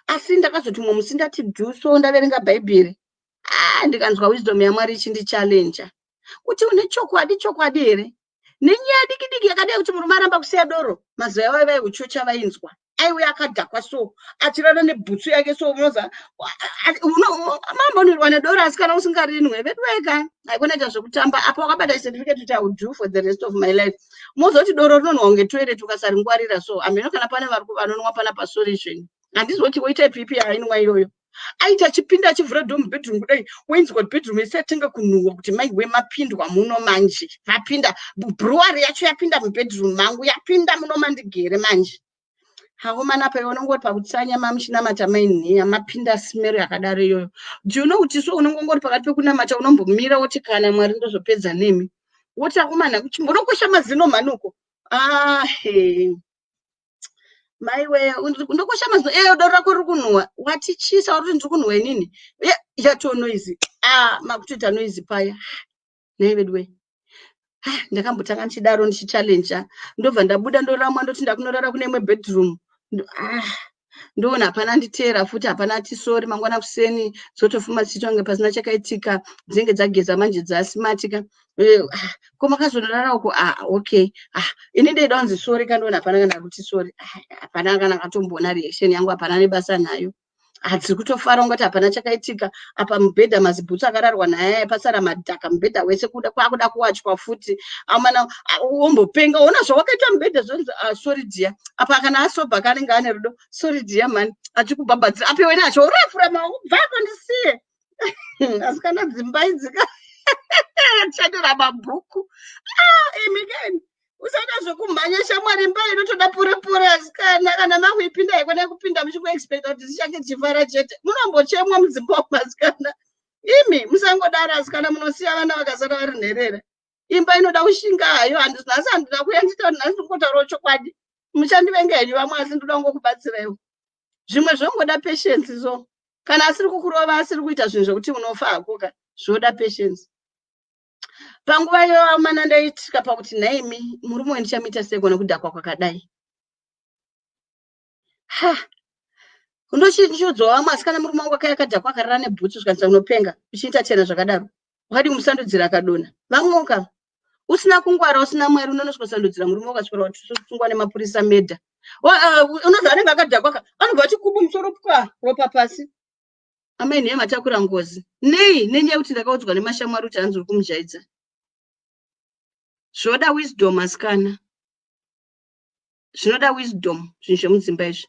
Asi ndakazoti mumwe musi ndati dhuso, ndaverenga Bhaibheri, ah, ndikanzwa wisdom yaMwari ichindichallenja kuti, "Une chokwadi, chokwadi here nenyaya diki diki yakadai kuti murume aramba kusiya doro?" Mazuva avo vaiuchocha, vainzwa aiuya akadhakwa so, achirara nebhutsu yake so. Unoza mambonirwa nedoro, asi kana usingarinwe, veduweka, haikona zvekutamba. Apa wakabata certificate kuti, "I will do for the rest of my life." Mozoti doro rinonwa kunge toilet ukasaringwarira. So hameno kana pane vari vanonwa pana, sorry zvenyu, handizoti woita pipi hainwa iyoyo. Aiti achipinda, achivhura door mubedroom kudai, wainzwa kuti bedroom yese yatenga kunhuhwa, kuti maiwe, mapindwa muno manje, vapinda brewery yacho, yapinda mubedroom mangu, yapinda muno mandigere manje. Hakomana, pa unongori pakutsanya, mamuchinamata, mainhiya, mapinda smell yakadaro iyoyo. Do you know kuti so unongongori pakati pekunamata, unombomira woti, "Kana Mwari, ndozopedza nemi." Woti, "Akomana, chimbonokwesha mazino mhanuko." Ahe, maiwe, ndokwesha mazino e, doro rako riri kunhuhwa. Watichisa, uri kuti ndiri kunhuhwa inini? Yatoo noise. A, makutoita noise paya. Nhai veduwe, ndakambotanga ndichidaro, ndichichallenja, ndobva ndabuda, ndoramwa, ndoti ndakunorara kune imwe bedroom. Ah, ndoona hapana nditeera futi, hapana ati sorry. Mangwana kuseni dzotofuma dzichiita kunge pasina chakaitika, dzinenge dzageza manje, dzasimatika. Ah, ko makazonorara uko? Ah, okay. Ah, ini ndeida kunzi sorry, kandiona hapana kana kuti sorry. Ah, hapana kana katomboona reaction yangu, hapana nebasa nayo. Hadziri kutofara ungati hapana chakaitika. Apa mubhedha mazibhutsu akararwa naye, pasara madhaka mubhedha wese, kuda kwakuda kuwachwa futi. Amana, wombopenga, ona zvawakaita mubhedha. Zvonzi, "Ah, sorry dear." Apa kana asobva, kanenge ane rudo, "Sorry dear mani," achikubhabhadzira. Apo iwe nacho urafura maoko, bvapo, ndisiye. Asi kana dzimba idzika chandira mabhuku. Ah, imi keni, usaita zvekumhanya, shamwari. Imba inotoda pure pure, asikana. Kana makuipinda, haikona kupinda muchingoexpecta kuti zichange dzichifara chete. Munombochemwa mudzimba umu, asikana. Imi musangodaro, asikana, munosiya vana vakasara vari nherera. Imba inoda kushinga hayo. Nhasi handina kuya ndichitaura, nhasi ndingotaurawo chokwadi. Muchandivenga henyu vamwe, asi ndoda kungokubatsiraiwo. Zvimwe zvongoda patience. So kana asiri kukurova, asiri kuita zvinhu zvokuti unofa hakoka, zvoda patience. Panguva iyoyo, amana, ndaitika pakuti, nhaimi, murume uyu ndichamuita sei nekudhakwa kwakadai? Ha, ndochichiudzawo vamwe, asi kana murume wangu akauya akadhakwa, akarara nebhutsu, zvikanzi, "Unopenga uchiita chena zvakadaro, wakadi kumusandudzira akadonha." Vamwoka usina kungwara, usina Mwari, unonosvikosandudzira murume, ukaswera watusungwa nemapurisa medha. Unozi anenge akadhakwa ka, anobva ati kubu musoro, pwa, ropa pasi. Amai, nheye, matakura ngozi. Nei? Nenyaya yekuti ndakaudzwa nemashamwari kuti hanzi uri kumujaidza. Zvoda wisdom, asikana, zvinoda wisdom zvinhu zvemudzimba izvi.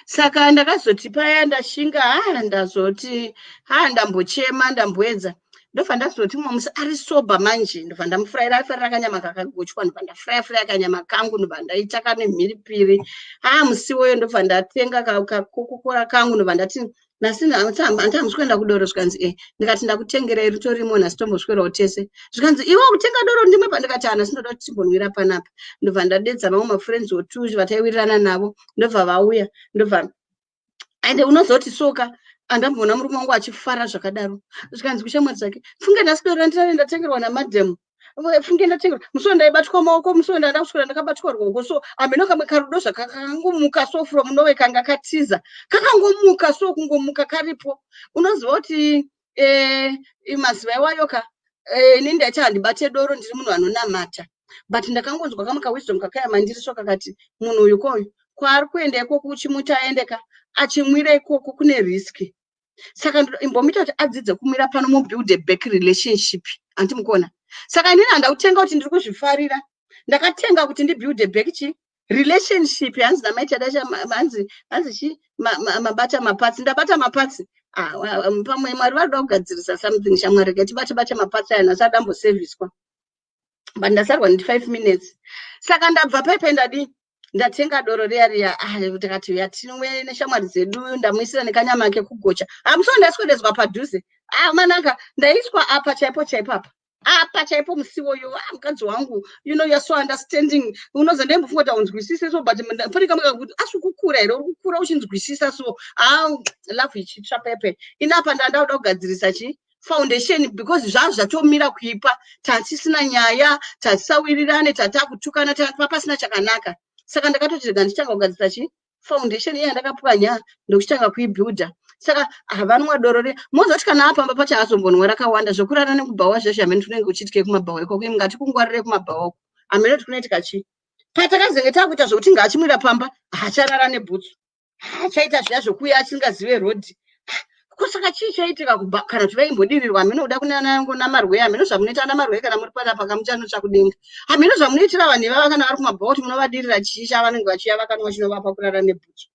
Saka ndakazoti paya ndashinga, ha, ndazoti, ha, ndambochema, ndamboedza, ndobva ndazoti mumwe musi ari sober manje, ndobva ndamufurayira. Aifarira kanyama kakagochwa. Ndobva ndafuraya furaya kanyama kangu, ndobva ndaita kane mhiripiri. Ha, musi iwoyo ndobva ndatenga kakokokora kangu, ndobva ndati, "Nhasi handihamusi kuenda kudoro?" Zvikanzi, "E." Ndikati, "Ndakutengerai, ritorimo, nhasi tomboswerawo tese." Zvikanzi, "Iwe kutenga doro ndimwe pa?" Ndikati, "Nhasi ndoda kuti timbonwira panapa." Ndobva ndadedza vamwe mafriends otu vataiwirirana navo, ndobva vauya, ndobva ende unozoti soka Andamboona murume wangu achifara zvakadaro. Zvikanzi kushamwari dzake, "Funge nhasi doro randinave ndatengerwa namadhamu, funge ndatengerwa musi wandaibatwa maoko, musi wandanda kuswera ndakabatwa ruoko." So hameno kamwe karudo zvakakangomuka so from nowhere, kanga katiza, kakangomuka so, kungomuka karipo. Unoziva kuti mazuva iwayo ka, ini ndaiti handibate doro, ndiri munhu anonamata, but ndakangonzwa kamwe kawisdom kakaya mandiri so, kakati munhu uyu koyu kwaari kuenda ikoko, uchimuti aende ka, achimwira ikoko kune risk, saka imbomuita kuti adzidze kumwira pano, mubuild a back relationship. Handimukuona. Saka inini handa kutenga kuti ndiri kuzvifarira, ndakatenga kuti ndibuild a back chi relationship. Hanzi namaita, hanzi chi mabata maparts, ndabata maparts. Ah, pamwe Mwari vari kuda kugadzirisa something. Shamwari, rega tibate bate maparts aya, nhasi adamboserviswa, but ndasarwa ndi 5 minutes. Saka ndabva paipai, ndadii, ndatenga doro riya riya. Ah, ndikati yatinwe neshamwari dzedu. Ndamuisira nekanyama kekugocha. Hamuso ndaswededzwa padhuze. Ah, manaka, ndaiswa apa chaipo chaipo, apa apa chaipo musiwoyo. Ah, mukadzi wangu, you know, you're so understanding. Unoza ndembofunga kuti haunzwisise so, but pane kamwe kakuti asi kukura here, uri kukura uchinzwisisa so. Ah, love ichitsva pepe. Inapa ndanda kuda kugadzirisa chi foundation, because zvazvo zvatomira kuipa, tatisina nyaya, tatisawirirane, tatakutukana, pasina chakanaka. Saka ndakatoti rega ndichitanga kugadzirisa chi foundation iya ndakapwanya, ndokuchitanga kuibuilda. Saka havanwa doro re mozoti kana apamba pacho azombonwa rakawanda, zvokurara nekubhawa zveshe. Hamene tunenge kuchiitike kumabhawa ikoko, imi ngatikungwarire kumabhawa uko, hamene kuti kunoitika chii. Patakazenge takuita zvokuti ngaachimwira pamba, haacharara nebhutsu, haachaita zviya zvokuuya asingazive rodhi. Kusaka chii chaitika kubva kana kuti vaimbodirirwa? Hamene kuda kunamarwei, hamene zvamunoita ana marwei kana muri panapa kamuchanotsva kudenga. Hamene zvamunoitira vanhu ivava kana vari kumabhawa, kuti munovadirira chii chavanenge vachiya vakanwa chinovapa kurara nebhutsu.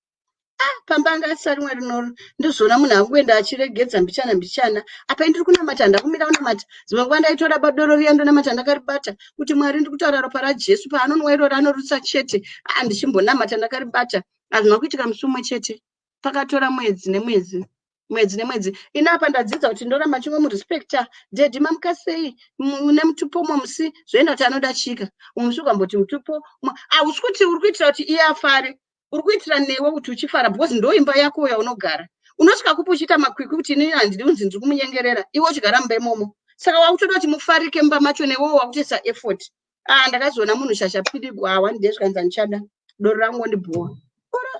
Ah, pamba anga asisa rimwe rinoro, ndozoona munhu akuenda achiregedza mbichana mbichana. Apa ndiri kunamata, ndakumira kunamata. Dzimwe nguva ndaitora doro riya, ndonamata ndakaribata, kuti Mwari, ndiri kutaura ropa raJesu, paanonwa iroro anorutsa chete. Ah, ndichimbonamata ndakaribata. Hazvina kuitika musi umwe chete, pakatora mwedzi nemwedzi, mwedzi nemwedzi. Ini apa ndadzidza kuti ndoramba chingomurespecta. "Daddy, mamuka sei?" Une mutupo umwe musi zvoenda kuti anoda chika, umwe musi ukamboti mutupo, hausi kuti uri kuitira kuti iye afare, uri kuitira newe kuti uchifara, because ndo imba yako yaunogara. Unosvika kupi uchiita makwikwi kuti inini handidi kunzi ndiri kumunyengerera, iwe uchigara mumba imomo? Saka wakutoda kuti mufarike mumba macho, newewo wakutoisa effort. Ah, ndakazoona munhu shasha pidigwa. One day zvikanzi, "Handichada doro rangu, ndibhowa."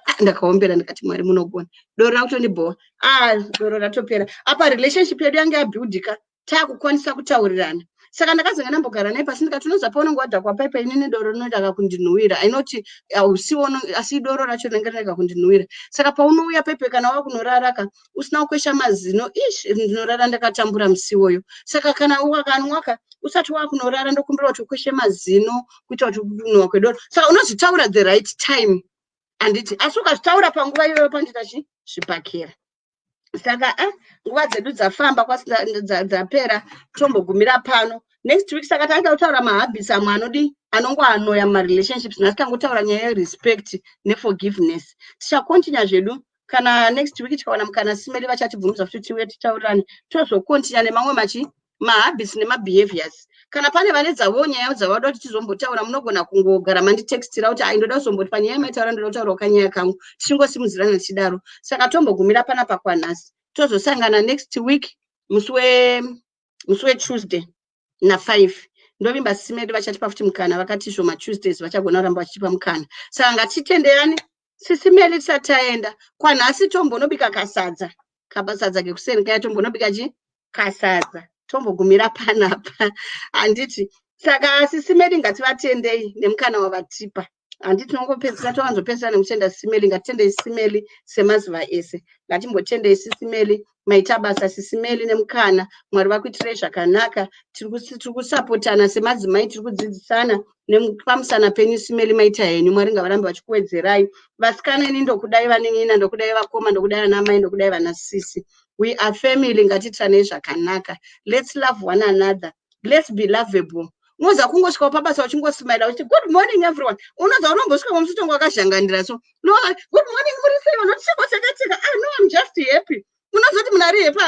Ah, ndakaombera ndikati, "Mwari munogona." Doro rakutondibhowa. Ah, doro ratopera. Apa relationship yedu yange yabuildika, taakukwanisa kutaurirana. Saka ndakazenge ndambogara naye pasi, ndikati, "Unoziva paunenge wadhakwa paipa, inini doro rinoita kakundinhuwira, ainoti hausiwo, asi doro racho rinenge rinoita kakundinhuwira. Saka paunouya paipa kana wakunorara ka usina kukwesha mazino, ish, ndinorara ndakatambura musiwoyo. Saka kana wakanwaka usati wakunorara, ndokumbira kuti ukweshe mazino kuita kuti kunhuhwa kwedoro." Saka unozvitaura the right time, handiti? Asi ukazvitaura panguva iyoyo, panoita chi zvibhakera. Saka ah, nguva dzedu dzafamba, dzapera, tombogumira pano. Next week saka tanga kutaura mahabits amwe anodi anongoanoya mumarelationships. Nhasi tangotaura nyaya yerespect neforgiveness. Tichacontinue zvedu kana next week tikawana mukana. Simeri vachatibvumidza kuti tiuye titaurirane, tozocontinue nemamwe machi mahabits nemabehaviors. Kana pane vane dzavowo nyaya dzavada kuti tizombotaura, munogona kungogara manditextira kuti, "Ai, ndoda kuzomboti panyaya yamaitaura, ndoda kutaurawo kanyaya kangu." Tichingosimudzirana tichidaro. Saka tombogumira panapa kwanhasi, tozosangana next week musi weTuesday na5. Ndovimba simeri vachatipa futi mukana. Vakati izvo maTuesdays vachagona kuramba vachitipa mukana. Saka ngatitenderani, sisimeli, tisati taenda kwanhasi, tombonobika kasadza, kasadza kekuseni kaya, tombonobika chi kasadza, tombogumira panapa, handiti? Saka sisimeli, ngativatendei nemukana wavatipa, handiti? Tinongopedzisira, towanzopedzisira nekutenda sisimeli. Ngatitendei sisimeli semazuva ese. Ngatimbotendei sisimeli. Maita basa, sisimeli, nemukana. Mwari vakuitirei zvakanaka. Tiri kusapotana semadzimai, tiri kudzidzisana pamusana penyu, simeli. Maita henyu, Mwari ngavarambe vachikuwedzerai. Vasikana, ini ndokudai, vanin'ina ndokudai, vakoma ndokudai, vana mai ndokudai, vana sisi. We are family. Ngatiitiranei zvakanaka. Let's love one another, let's be lovable. Unoza kungosvikawo pabasa uchingosmaila uchiti, "Good morning, everyone." Unoza unombosvika musitongo wakazhanganira so, "No, good morning, muri sei?" Vanoti, "Ah, no, I'm just happy." Unozoti munhu ari happy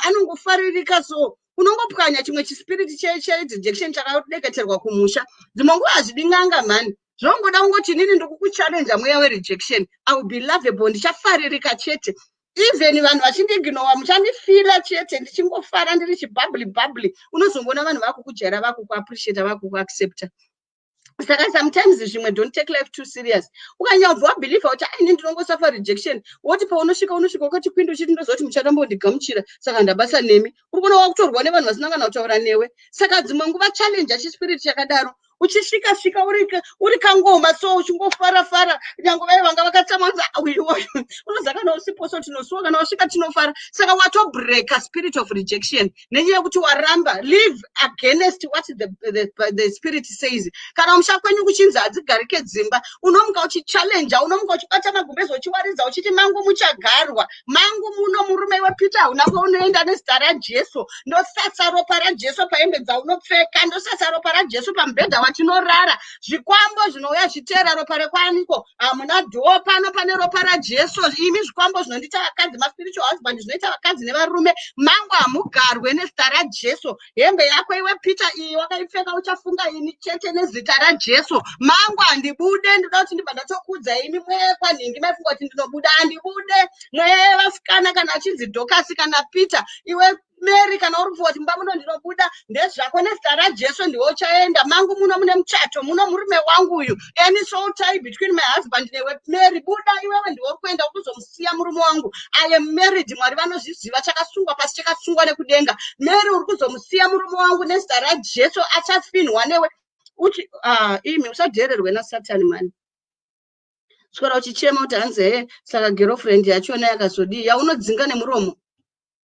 anongofaririka, so unongopwanya chimwe chispiriti cherejection chakadeketerwa kumusha. Dzimwe nguva hazvidi n'anga mhani, zvongoda kungoti, "Inini ndikukuchallenge mweya werejection. I will be lovable, ndichafaririka chete." Even vanhu vachindiignora, muchandifeela chete ndichingofara, ndiri chibubbly bubbly. Unozongoona vanhu vakukujaira, vakukuappreciata, vakukuaccepta. Saka sometimes zvimwe, don't take life too serious. Ukanyabva wabelieva kuti aini ndinongosuffer rejection, woti paunosvika, unosvika wakati kwindi, uchiti ndoziva kuti muchatambondigamuchira, saka ndabasa nemi. Uri kuona wakutorwa nevanhu vasina kana kutaura newe. Saka dzimwe nguva challenge achispirit chakadaro. Uchisvika svika uri kangoma so, uchingofara fara, nyange vai vanga vakatsamwanza, unoziva kana usipo so tinosuwa, kana wasvika tinofara. Saka watobreaka spirit of rejection nenyaya yekuti waramba live against what the spirit says. Kana musha kwenyu kuchinzi hadzigarike dzimba, unomuka uchichallengea, unomuka uchibata magumbezi, uchiwaridza, uchiti mangu muchagarwa, mangu muno. Murume wePeter, hauna kwaunoenda nezita raJesu. Ndosasa ropa raJesu pahembe dzaunopfeka, ndosasa ropa raJesu pamubhedha watinorara. Zvikwambo zvinouya zviteera ropa rekwaniko? Hamuna dhoo pano, pane ropa raJesu. Imi zvikwambo zvinondiita vakadzi, maspiritual husband zvinoita vakadzi nevarume, mangu hamugarwe nezita raJesu. Hembe yako iwe Peter iyi wakaipfeka, uchafunga ini chete nezita raJesu. Mangu handibude. Ndoda kuti ndibva ndatokudza imi mwekwanhingi maifunga kuti ndinobuda, handibude. Mweya yevasikana, kana achinzi Dokasi kana Peter, iwe Mary, kana uri kufunga kuti mumba muno ndinobuda, ndezvako. Nezita raJesu ndiwe uchaenda. Mangu muno mune muchato muno, murume wangu uyu. Any soul tie between my husband newe Mary, buda iwewe, ndiwe uri kuenda kuzomusiya murume wangu. I am married, Mwari vanozviziva. Chakasungwa pasi chakasungwa nekudenga. Mary, uri kuzomusiya murume wangu nezita raJesu, achafinhwa newe. Uchi ah, imi usadhererwe naSatani mani. Swera uchichema kuti hanzi he, saka girlfriend yachona yakazodii? Yaunodzinga nemuromo,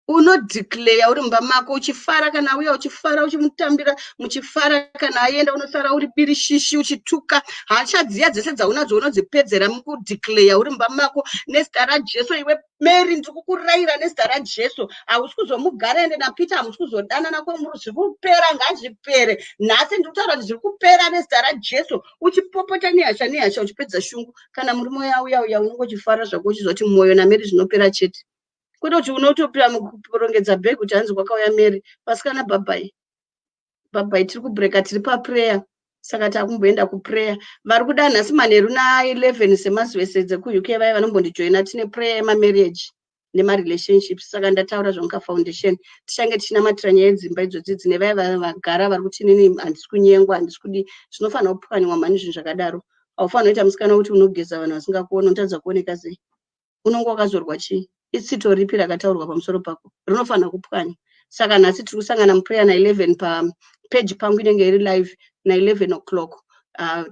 unodeclare uri mumba mako uchifara. Kana uya uchifara, uchimutambira muchifara. Kana aenda, unosara uri birishishi, uchituka. Hasha dziya dzese dzaunadzo unodzipedzera mukudeclare uri mumba mako nezita raJesu. Iwe Mary, ndiri kukurayira nezita raJesu, hausi kuzomugara ende naPeter hamusi kuzodanana kwemuri. Zviri kupera, ngazvipere nhasi. Ndiri kutaura kuti zviri kupera nezita raJesu. Uchipopota nehasha, nehasha, uchipedza shungu. Kana murume uya uya, unenge uchifara zvako, uchizoti mwoyo naMary zvinopera chete, kwete kuti unotopira mukurongedza bhegi kuti hanzi kwakauya Mary. Vasikana, bye bye, bye bye. Tiri kubreka, tiri paprayer, saka takumboenda kuprayer. Vari kuda nhasi manheru na11 semazuva ese dzekuUK, vaya vanombondijoina, tine prayer yemamarriage nemarelationships. Saka ndataura zvonga foundation, tichange tichinamatira nyaya yedzimba idzodzi dzine vaya vagara vari kuti inini handisi kunyengwa, handisi kudii. Zvinofanira kupwanywa mhani zvinhu zvakadaro. Haufanira kuita musikana kuti unogeza vanhu vasingakuoni, unotadza kuoneka sei? Unonge wakazorwa chii? Itsito ripi rakataurwa pamusoro pako rinofanira kupwanywa? Saka nhasi tiri kusangana muprayer na11 papeji pangu, inenge iri live na11 o'clock.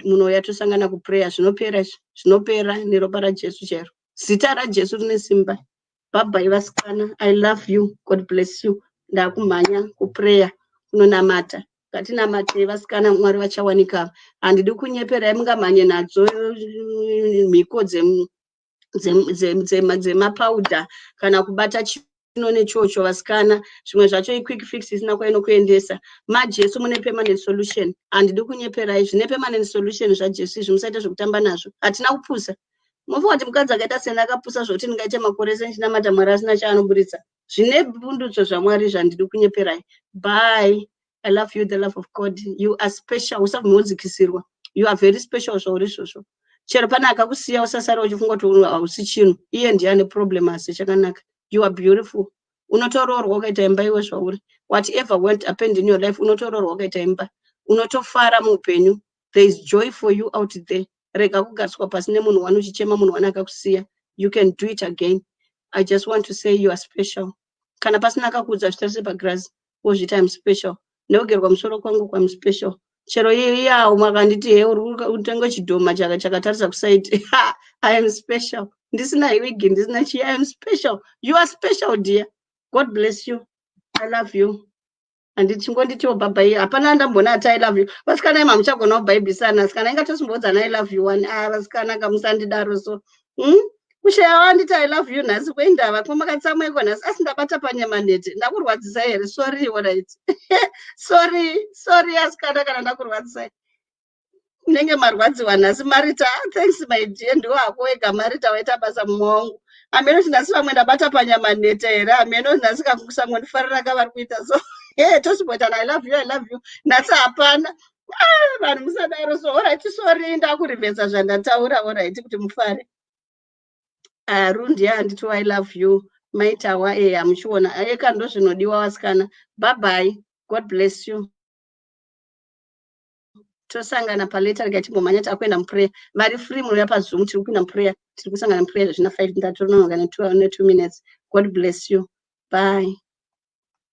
Munouya tosangana kuprayer. Zvinopera izvi, zvinopera neropa raJesu chero. Zita raJesu rine simba. Bye bye vasikana, I love you, God bless you. Ndakumhanya kuprayer kunonamata. Ngatinamatei vasikana, Mwari vachawanika. Handidi kunyeperai, mungamhanye nadzo mhiko dzemapaudha kana kubata chino nechocho. Vasikana, zvimwe zvacho iquick fix isina kwainokuendesa. MaJesu mune permanent solution. Handidi kunyeperai, zvine permanent solution zvaJesu izvi, musaita zvekutamba nazvo. Hatina kupusa. Mufunga kuti mukadzi akaita seni akapusa zvokuti ndingaite makore ese ndichinamata Mwari asina chaanoburitsa? Zvine bundutso zvaMwari, zvandidi kunyeperai. Bye, I love you, the love of God. You are special, usabvumbodzikisirwa. You are very special zvauri izvozvo. Chero pane akakusiya, usasara uchifunga kuti hausi chinhu, iye ndiye ane problem, asi chakanaka. You are beautiful. Unotoroorwa ukaita imba iwe zvauri. Whatever went happened in your life, unotoroorwa ukaita imba, unotofara muupenyu. There is joy for you out there. Rega kugariswa pasi nemunhu wani uchichema munhu wani akakusiya. You can do it again. I just want to say you are special. Kana pasina akakuudza, zvitarise pagirazi, wozviti I'm special. Neugerwa musoro kwangu kwam special. Chero iyawo makanditi he uri kutenga chidhoma chakatarisa kuside, I am special. Ndisina wigi, ndisina chii, I am special. You are special, dear. God bless you, I love you. Handicingonditiwo bye bye. Hapana ndambona ati I love you. Vasikana imi hamuchagona kubhaibhisana. Sikana ingatosimboudzana I love you one. Ah, vasikana kamusandidaro so. Kushaya wanditi I love you nhasi kweindava kwamakatsamweko nhasi? Asi ndabata panyama nhete, ndakurwadzisai here? Sorry, alright, sorry, sorry asikana kana ndakurwadzisai. Munenge marwadziwa nhasi. Marita, thanks my dear, ndiwo hako wega Marita, waita basa mumwe wangu. Hameno kuti nhasi vamwe ndabata panyama nhete here? Hameno nhasi kakusangondifarira kavari kuita so. He, tosimboitana I love you, I love you. Nhasi hapana. Ah, vanhu musadaro so. Alright, sorry, ndakurivhesa zvandataura. Alright, kuti mufare. Rundi handiti, "I love you." Maitawa e hamuchiona eka, ndo zvinodiwa vasikana. Bye bye, God bless you. Tosangana palater. Rega timbomhanya, takuenda muprayer. Vari free munouya paZoom, tiri kupinda muprayer, tiri kusangana muprayer zvina 5. Ndatononoka ne2 minutes. God bless you, bye.